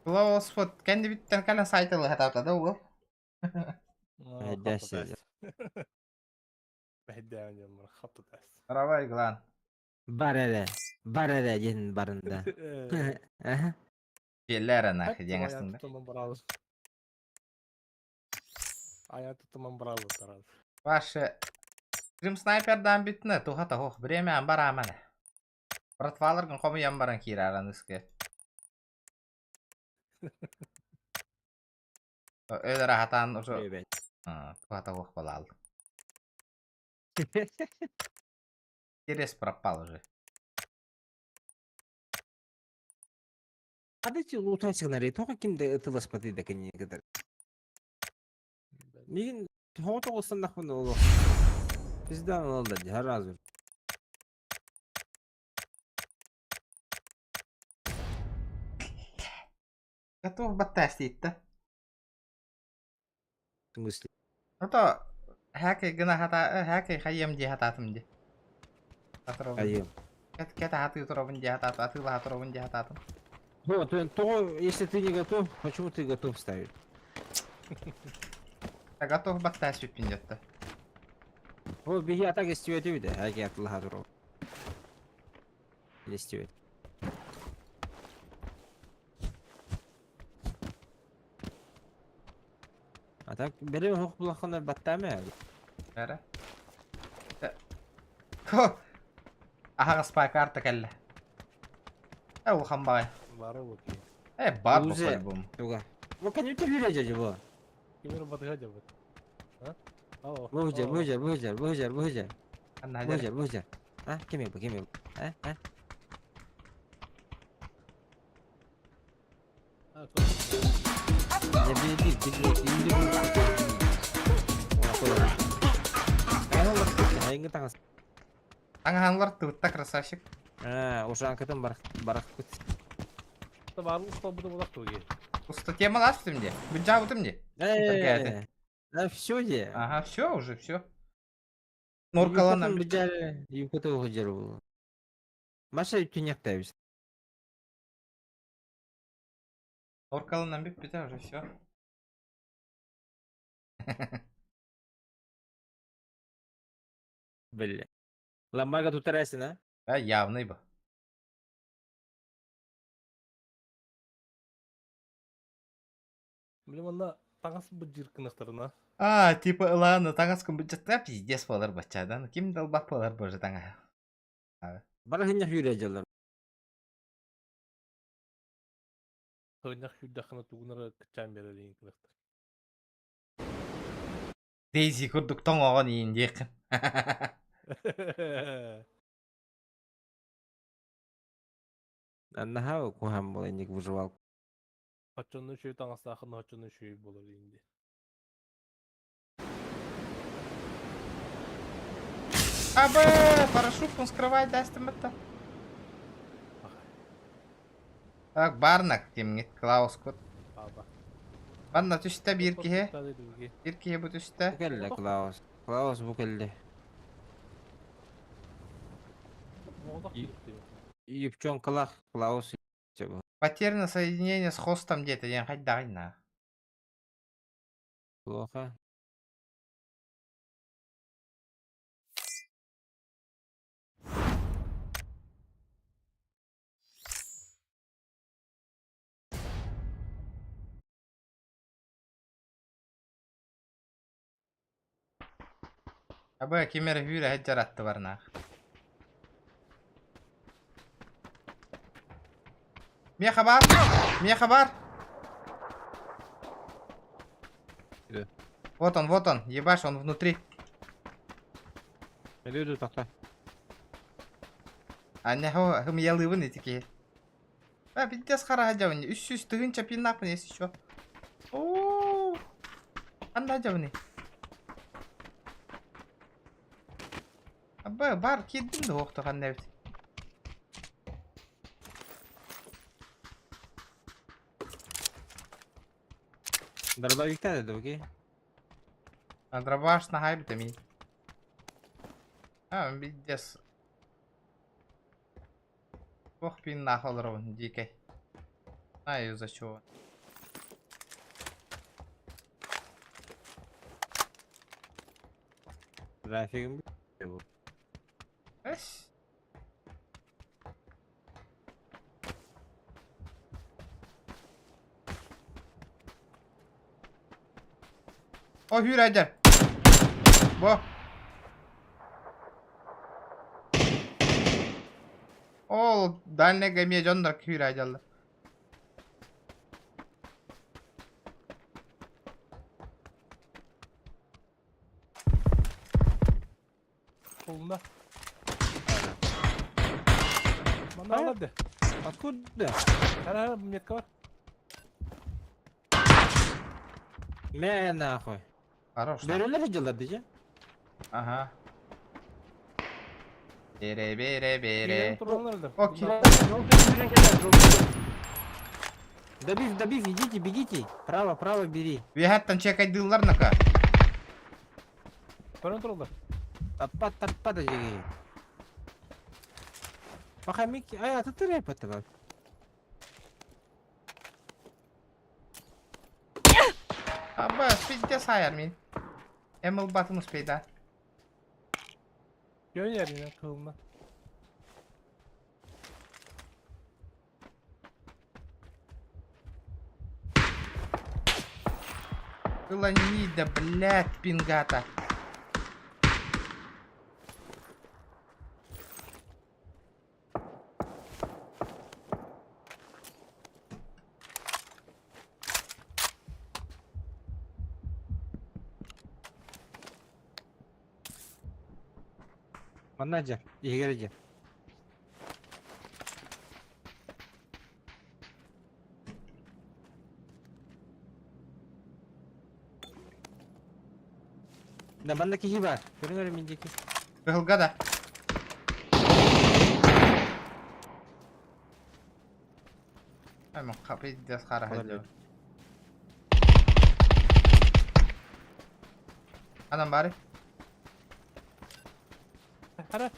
Клаус вот кэнди биттен кэлэн сайтылы хатаата угул. Дәсі. Бэйдээн дьон хатты тэс. Равай глан. Бар әлі. Бар әлі ден барында. Аха. Келлер нах диэн астында. Тутуман баралы. Ая тутуман баралы тарал. Ваше Стрим снайпердан битне туха тохох время амбар амана. Братвалар гын кому ямбаран кираран иске. Өлөр хатан уже Ребят. туха тохох балал. Интерес пропал уже. Адыч лутачыгнары тоға кимде ытыласпаты да кенне кадar. Мигин тоға тоғыстан оло. Bizden oldu her razı. Готов баттаститта. В смысле? Ото хәкей гына хата хәкей хайым ди хататым ди. Атырабын. Айым. Кет кет хаты туробын ди хатат атыла хатырабын ди хататым. Вот, то, если ты не готов, почему ты готов ставить? Готов баттас биппин детті. Вот беги атак истебет эбит, хәки атылаха туру. Истебет. А так, берем хук булахына баттаме. Бәрі. Ко. Аха спай карта кәлле. Э улхан бай. Бары вот. Э бар бу Узе. по-любому. Туга. Бу канюта бирәҗә бу. Кемер батыга жабыт. А? Ау. Бу җер, бу җер, бу җер, бу җер, бу җер. Анна Бу хәҗәр. җер, бу җер. А, кем бу, кем бу? А, а? Не би би би би би. Айыңы таңас. Аңханлар тыбытта красавчик. А, ошанкытын бар барак кут. Бары устал буду булак туги. Уста тема ластым де. Бюджа бутым де. Э, да все де. Ага, все уже, все. Норкалана. Бюджар, юкоты хожар бу. Маша түнәктәбез. Норкалана бип бите уже все. Билле. Ламбага тутарасың, а? Да, явный бы. Билем онна таңас бу жиркыныктарына. А, типа, ладно, таңас кім бюджетта пиздец болар бачадан. Ким долбак болар боже таңа. Бара хиннә хүрәҗәләр. Хыннах хүддахына тугунара кычан берелин кыныктар. Дейзи курдук тоң оған иін дейқін. Аннаха кухам була ник выживал. Хачонну шүй таңастахын хачонну шүй болар инди. Абы, парашют он скрывает дастым это. Так, барнак темгет Клаус кут. Аба. Банна түстә бир киһи, бир киһи бу түстә. Бу кэллэ Клаус. Клаус бу кэллэ. Юпчон кылах Клаус. Потеряно соединение с хостом диэтэ диэн хайдаҕый наа? Плохо. Аба ким эрэ хүүрэ сылдьар аттыбар наах. Миэхэ баар! Миэхэ баар! Да. Вот он, ебашь, он внутри. Иду, иду, тоқта. Аня, хымыялыыбын ити киһи. А, пиздец хараһа дьабыни. Үс сүүс тыһыынча пиннаахпын если чё. Оо. Ханна дьабыни? Абба, бар киирдим да уохта ханна эбит. Дробовиктар да, окей? А дробаш наһаа эбит эмиэ. А, пиздец. Ох, пиннаах олоробун, дикэй. Знаю из-за чего. Графигым бу. Эс. О, hűregyel! Бо! Ол дальнайга эмиэ дьоннор күүрээдьэллэр. Kolunda. Bana al hadi. Откуда? Her her метка бар. Мэ нахуй. Хорош. Бөрөлөр дьыллар дии. Ага. Бере бере бере. Окей. Добив, добив, идите, бегите. Право, право бери. Үөһэттэн чекайдыыллар нака. Көрөн тураллар. Таппат, таппат дии. Пока Микки, ай, а ты рэп Аба, пиздец айар мин. Эмил батын успей да. Yön yer yine kılına. Клонида, блядь, пингата. Манна дьэ, иһигэр дьэ. Да манна киһи баар. Көрүҥ эрэ мин диэки. Кыһылга да. Аймакка пиздец хараһа. Анан баары. Хара.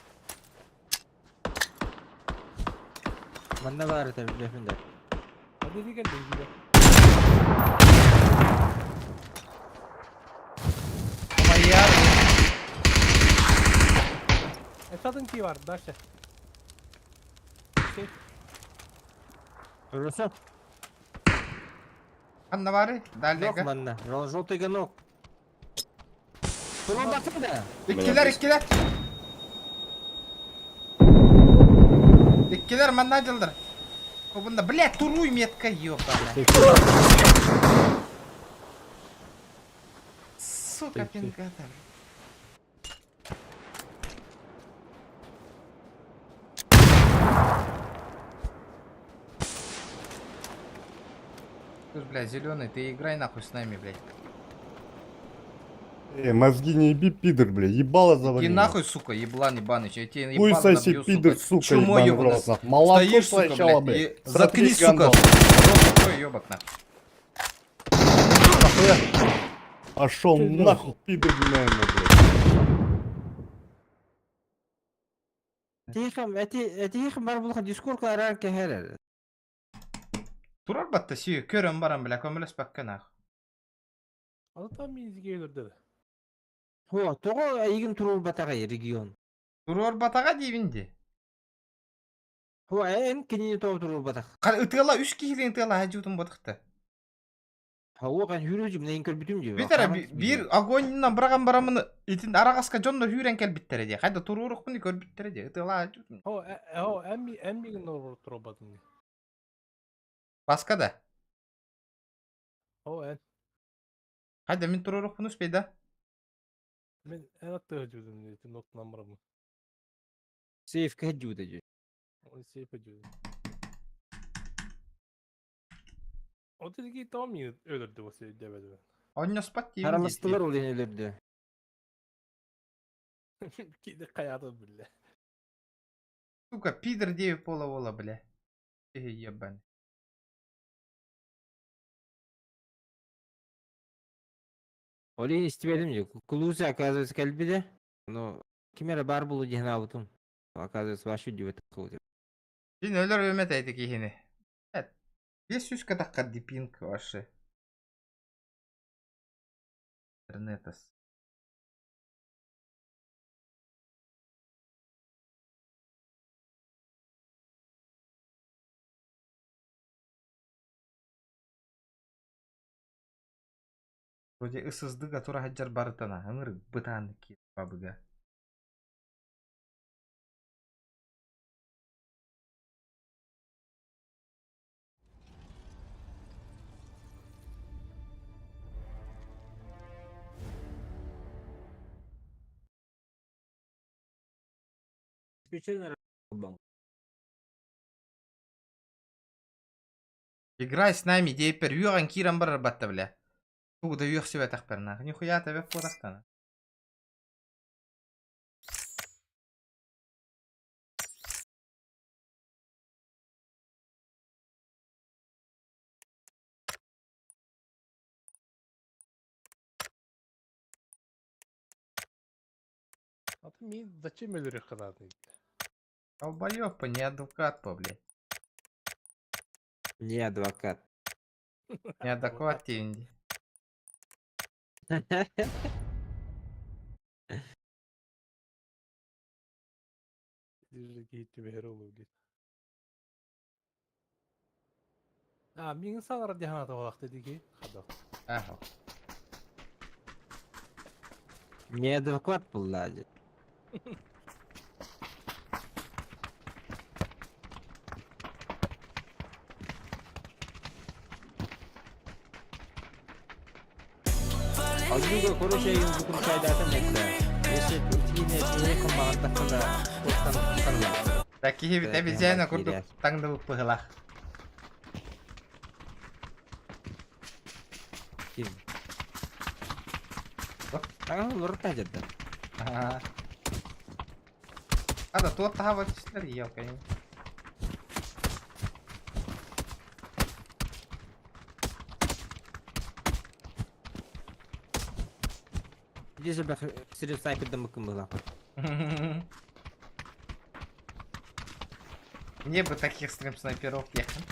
Манна баар этэ билбэппин да. Hadi gel de Майяр. Esad'ın ki var Daşa. Şey, Русак. Ханна баары. Жоқ Дальнега. манна. Желтый гонок. Турун бакты да. Иккилэр, иккилэр. Иккилэр манна дьылдар. Обунда, блядь, туруй метка, ёбаная. Сука, пингата. Слушай, бля, зеленый, ты играй нахуй с нами, блядь. Мозги не еби, пидор, бля, ебало завали. Иди нахуй, сука, еблан ебаный, я тебе Хуй ебало соси, набью, пидор, сука, Чмо ебаный в ебаный. рот, нахуй. Молоток Стоишь, сука, сначала, блядь, блядь. и заткнись, сука. гандон. Рот закрой, ёбок, нахуй. Пошел нахуй, пидор, наверное, блядь. Тихо, эти, эти бар булха дискорд аран кehер. Турар батта си көрөн баран бля көмөлөспөккө нах. Аны там минзиге өлөрдө. Хо, тоҕо эйигин туруорбатаҕай регион? Туруорбатаҕа диибин ди. Хо, эн кинини тоҕо туруорбатах? Ытыала үс киһилиин ытыала хадьуутун ботахта. Хауа kan hүүрүүжүм нэйин көрбүтүм дии. Бүт эрэ биир огоньунан быраҕан бараммын итин араҕаска дьонно хүүрэн кэлбиттэрэ дии. Хайда туруорукпун көрбүттэрэ дии. Ытыалаа хадьуутун. Хо, хо, эн эн мигин туруорбатын. Баска да. Хо, эн. Хайда мин туруорукпун успейда. Мен эн аттыга жүрдүм итин оттунан бараммын. Сейфке хадьууда дии. Ол сейф жүрдүм. О тилги том өлөрдү бу дебеди. Онньоспот диибин Хараластылар ол иһин өлөрдү. Киди каята билле. Сука, пидор деви пола вола, бля. Эй, ебаный. Ол иһин истибэтим дии. Кулуса оказывается кэлбитэ. Ну, ким эрэ баар буолуо диэн аабытым. Оказывается, вообще дебет кылы. Син өлөр өмет эти киһини. 500 катахха дипинг вообще. Интернетас. Вроде ысыздыга тура хаджар барытана, ыңыр бытаан киир бабыга. Играй с нами, диэппэр үөҕэн киирэн барар батта бля. Тугу да үөхсүбэтэхпэр нах. Нихуя тэбэп буотахтана. А ты мне зачем өлөрүөх кадаатын? Долбоёб по, не адвокат по, блядь. Не адвокат. Неадекват диэн Держи киһи олу диэн. А, миҥин саҥарар дии санаата буолаахта дии хадах. Аха. Неадекват буолла дии. Азуга короче букун чайдатын этте. Если итине тине кыммаҕаттаххына туохтан туттарла. Так киһи Э, эбизиана курдук киирэр. таҥныбыт быһылаах. Ким? Таҥаһын олорор дьарда. Аа. Ада туох таһаба түстэр елка. Здесь же сири снайпердан быкын была. Мне бы таких стрим-снайперов ехать.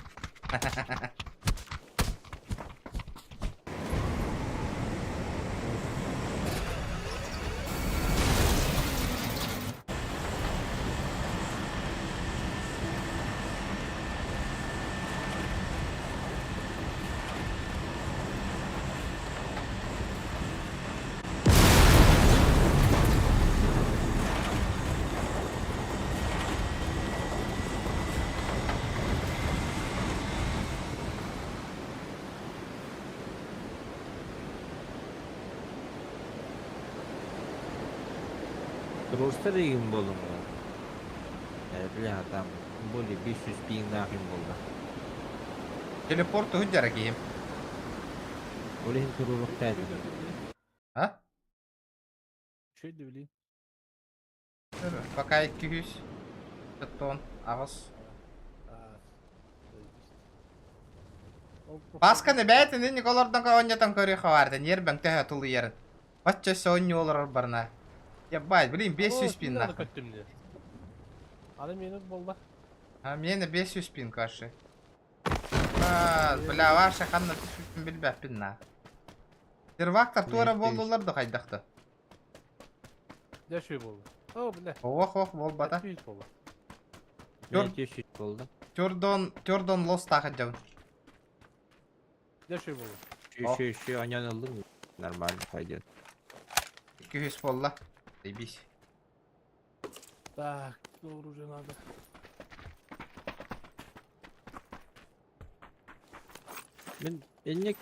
Туруорсар игин буолуҥ. Э, бля, там более 500 пинг нахрен буолла. Телепорт уһун киһим. Ол иһин туруоруохтаах этим. А? Үчүгэй да билиин. Пока 200. Тон, аҕыс. Пасканы бэйэтин инник олордон оонньотон көрүөххэ баарда ньиэрбэҥ төһө тулуйарын. Бачча өссө оонньуу олорор барына. Ебать, блин, 500 пин нахуй. Көттүм дии. Аны мени буолла. А миэнэ 500 пин каши. Абаас, бля, ваша ханна түспүппүн билбэппин на. Сервактар туора буоллулар да хайдах да. Дьэ үчүгэй буолла. О, бля. Ох, ох, буолбата. Сүүс буолла. Мен 200 болды. Тюрдон, Тюрдон лостаах дьабын. Дьэ үчүгэй буолла. Еще, еще, аньон ыллым. Нормально пойдет. 200 буолла. Заебись. Так, оружие надо. Мин инник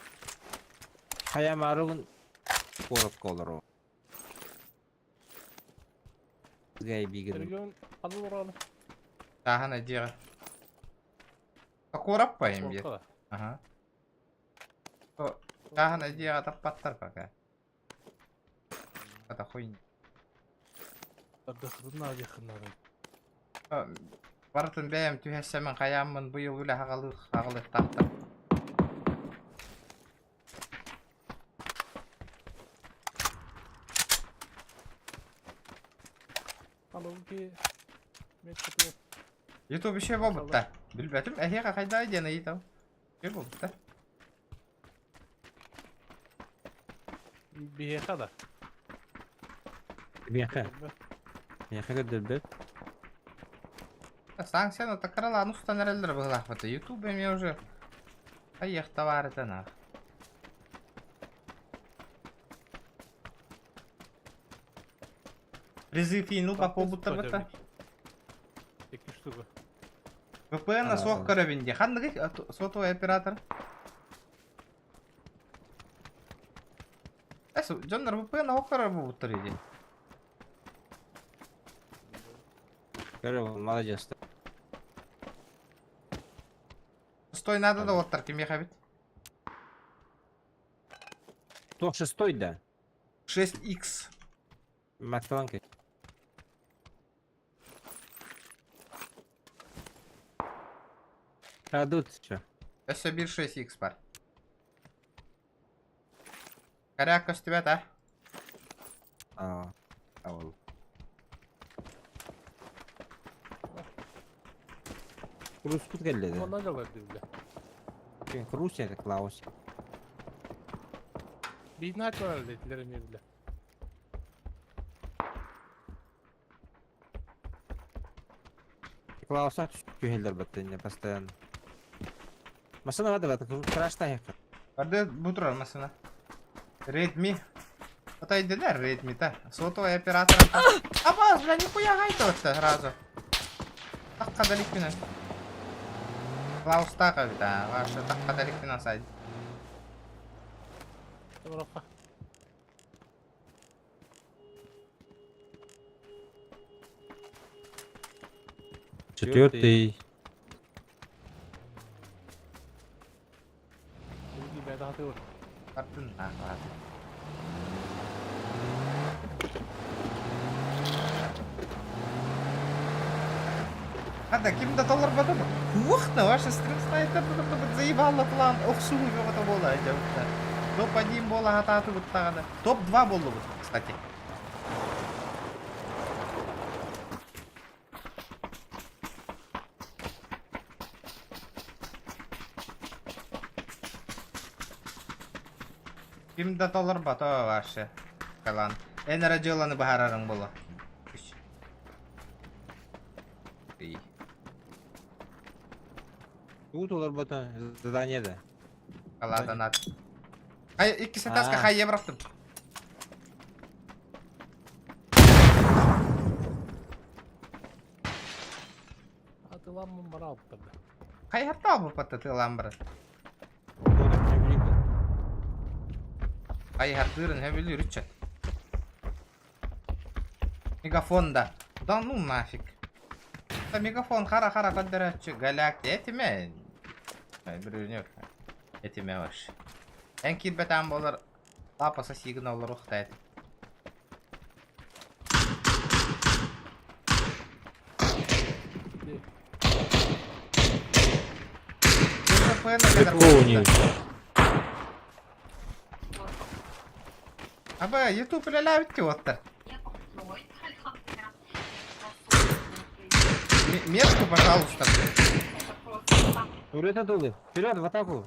хайамаарыбын куоракка олору. Гайбигин. Регион ханна олорон? Тааһан дьиэҕэ. Куораппайым диye. Ага. Тааһан дьиэҕэ таппаттар пока. Это хуйня. Ардахытын аадыаххын наада. Барытын бэйэм түһэссэмин хайааммын быйыл үлэ хаҕалыахтаахтар. Ютуб еще буолбутта. Билбэтим. Эһиэхэ хайдаа диэн ыйытам. Үчүгэй буолбутта. Биһиэхэ да. Миэхэ. Миэхэ көрдөрбөт. Санкцияны такаралаан устан эрэллэр быһылаахпыт. Ютуб эмиэ уже хайыах табаарытан аах. Призыв иин ылбат буолбуттар бытта. Икки штука. VPN суох көрөбүн дии. Ханныгый сотовый оператор? Эс, дьоннор VPN оһох көрөр буолбуттар дии. Көрө, молодец. Стой надо да оттар кимиэхэ эбит? Туох шестой да? 6X. Матталанка. Крадут все. Өссө биир 6X бар. Коряк көстүбэт а? А, ол. Круспут кэллэ Онно дьалар дивле. Круз это Клаус. Биитин ааччылар дэтилэр эмиэ билэ. Клауса түһэллэр баттыння постоянно. Машина надо бат, краш таһыахха. Барды бу турар машина. Redmi. Отойдилер Redmi та. Сотовый оператор. Абаз, бля, нихуя гайтоваться сразу. Такка далекпинен. Клаустака бит, а, ваша такка далекпинен сайд. Доброхха. Четвертый. Артын, а, ладно. Хата, ким да толорбата бу? Кухна, ваша стрим снайпер заебала план, охсуу бөҕөтө буола дьабыта. Топ-1 буола хатаатыбыт даҕаны. Топ-2 буоллубут, кстати. Ким да толорбото вообще. Калан. Эн эрэ дьыаланы быһаарарыҥ буолуо. Үс. Три. Тугу толорбото задание да. Каладан ат. Хай, иккис этажка хайя бырахтым. Атыламмын бара алыптар да. Хайһартаа буппатта тыалаан барар. Хайһардыырын сөбүлүүр ыччат. Мегафон да. Да ну нафиг. Да мегафон хара-хара көрдөрөөччү голяк этимэ. Бүрүнүк. Этимэ вообще. Эн киирбэтээн буолар лапаса сиигин олоруохта этим. Аба, YouTube үлэлээбит уоттар. Метку, пожалуйста. Вперед отулы. Вперед, в атаку.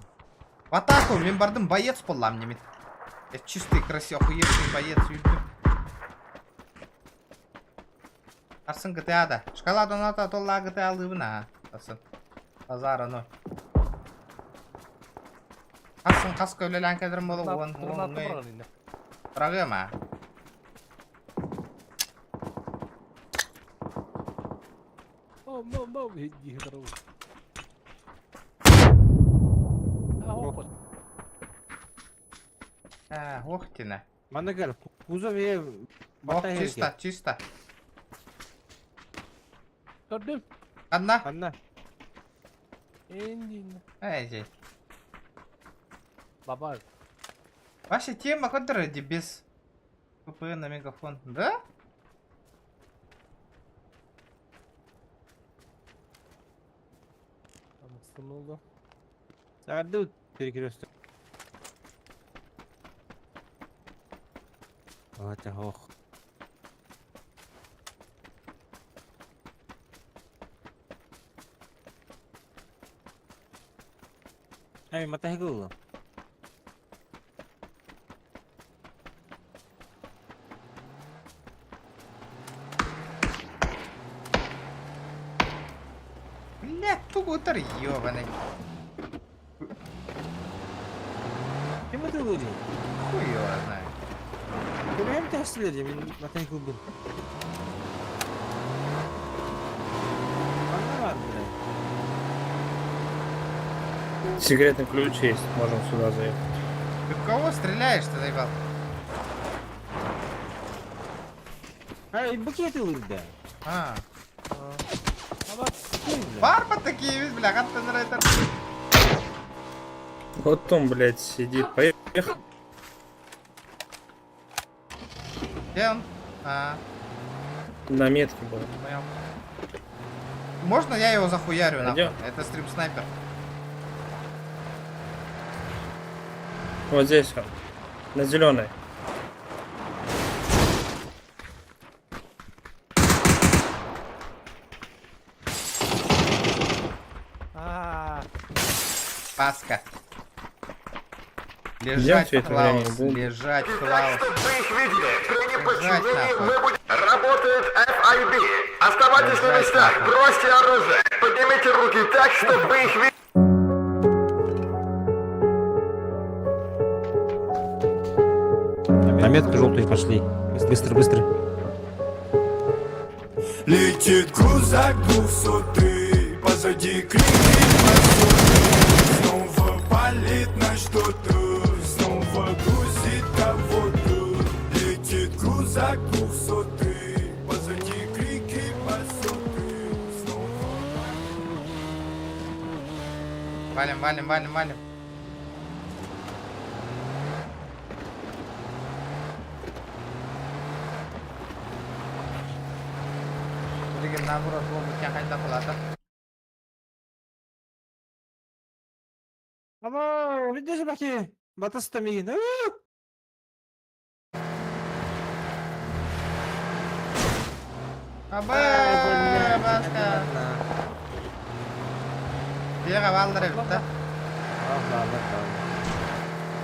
В атаку, мин бардым боец буоллам немит. Я чистый, красивый, охуевший боец, үйдүм. Арсын GTA-да. Шкала доната толла GTA-лыбын а. Арсын. Базар ону. Арсын хас көлөлән кәдерім болу он он Программа. Oh, no, no, дии турабын. А, опыт. А, ох тина. Манна көр, кузов е Ох, чисто, чисто. Көрдүм. Анна. Анна. Эндин. Эй, Баба. Ваша тема, которая без ПП на мегафон, да? Амыксынылды. Сагарды перекресток. Вот, ох. Эй, мотоцикл. Бля, тугутар ёбаный. Ким ытылыыр? Хуй его знает. Көрөм тэхсилэр мин мотоциклбын. Манна бар, бля. Секретный ключ есть, можем сюда заехать. Ты в кого стреляешь, ты заебал? Эй, букет ылыр да. А. Бля. Барба такие, ведь, бля, как ты нравится. Вот он, блядь, сидит. Поехал. Где он? А, На метке был. понял. Можно я его захуярю, нахуй? Пойдем. Это стрим-снайпер. Вот здесь он. На зеленой. Аа, Паска. Лежать, всё это время Клаус, был? лежать, Клаус. Вы их видели. При Лежать, неподчинении нахуй. мы будем... Работает FIB. Оставайтесь на Лежать, местах. нахуй. Бросьте оружие. Поднимите руки так, чтобы вы их видели. На метку желтую пошли. Быстро, быстро. Летит крузак двухсотый, позади крики басоты. Снова палит на что-то, снова грузит кого-то. Летит крузак двухсотый, позади крики басоты. Снова Валим, валим, валим, валим. Билигин наоборот буолбут хайдах улаата. Ама, видишь, баки. Батаста мигин. Абы, Баска. Бега баллар эбит да. Allah Allah Allah.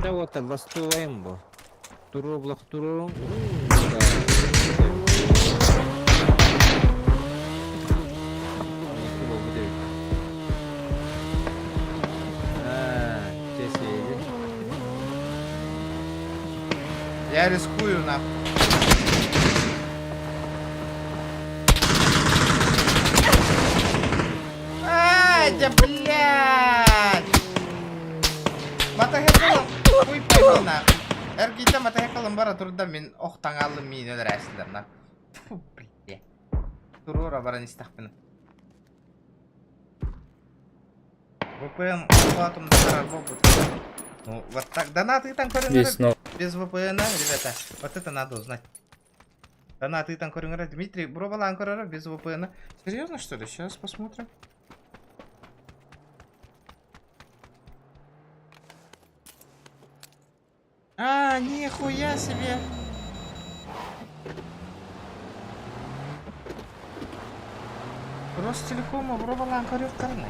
Да вот ластуем бу. Туру блок туру. Я рискую нахуй. Ай, да блядь! Матахекалым, хуй пойми нахуй. Эргите матахекалым бара турда мин ох таңалым мин өлөр нахуй. Фу, блядь. Турура баран истахпын. VPN платум Ну, вот так, донаты там Здесь снова. без VPN, ребята. Вот это надо узнать. Да ты там көрүҥ Дмитрий, бробалаан көрөрө без VPN. Серьезно, что ли? Сейчас посмотрим. А, нихуя себе! Ростелекома бробалаан көрүөхтэринэ.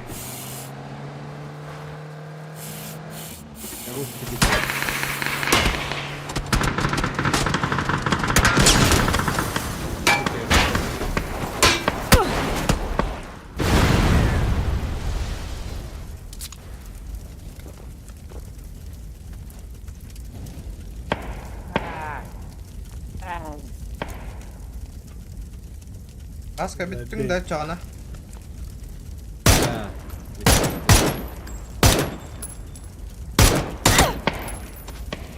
Аска бүттүҥ да чаҕана.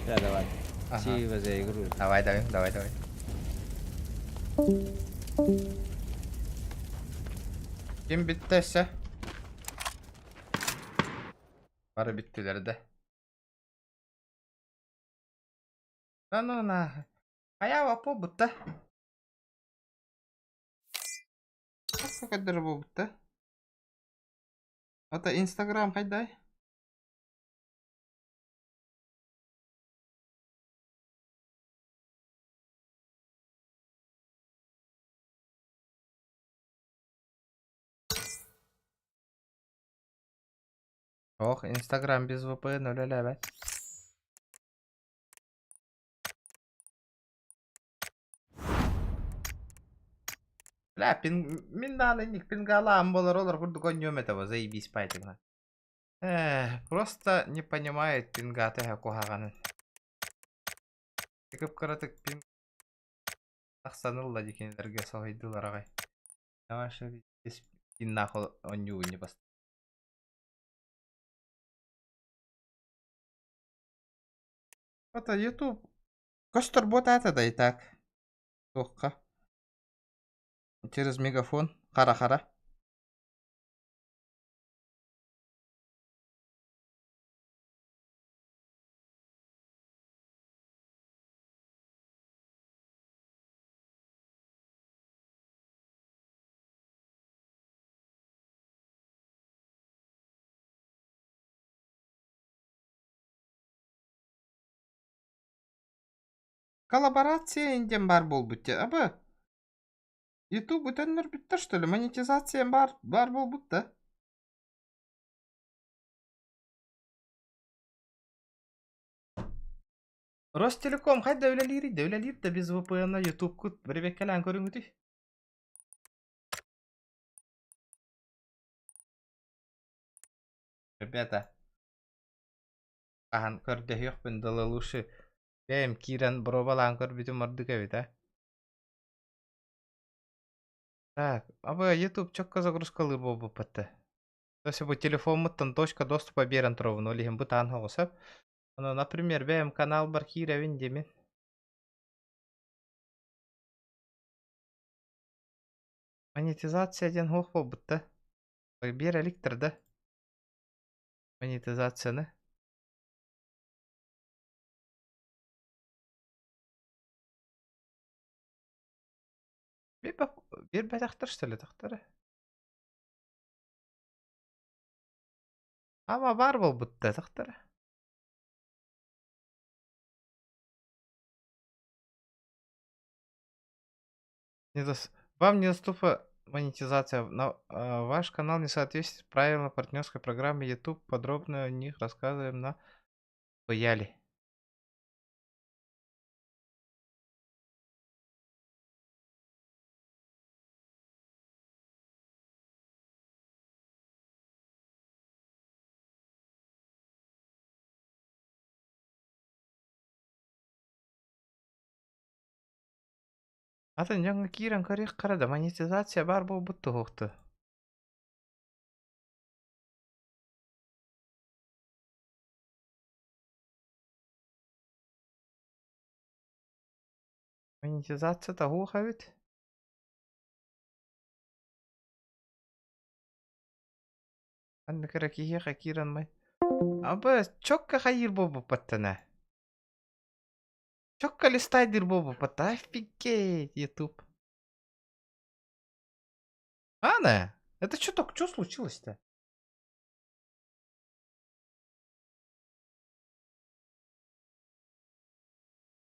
Да, давай. Спасибо за игру. Давай, давай, давай, давай. Ким бүттэ өссө? Бары бүттүлэр да. Да ну на. Хайа вапо бутта. Хас буолбутта? Ата Инстаграм хайдай? Ох, Инстаграм без VPN үлэлээбэт. Бля, пин, мин даҕаны инник пингалаан буолар олор курдук онньуом этэ бо, заебись пайтыгына. Эх, просто не понимает пингата эһэ куһаҕанын. Кып-кыратык пин тахсан ылла дии кинилэргэ соһуйдулар аҕай. Давай пин нахуй онньуу не пост. Это YouTube. Көстөр бот это да и так. Туохха. Через мегафон. Хара-хара. Коллаборация диэн баар буолбут дии. Аба YouTube өтөннөрбүттэр что ли? Монетизация баар, баар буолбут да? Ростелеком хайда үлэлиирий да үлэлиир да без VPN YouTube-кут бэрэбиэккэлээн көрүҥүтүй? Ребята, хаһан көрдөһүөхпүн дылы лучше бэйэм киирэн боруобалаан көрбүтүм ордук эбит а. Так, аба YouTube чокко загрузкалыыр буолбуппут да. То есть бу телефоммуттан точка доступа биэрэн туробун, ол иһин бытаан соҕус Ону, например, бэйэм каналбар киирэбин диэмин. Монетизация диэн суох буолбут да. Биэр эликтэр да. Монетизацияны. Биэрбэтэхтэр что ли тахтара? Ама баар буолбут да тахтара. Вам недоступна монетизация. На, ваш канал не соответствует правилам партнерской программы YouTube. Подробно о них рассказываем на Паяли. Атын дьоҥҥо киирэн көрүөххэ да монетизация баар буолбут туһуохту. Монетизация тоһуох эбит. Ханнык эрэ киһиэхэ киирэн май. Аба чокка хайыыр буолбуппаттана. Чокко листай диир буолбуппут офигеть, Ютуб. Ана, это что так, что случилось-то?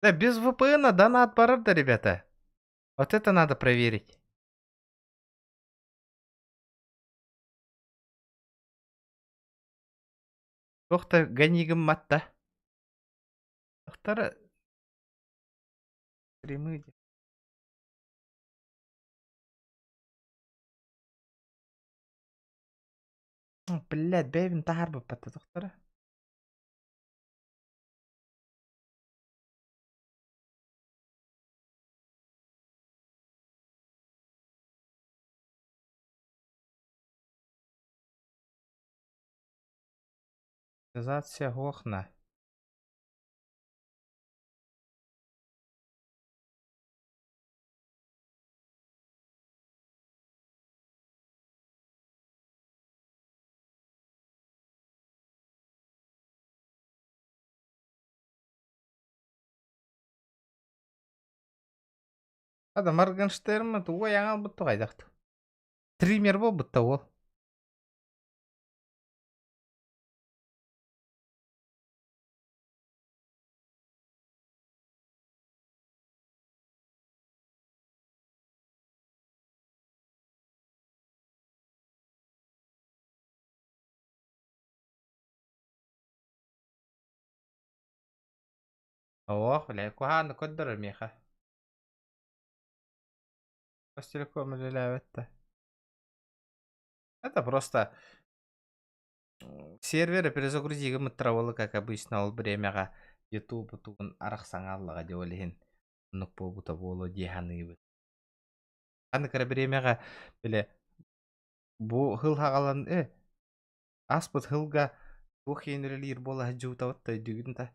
Да, без VPN донат барар да, ребята. Вот это надо проверить. Туох да гони гыммат да. Тохтор стримы Блядь, бэйбин таһаарбыппат да тохтора. Монетизация суох на. Ада Моргенштерн тугу айаҥа ылбыт туҕайдахт. Триммер буолбут да уол. Ох, бля, куһаҕаны көрдөрөр миэхэ. Ростелеком үлэлээбэт да. Это просто серверы перезагрузи гыммыттара как обычно ол бириэмэҕэ YouTube тугун арахсаҥааллаҕа дии ол иһин оннук буолбута буолуо дии саныыбын. Ханнык эрэ бириэмэҕэ бile бу сыл хаҕалан ааспыт сылга туох иһин үлэлиир буола сылдьыбытабыт да өйдүүгүн да?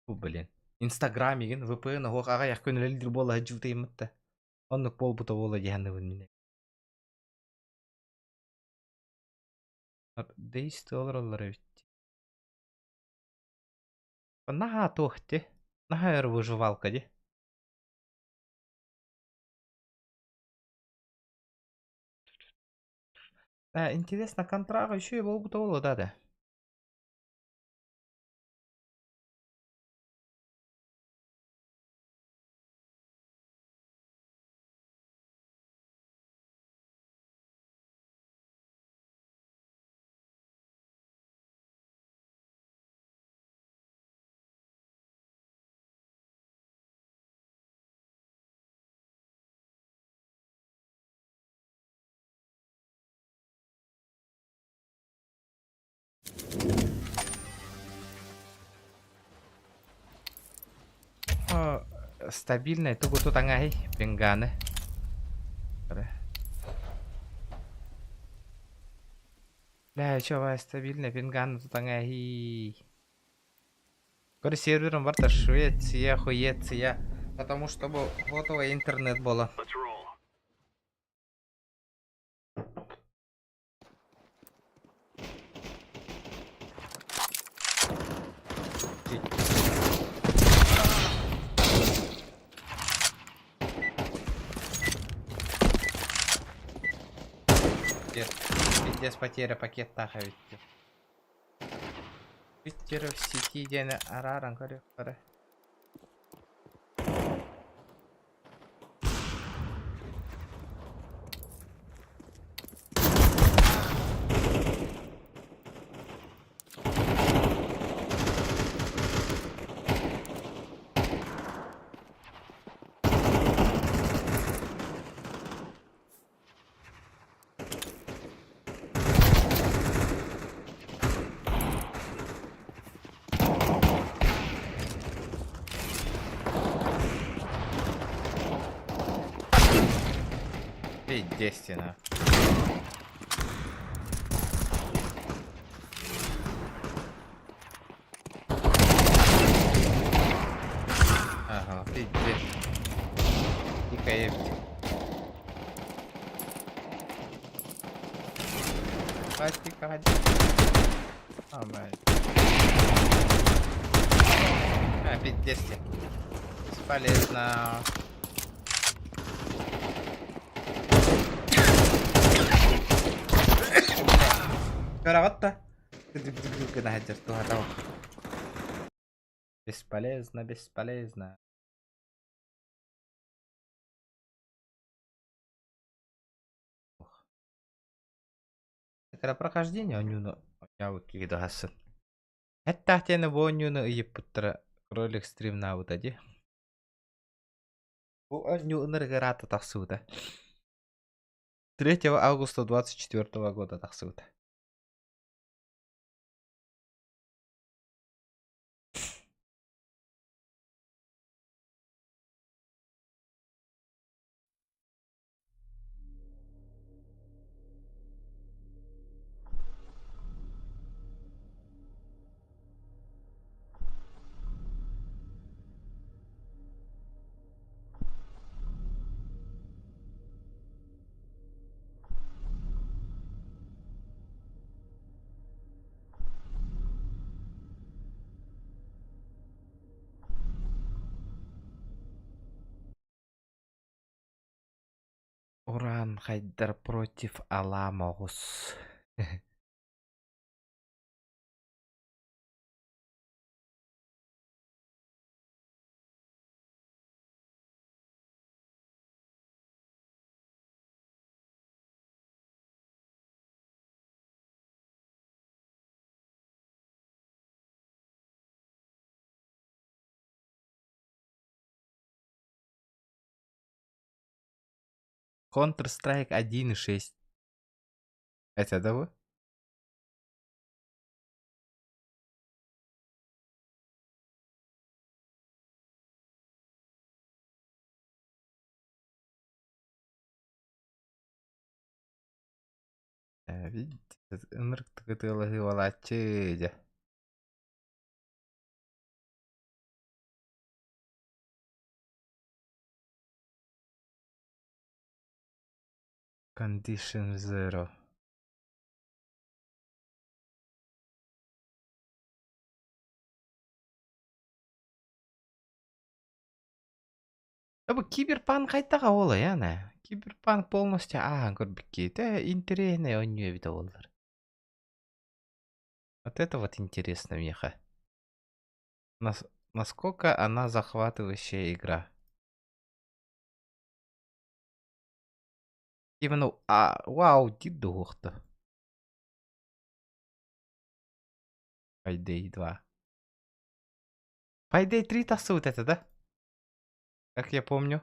Бу блин Инстаграм игин VPN оһох аҕыйах күн үлэлиир буола сылдьыбытыймыт да. Оннук буолбута буолуо дии саныыбын мин. Действие олороллор эбит. Наһаа туох ти? Наһаа өр выживалка ди. Интересно, контрага еще и буолбута буолуо да да. Стабильный тугу тутаҥаһый пинганы. Бля, чё, стабильный пинганы тутаҥаһый. Көр серверым барта Швеция, хуеция. Потому что бу готовый интернет было. Пиздец, потеря пакет ведь. Твиттер в сети диэн арааран көрүөхтэрэ. Естественно. Ага, пиздец. Дикая. Хати, хати. А, блядь. А, пиздец тебе. Бесполезно. Көрөҕүт да? Гына сылдьар туһата Бесполезно, бесполезно. Это прохождение оонньууну оонньообут киһи даҕасын. Эттээх диэни бу оонньууну ыйыппыттара кролик стримнаабыта дии. Бу оонньуу ынырык ыраата тахсыбыта. 3 августа 24 года тахсыбыта. Уран хайдар против Алаа Моҕус Counter-Strike 1.6. Это да вы? Видите, ынырык тыгытыалаһыы дьэ. Condition Zero. Бу киберпанк хайдаҕа буолуой аны? Киберпанк полностью ааһан көрбүккэ интэриэһинэй оонньуу эбитэ буоллар. Вот это вот интересно миэхэ. Насколько она захватывающая игра. Именно а, вау диир дуһуохта. Payday 2. Payday 3 тахсыбыт этэ да? Как я помню.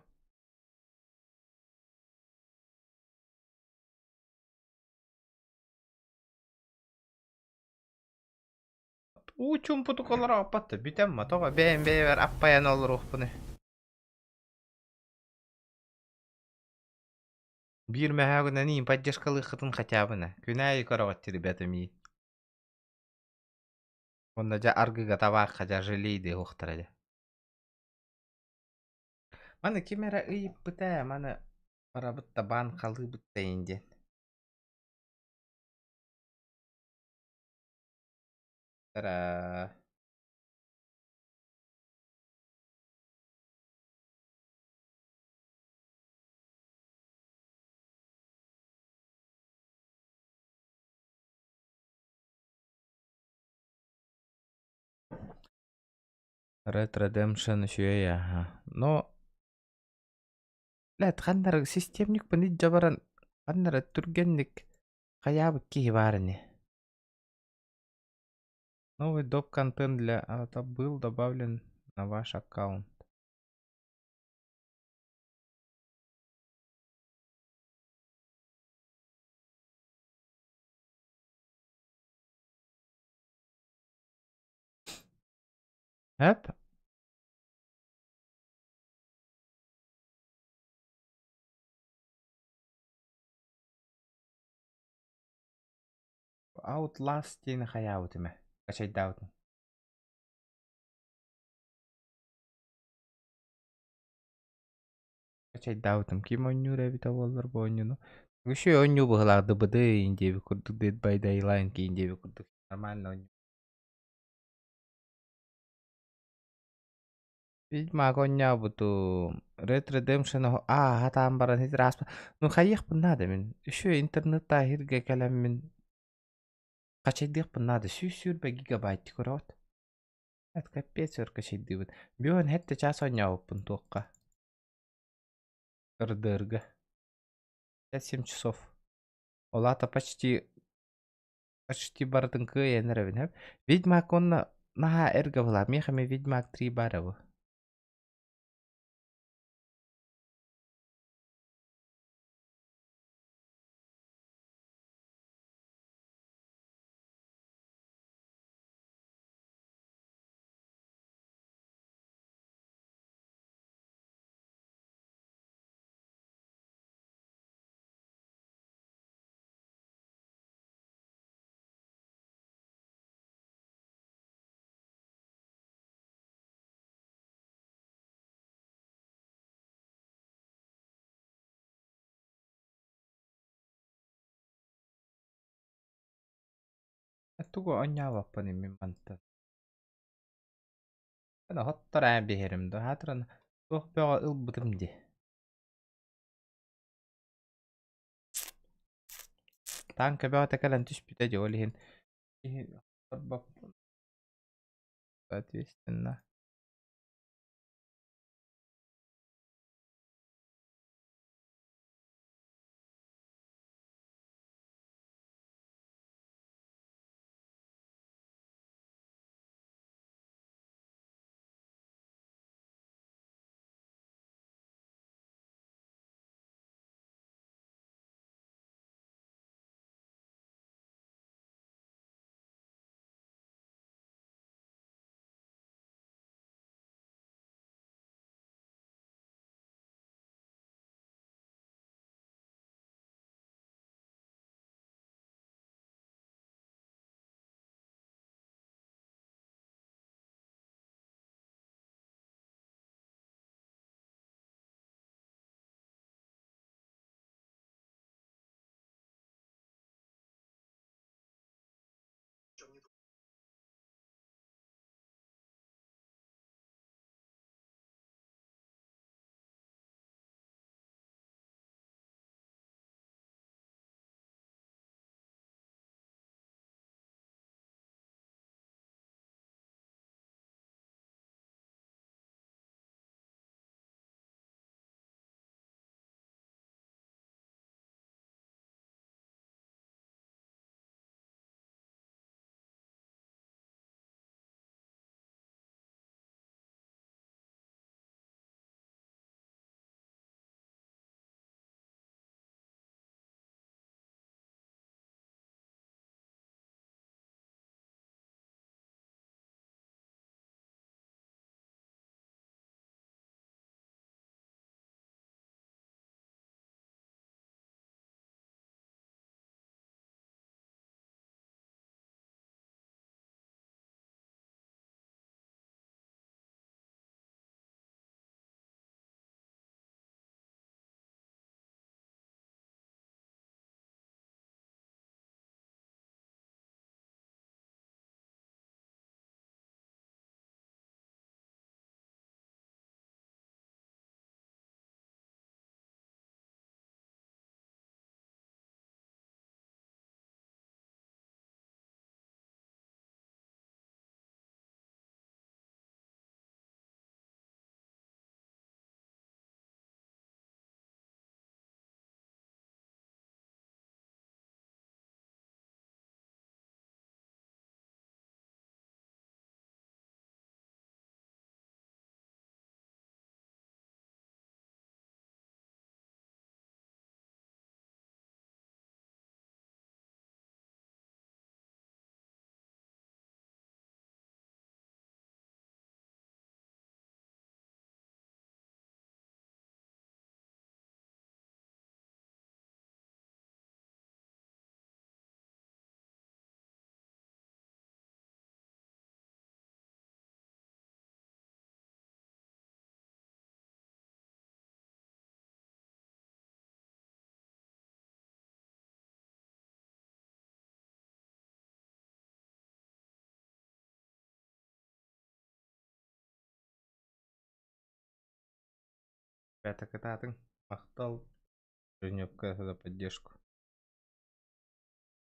Уу чуумпутук олорооппот да бүтэн тоҕо бэйэм бэйэбэр аппайан олоруохпунуй. Биир мөһөөгүнэн иин поддержкалыаххытын хотя бы на. Күн аайы көрөҕүт ребята миин. Уонна дьэ аргыга табаахха дьэ жалейдыы уохтара дьэ. Маны ким эрэ ыйыппыта ээ, маны барабыт да баан халыыбыт да диэн. Тара. Red Redemption үчүгэй аһа. Но Блядь, ханна эрэ системникпын илдьэ баран ханна эрэ түргэнник хайаабыт киһи баар ини. Новый доп контент для это был добавлен на ваш аккаунт. Эп. Outlast диэни хайаабыт эмэ? Качайдаабытым. Качайдаабытым. Ким оонньуур эбитэ буоллар бу оонньууну? Үчүгэй оонньуу быһыылаах ДБД диэбит курдук Dead by Daylight диэбит курдук нормально оонньуу. Ведьмак оонньообутум. Red Redemption ааһа таан баран ити ааспыт. Ну хайыахпын наада мин. Еще интернеттаа иһиргэ кэлэммин хачайдыахпын наада. 120 гигабайт көрөҕүт. Это капец өр качайдыыбын. Бүөн хэттэ чаас оонньообуппун туохха. РДР-га. 57 часов. Ол аата почти почти барытын кыайан эрэбин эп. Ведьмак уонна наһаа эргэ была. Миэхэ эмиэ Ведьмак 3 баар эбит. Тугу оонньообоппун мин мантан. Хоттор ээ биһэрим да хаатыран туох бөҕө ылбытым дии. Таанка бөҕөтө кэлэн түспүтэ дии ол иһин Соответственно. Ребята, кытаатыҥ. Махтал Женёвка за поддержку.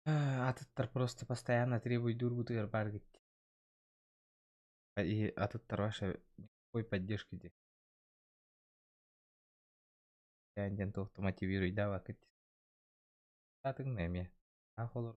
Атыттар просто постоянно требуют бар гит. И атыттар ваша никакой поддержки де. Диэн туохта мотивируй да вакыт. Кытаатыҥ эмиэ. Аах олор.